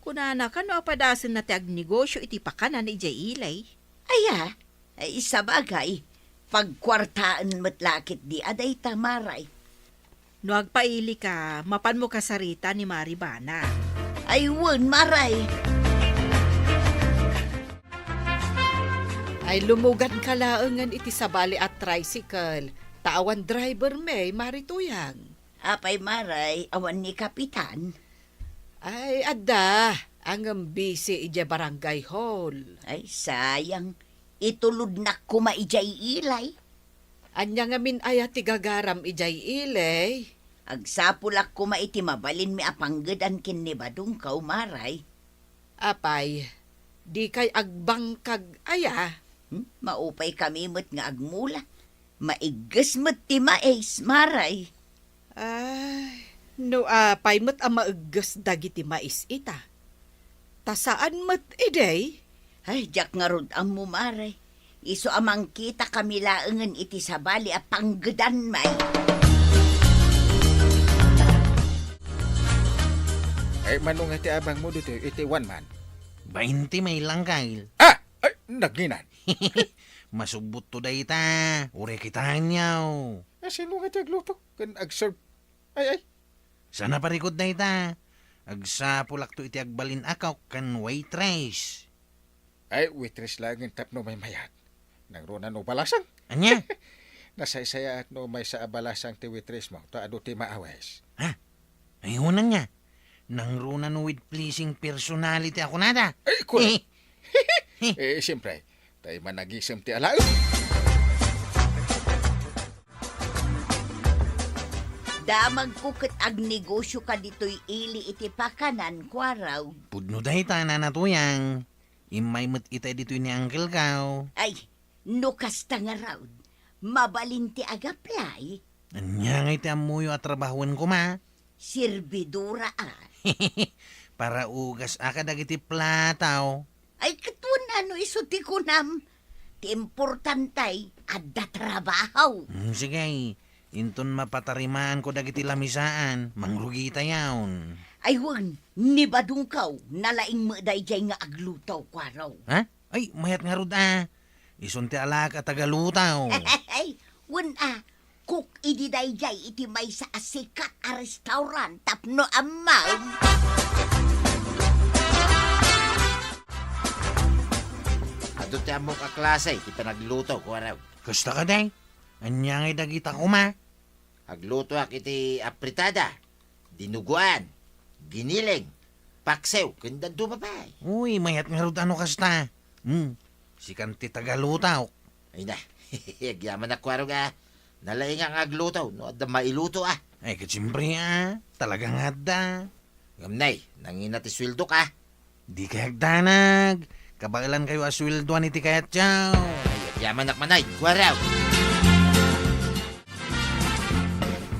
Kunana kano a padasenna ti agnegosio iti pakanan idiay ilay. Aya, ay, sabagay, pagkuartaen met la ketdi a dayta, Maray. No agpailika, mapanmo kasarita ni Mari Bana. Ay, wen, Maray. Ay, lumuganka laengen iti sabali a tricycle, ta awan driver met, Mari Tuyang. Apay, Maray, awan ni Kapitan? Ay, adda. Ngem busy idiay barangay hall. Ay, sayang. Itulodnak koma idiay ilay. Ania ngamin aya ti gagaram idiay ilay? Agsapulak koma iti mabalinmi a panggedan ken ni Badongkaw, Maray. Apay, dikay agbangkag aya? Hmm? Maupaykami met nga agmula. Maigges met ti mais, Maray. Ay, no apay met a maigges dagiti mais ita? Ta saan met idi? Ay, diak ngarud ammo, Maray. Isu a mangkitakami laengen iti sabali a panggedanmi. Ay, mano nga ti abangmo ditoy iti one man? Bainte met lang, Kyle. Ah! Ay, naginan. Masubbotto dayta. Uray kitaenyo. Ah, sino nga ti agluto? Ken agserve? Ay, ay. Saan a parikut dayta? Agsapulakto iti agbalin a cook ken waitress. Ay, waitress laengen tapno maymayat. Nangruna no balasang? Ania? Nasaysayaat no maysa a balasang ti waitressmo, ta adu ti maawes. Ha? Ay, wen ania. Nangruna no with pleasing personality a kunada. Ay, correct. Eh, siyempre, tay managisem ti alaem. Damagko ket agnegosioka ditoy ili iti pakanan, Kuarog. Pudno dayta, Nana Tuyang. Immay met itay ditoy ni uncle-ko. Ay, no kasta ngarud, mabalin ti agaplay. Ania ngay ti ammoyo a trabahoen koma? Serbidora a. Paraugas a kadagiti plataw. Ay, ket wen a no isu ti kunam. Ti importante, adda trabaho. Hmm, sige. Inton mapatarimaanko dagiti lamisaan, mangrugitayon. Ay, wen, ni Badongkaw, nalaing met daydiay nga agluto, Kuarog. Ha? Ay, mayat ngarud a. Isun ti alaek a tagaluto. Ay, wen a, cook idi daydiay iti maysa a sikat a restaurant tapno ammom. Adu ti ammok a klase iti panagluto, Kuarog. Kasta kadi? Ania ngay dagita koma? Aglutoak iti apritada, dinugoan, giniling, paksiw, ken dadduma pay. Uy, mayat ngarud a no kasta. Hmm, sikan ti tagaluto. Ay na, agyamanak, Kuarog a. Nalaingak nga agluto no adda mailuto a. Ay, ket siyempre a, talaga nga adda. Ngem nay, nangina ti sueldok a. Dikay agdanag. Kabaelankayo a sueldoan iti kayatyo. Ay, agyamanak man ay, Kuarog.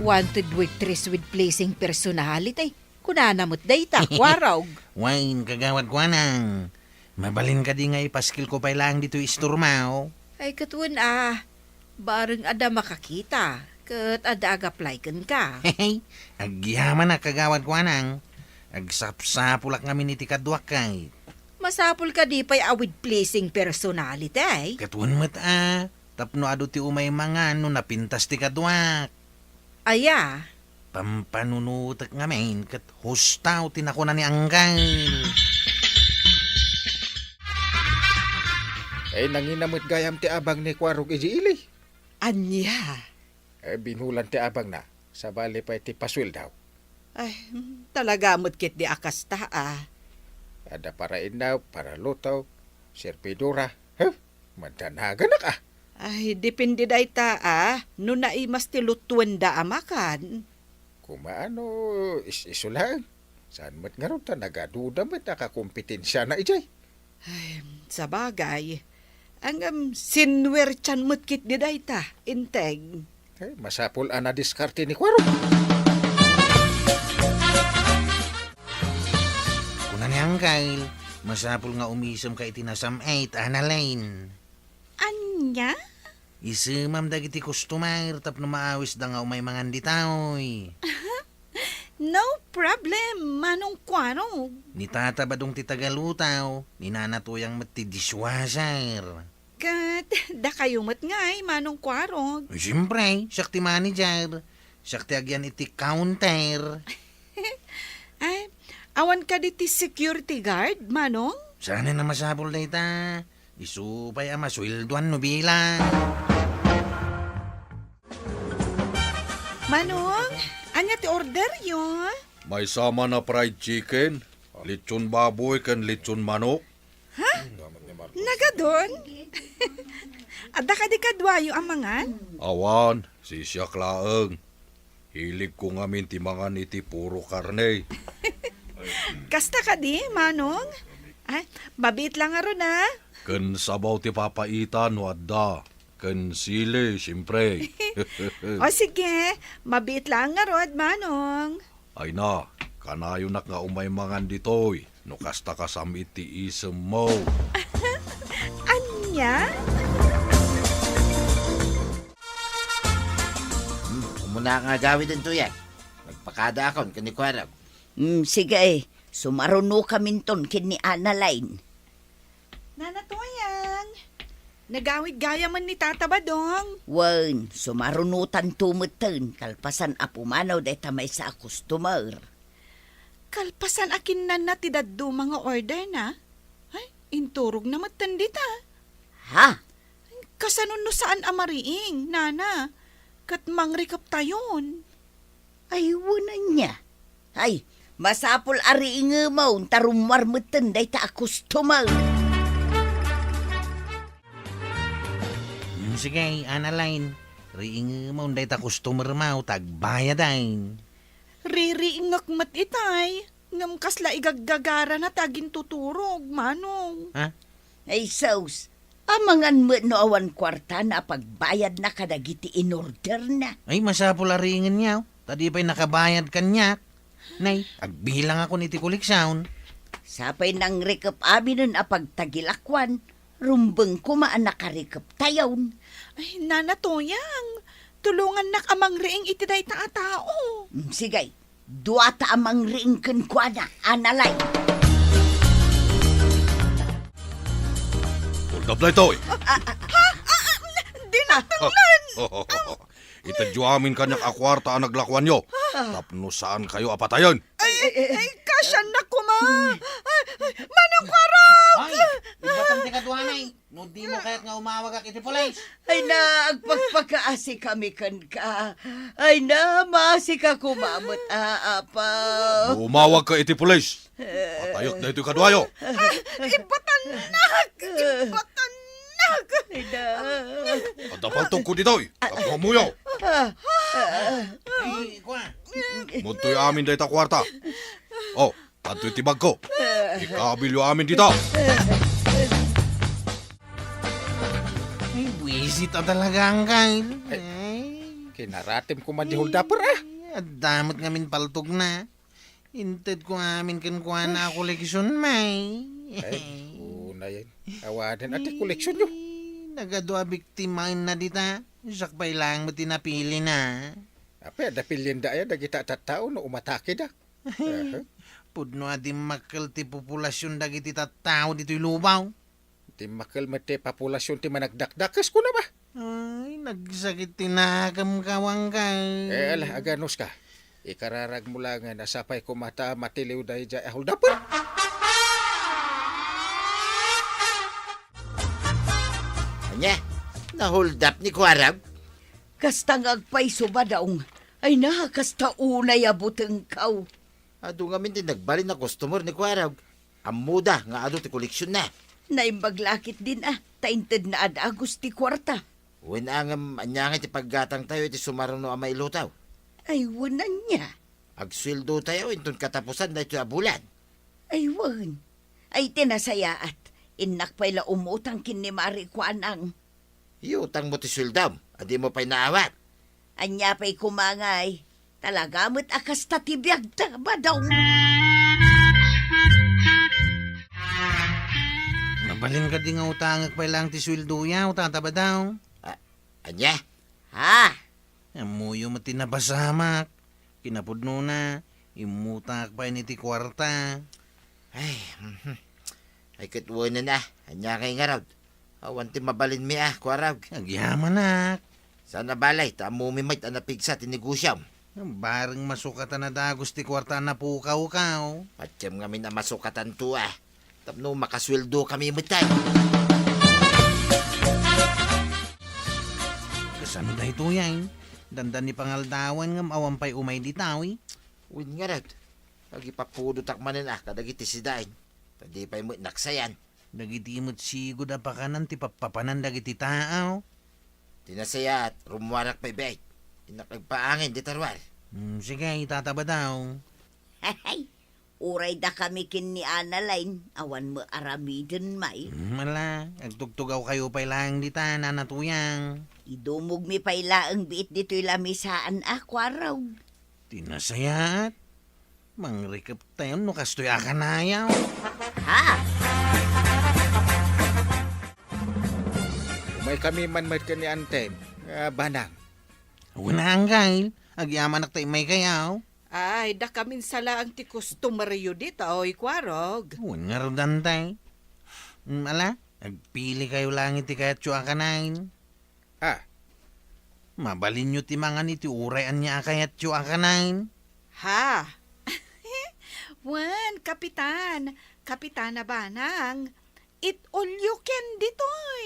Wanted waitress with pleasing personality. Kunana met dayta, Kuarog. Wen, Kagawad Kuanang. Mabalin kadi nga ipaskilko pay laeng ditoy istormo? Ay, ket wen a, bareng adda makakita, ket adda agaplay kenka. Agyamanak, Kagawad Kuanang. Agsapsapulak ngamin iti kaduak kay. Masapul kadi pay a with pleasing personality? Ket wen met a, tapno adu ti umay mangan no napintas ti kaduak. Aya? Pampanunotek ngamin ket husto ti nakuna ni Anggal. Eh, nangina met gayam ti abang ni Kuarog idiay ili. Ania? Eh, binulan ti abangna. Sabali pay ti pasueldaw. Ay, mm, talaga met ketdi a kasta, a. Adda parainnaw, paraluto, servidora. Huh? Madanaganak, a. Ay, depende dayta, a. No naimas ti lutuenda a makan. Kumaano, is-iso laeng. Saan met ngarud ta nagaduda met a kakompetensiana idiay? Ay, sabagay. Ngem, sinuertian met ketdi dayta, integ. Eh, masapul a nadiskarte ni Kuarog. Kuna ni Angkel, masapul nga umisem ka iti nasam-et, Annalyn. Ania? Isemam dagiti customer tapno maawisda nga umay mangan ditoy. No problem, Manong Kuarog. Ni Tata Badong ti tagalutaw, ni Nana Toyang met ti dishwasher. Ket dakayo met ngay, Manong Kuarog. Ay, siyempre, siak ti manager. Siak ti agyan iti counter. Ay, awan kadi ti security guard, Manong? Saan a masapul dayta. Isu pay a masueldoan no bilang. Manong, ania ti orderyo? Maysa man a fried chicken, lechon baboy ken lechon manok. Ha? Nagadun? Adda kadi kaduayo a mangan? Awan, sisiak laeng. Hiligko ngamin ti mangan iti puro karne. Kasta kadi, Manong? Ay, mabiit la ngarud, a. Ken sabaw ti papaitan no adda. Ken sili, siyempre. O sige, mabiit la ngarud, Manong. Ay na, kanayonak nga umay mangan ditoy, no kasta kasam iti isemmo. Ania? Hmm, umuna nga agawid ditoy, a. Nagpakadaakon ken ni Kuarog. Hmm, sige, sumarunokaminton ken ni Annalyn. Nana Toyang, nagawid gayamen ni Tata Badong. Wen, sumarunotanto metten, kalpasan a pumanaw dayta maysa a customer. Kalpasan a kinnanna ti dadduma nga orderna? Ay, inturogna metten dita. Ha? Kasano no saan a mariing, Nana? Ket mangrikeptayon. Ay, wen ania. Ay, masapul a riingemon ta rummuar metten dayta a customer. Hmm, sige, Annalyn. Riingemon dayta customer mo ta agbayad, ay. Ririingek met itay. Ngem kasla igaggagarana ti agintuturog, Manong. Ha? Ay, sus, amangan met no awan kuartana a pagbayadna kadagiti inorderna. Ay, masapul a riingenyo, ta di pay nakabayad kaniak. Nay, agbilangakon iti koleksion. Sapay nangrikep aminen a pagtagilakuan, rumbeng koma a nakarikeptayon. Ay, Nana Toyang, tulongannak a mangriing iti dayta a tao. Mm, sige, duata a mangriing kenkuana, Annalyn. Hold up daytoy. Ha? Ah, ah, dinatanglan! Itedyo amin kaniak a kuarta a naglakuanyo, tapno saankayo a patayen. Ay, ay, ay, kasiannak koma. Ay, ay, Manong Kuarog! Ay, ibatam ti kaduanay. No dimo kayat nga umawagak iti pulis. Ay na, agpakpakaasikami kenka. Ay na, maasika koma met, a, Apo. No umawagka iti pulis, patayek daytoy kaduayo. Ah, ibatannak! Ibatannak! Ay na. Adda paltogko ditoy, tapno ammoyo. Ah, ah. Ay, kua. Mudtoy amin dayta kuarta. O, adtoy ti bagko. Ikabilyo amin dita. Ay, buwisit a talaga, Angkel. Ay, kinaratem koma di holdaper, a. Ay, adda met ngamin paltogna. Intedko amin kenkuana a koleksion, may. Ay, unay. Awanen, ati koleksionyo. Ay, nagadu a biktimaenna dita. Siak pay laeng met ti napilina. Apay, adda pilienda aya dagita a tattao no umatakeda? Aha. Pudno a dimmakkel ti populasion dagiti tattao ditoy lubaw. Dimmakkel met ti populasion ti managdakdakes, kuna ba? Ay, nagsakit ti nakemko, Angkel. Eh, ala, aganuska. Ikararagmo laengen a sapay koma ta matiliw daydiay a holdaper. Ania? Na-hold up ni Kuarog? Kasta nga agpayso, Badong. Ay na, kasta unay a butengkaw. Adu ngamin ti nagbalin a customer ni Kuarog. Ammoda nga adu ti koleksionna. Naimbag la ketdin a, ta intedna a dagus ti kuarta. Wen a ngem, ania ngay ti paggatangtayo iti sumaruno a mailutaw? Ay, wen ania? Agsueldotayo inton katapusan daytoy a bulan. Ay, wen. Ay, ti nasayaat, innak pay la umutang ken ni Mari Kuanang. Iutangmo ti sueldom, a dimo pay naawat. Ania pay koma ngay? Talaga met a kasta ti biagta, Badong. Mabalin kadi nga utangek pay laeng ti sueldoyo, Tata Badong? A-, ania? Ha? Ammoyo met ti napasamak. Kinapudnona, immutangak pay iti kuarta. Ay, mhm. Ay, ket wenen a, ania ngay ngarud? Awan ti mabalinmi a, Kuarog. Agyamanak. Saan a bale, ta ammomi met a napigsa ti negosiom. Bareng masukatan a dagus ti kuarta a napukawkaw. Patiem ngamin a masukatanto a. Tapno makasueldo kami met ay. Kasano daytoy ay? Dandani pangaldawan ngem awan pay umay ditoy. Wen ngarud, agipapudotak manen a kadagiti sidain, ta di pay met naksayan. Dagiti met sigud a pakanan ti pappapanan dagiti tao. Ti nasayaat, rummuarak pay bait. Innak agpaangin dita ruar. Hmm, sige, itata Badong. Uray dakami ken ni Analine, awan met aramiden may. Hmm, ala, agtugtugawkayo pay laeng dita, Nana Tuyang. Idumogmi pay laeng biit ditoy lamisaan a, Kuarog. Ti nasayaat, mangrikeptayon no kastoy a kanayaw. Ha? Umaykami man met ken ni Antem, a, Banang. Wen a, Anggail, agyamanak ta immaykayo. Ay, dakamin sa laeng ti customeryo ditoy, Kuarog. Wen ngarud, Ante. Mm, ala, agpilikayo laeng iti kayatyo a kanayon. Ah. Mabalinyo ti mangan iti uray ania a kayatyo a kanayon. Ha? Wen, Kapitan. Kapitana Banang. It all you can ditoy.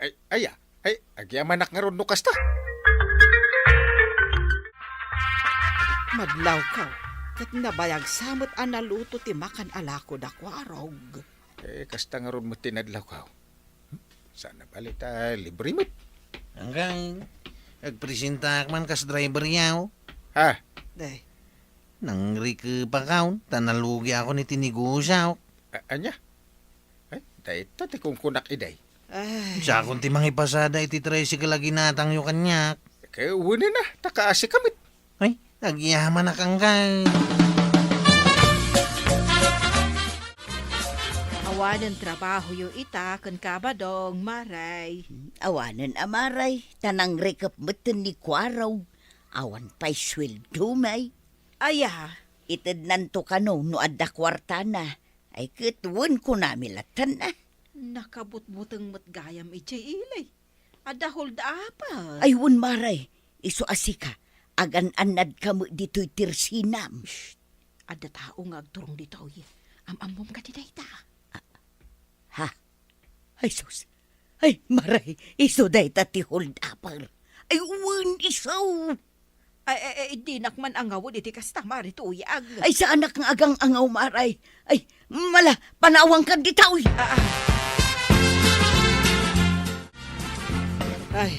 Ay, aya, ay, agyamanak ngarud no kasta. Madlawkaw, ket nabayag sa met a naluto ti makan a lako da Kuarog. Eh, kasta ngarud met ti nadlawkaw. Saan a bale ta libre met. Anggang, agpresentaak man kas driveryo. Ha? Day. Nangrikepakon, ta nalugiakon iti negosiok. A-, ania? Ay, dayta ti kunkunak iday. Ay. Sakon ti mangipasada iti tricycle a ginatangyo kaniak. Ket wen a, ta kaasi ka met. Ay, agyamanak, Anggang. Awanen trabahoyo ita ken Kabadong, Maray. Awanen a, Maray, ta nangrikep metten ni Kuarog. Awan pay sueldo, may. Aya? Itednanto kano no adda kuartana. Ay ket wen kunami latta a. Nakabutbuteng met gayam idiay ili. Adda hold-upper. Ay wen, Maray, isu a sika, agan-annadka met ditoy tersinam. Shh! Adda tao nga agturong ditoy. Am-ammom kadi dayta? Ah, ha? Ay sus! Ay, Maray, isu dayta ti hold-upper. Ay wen, isu! Ay, ay, ay, dinak man angawed iti kasta, Mari Tuyang. Ay, saanak nga agang-angaw, Maray. Ay, mala, panawankan ditoy. Ah, ah. Ay,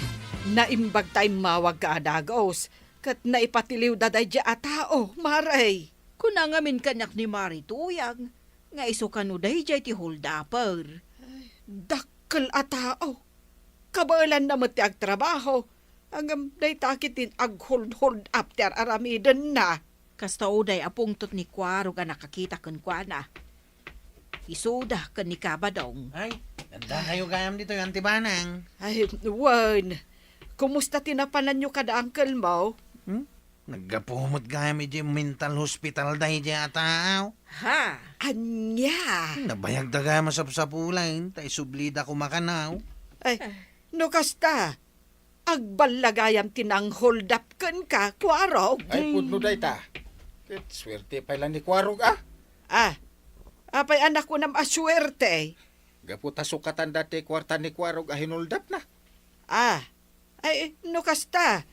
naimbag ta immawagka a dagus, ket naipatiliwda daydiay a tao, Maray. Kuna ngamin kaniak ni Mari Tuyang, nga isu kano daydiay ti hold-upper. Ay, dakkel a tao. Kabaelanna met ti agtrabaho. Ngem dayta ketdin ag-hold-hold up ti ar-aramidenna. Kasta uday a pungtot ni Kuarog a nakakita kenkuana. Isuda ken ni Kabadong. Ay, addakayo gayam ditoy, Auntie Banang. Ay, wen. Kumusta ti napananyo kada uncle mo? Hmm? Naggapu met gayam idiay mental hospital daydiay a tao. Ha? Ania? Nabayagda gayam a sapsapulayen, ta isublida koma kano. Ay, no kasta, agballa gayam ti nang-hold up kenka, Kuarog. Ay, pudno dayta. Ket suerte pay la ni Kuarog, a? Ah, apay a nakunam a suerte? gapu ta sukatanda ti kuarta ni Kuarog a hinuldapna. Ah, ay, no kasta,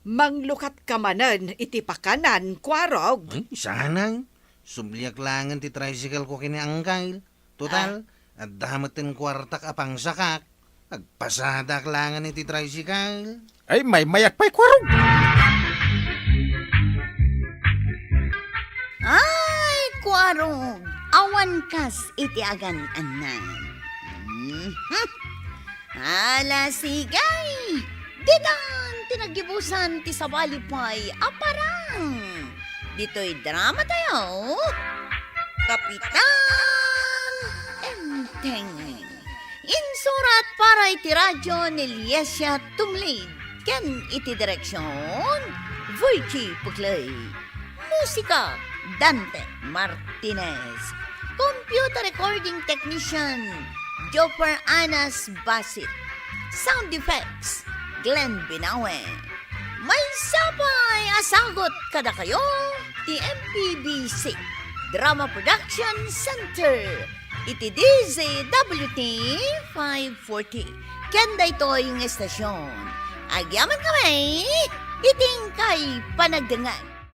manglukatka manen iti pakanan, Kuarog. Ay, saan. Subliak laengen ti tricycle ko ken ni Angkel. Total, adda met ti kuartak a pangsakak. Agpasadak laengen iti tricycle. Ay, maymayat pay, Kuarog! Ay, Kuarog, awan kas iti agan-annan. Mhm. Ala, sige! Ditan ti naggibusan ti sabali pay a parang. Ditoy drama tayo, Kapitan Enteng. Insurat para iti radio ni Liesia Tumlid ken iti direksyon, Virgie Puglay. Musika, Dante Martinez. Computer recording technician, Jopper Anas Basit. Sound effects, Glenn Binawe. Maysa pay a sagut kadakayo ti M P B C Drama Production Center iti D Z W T five forty. Ken daytoy nga estasyon, agyamankami iti inkay panagdengngeg.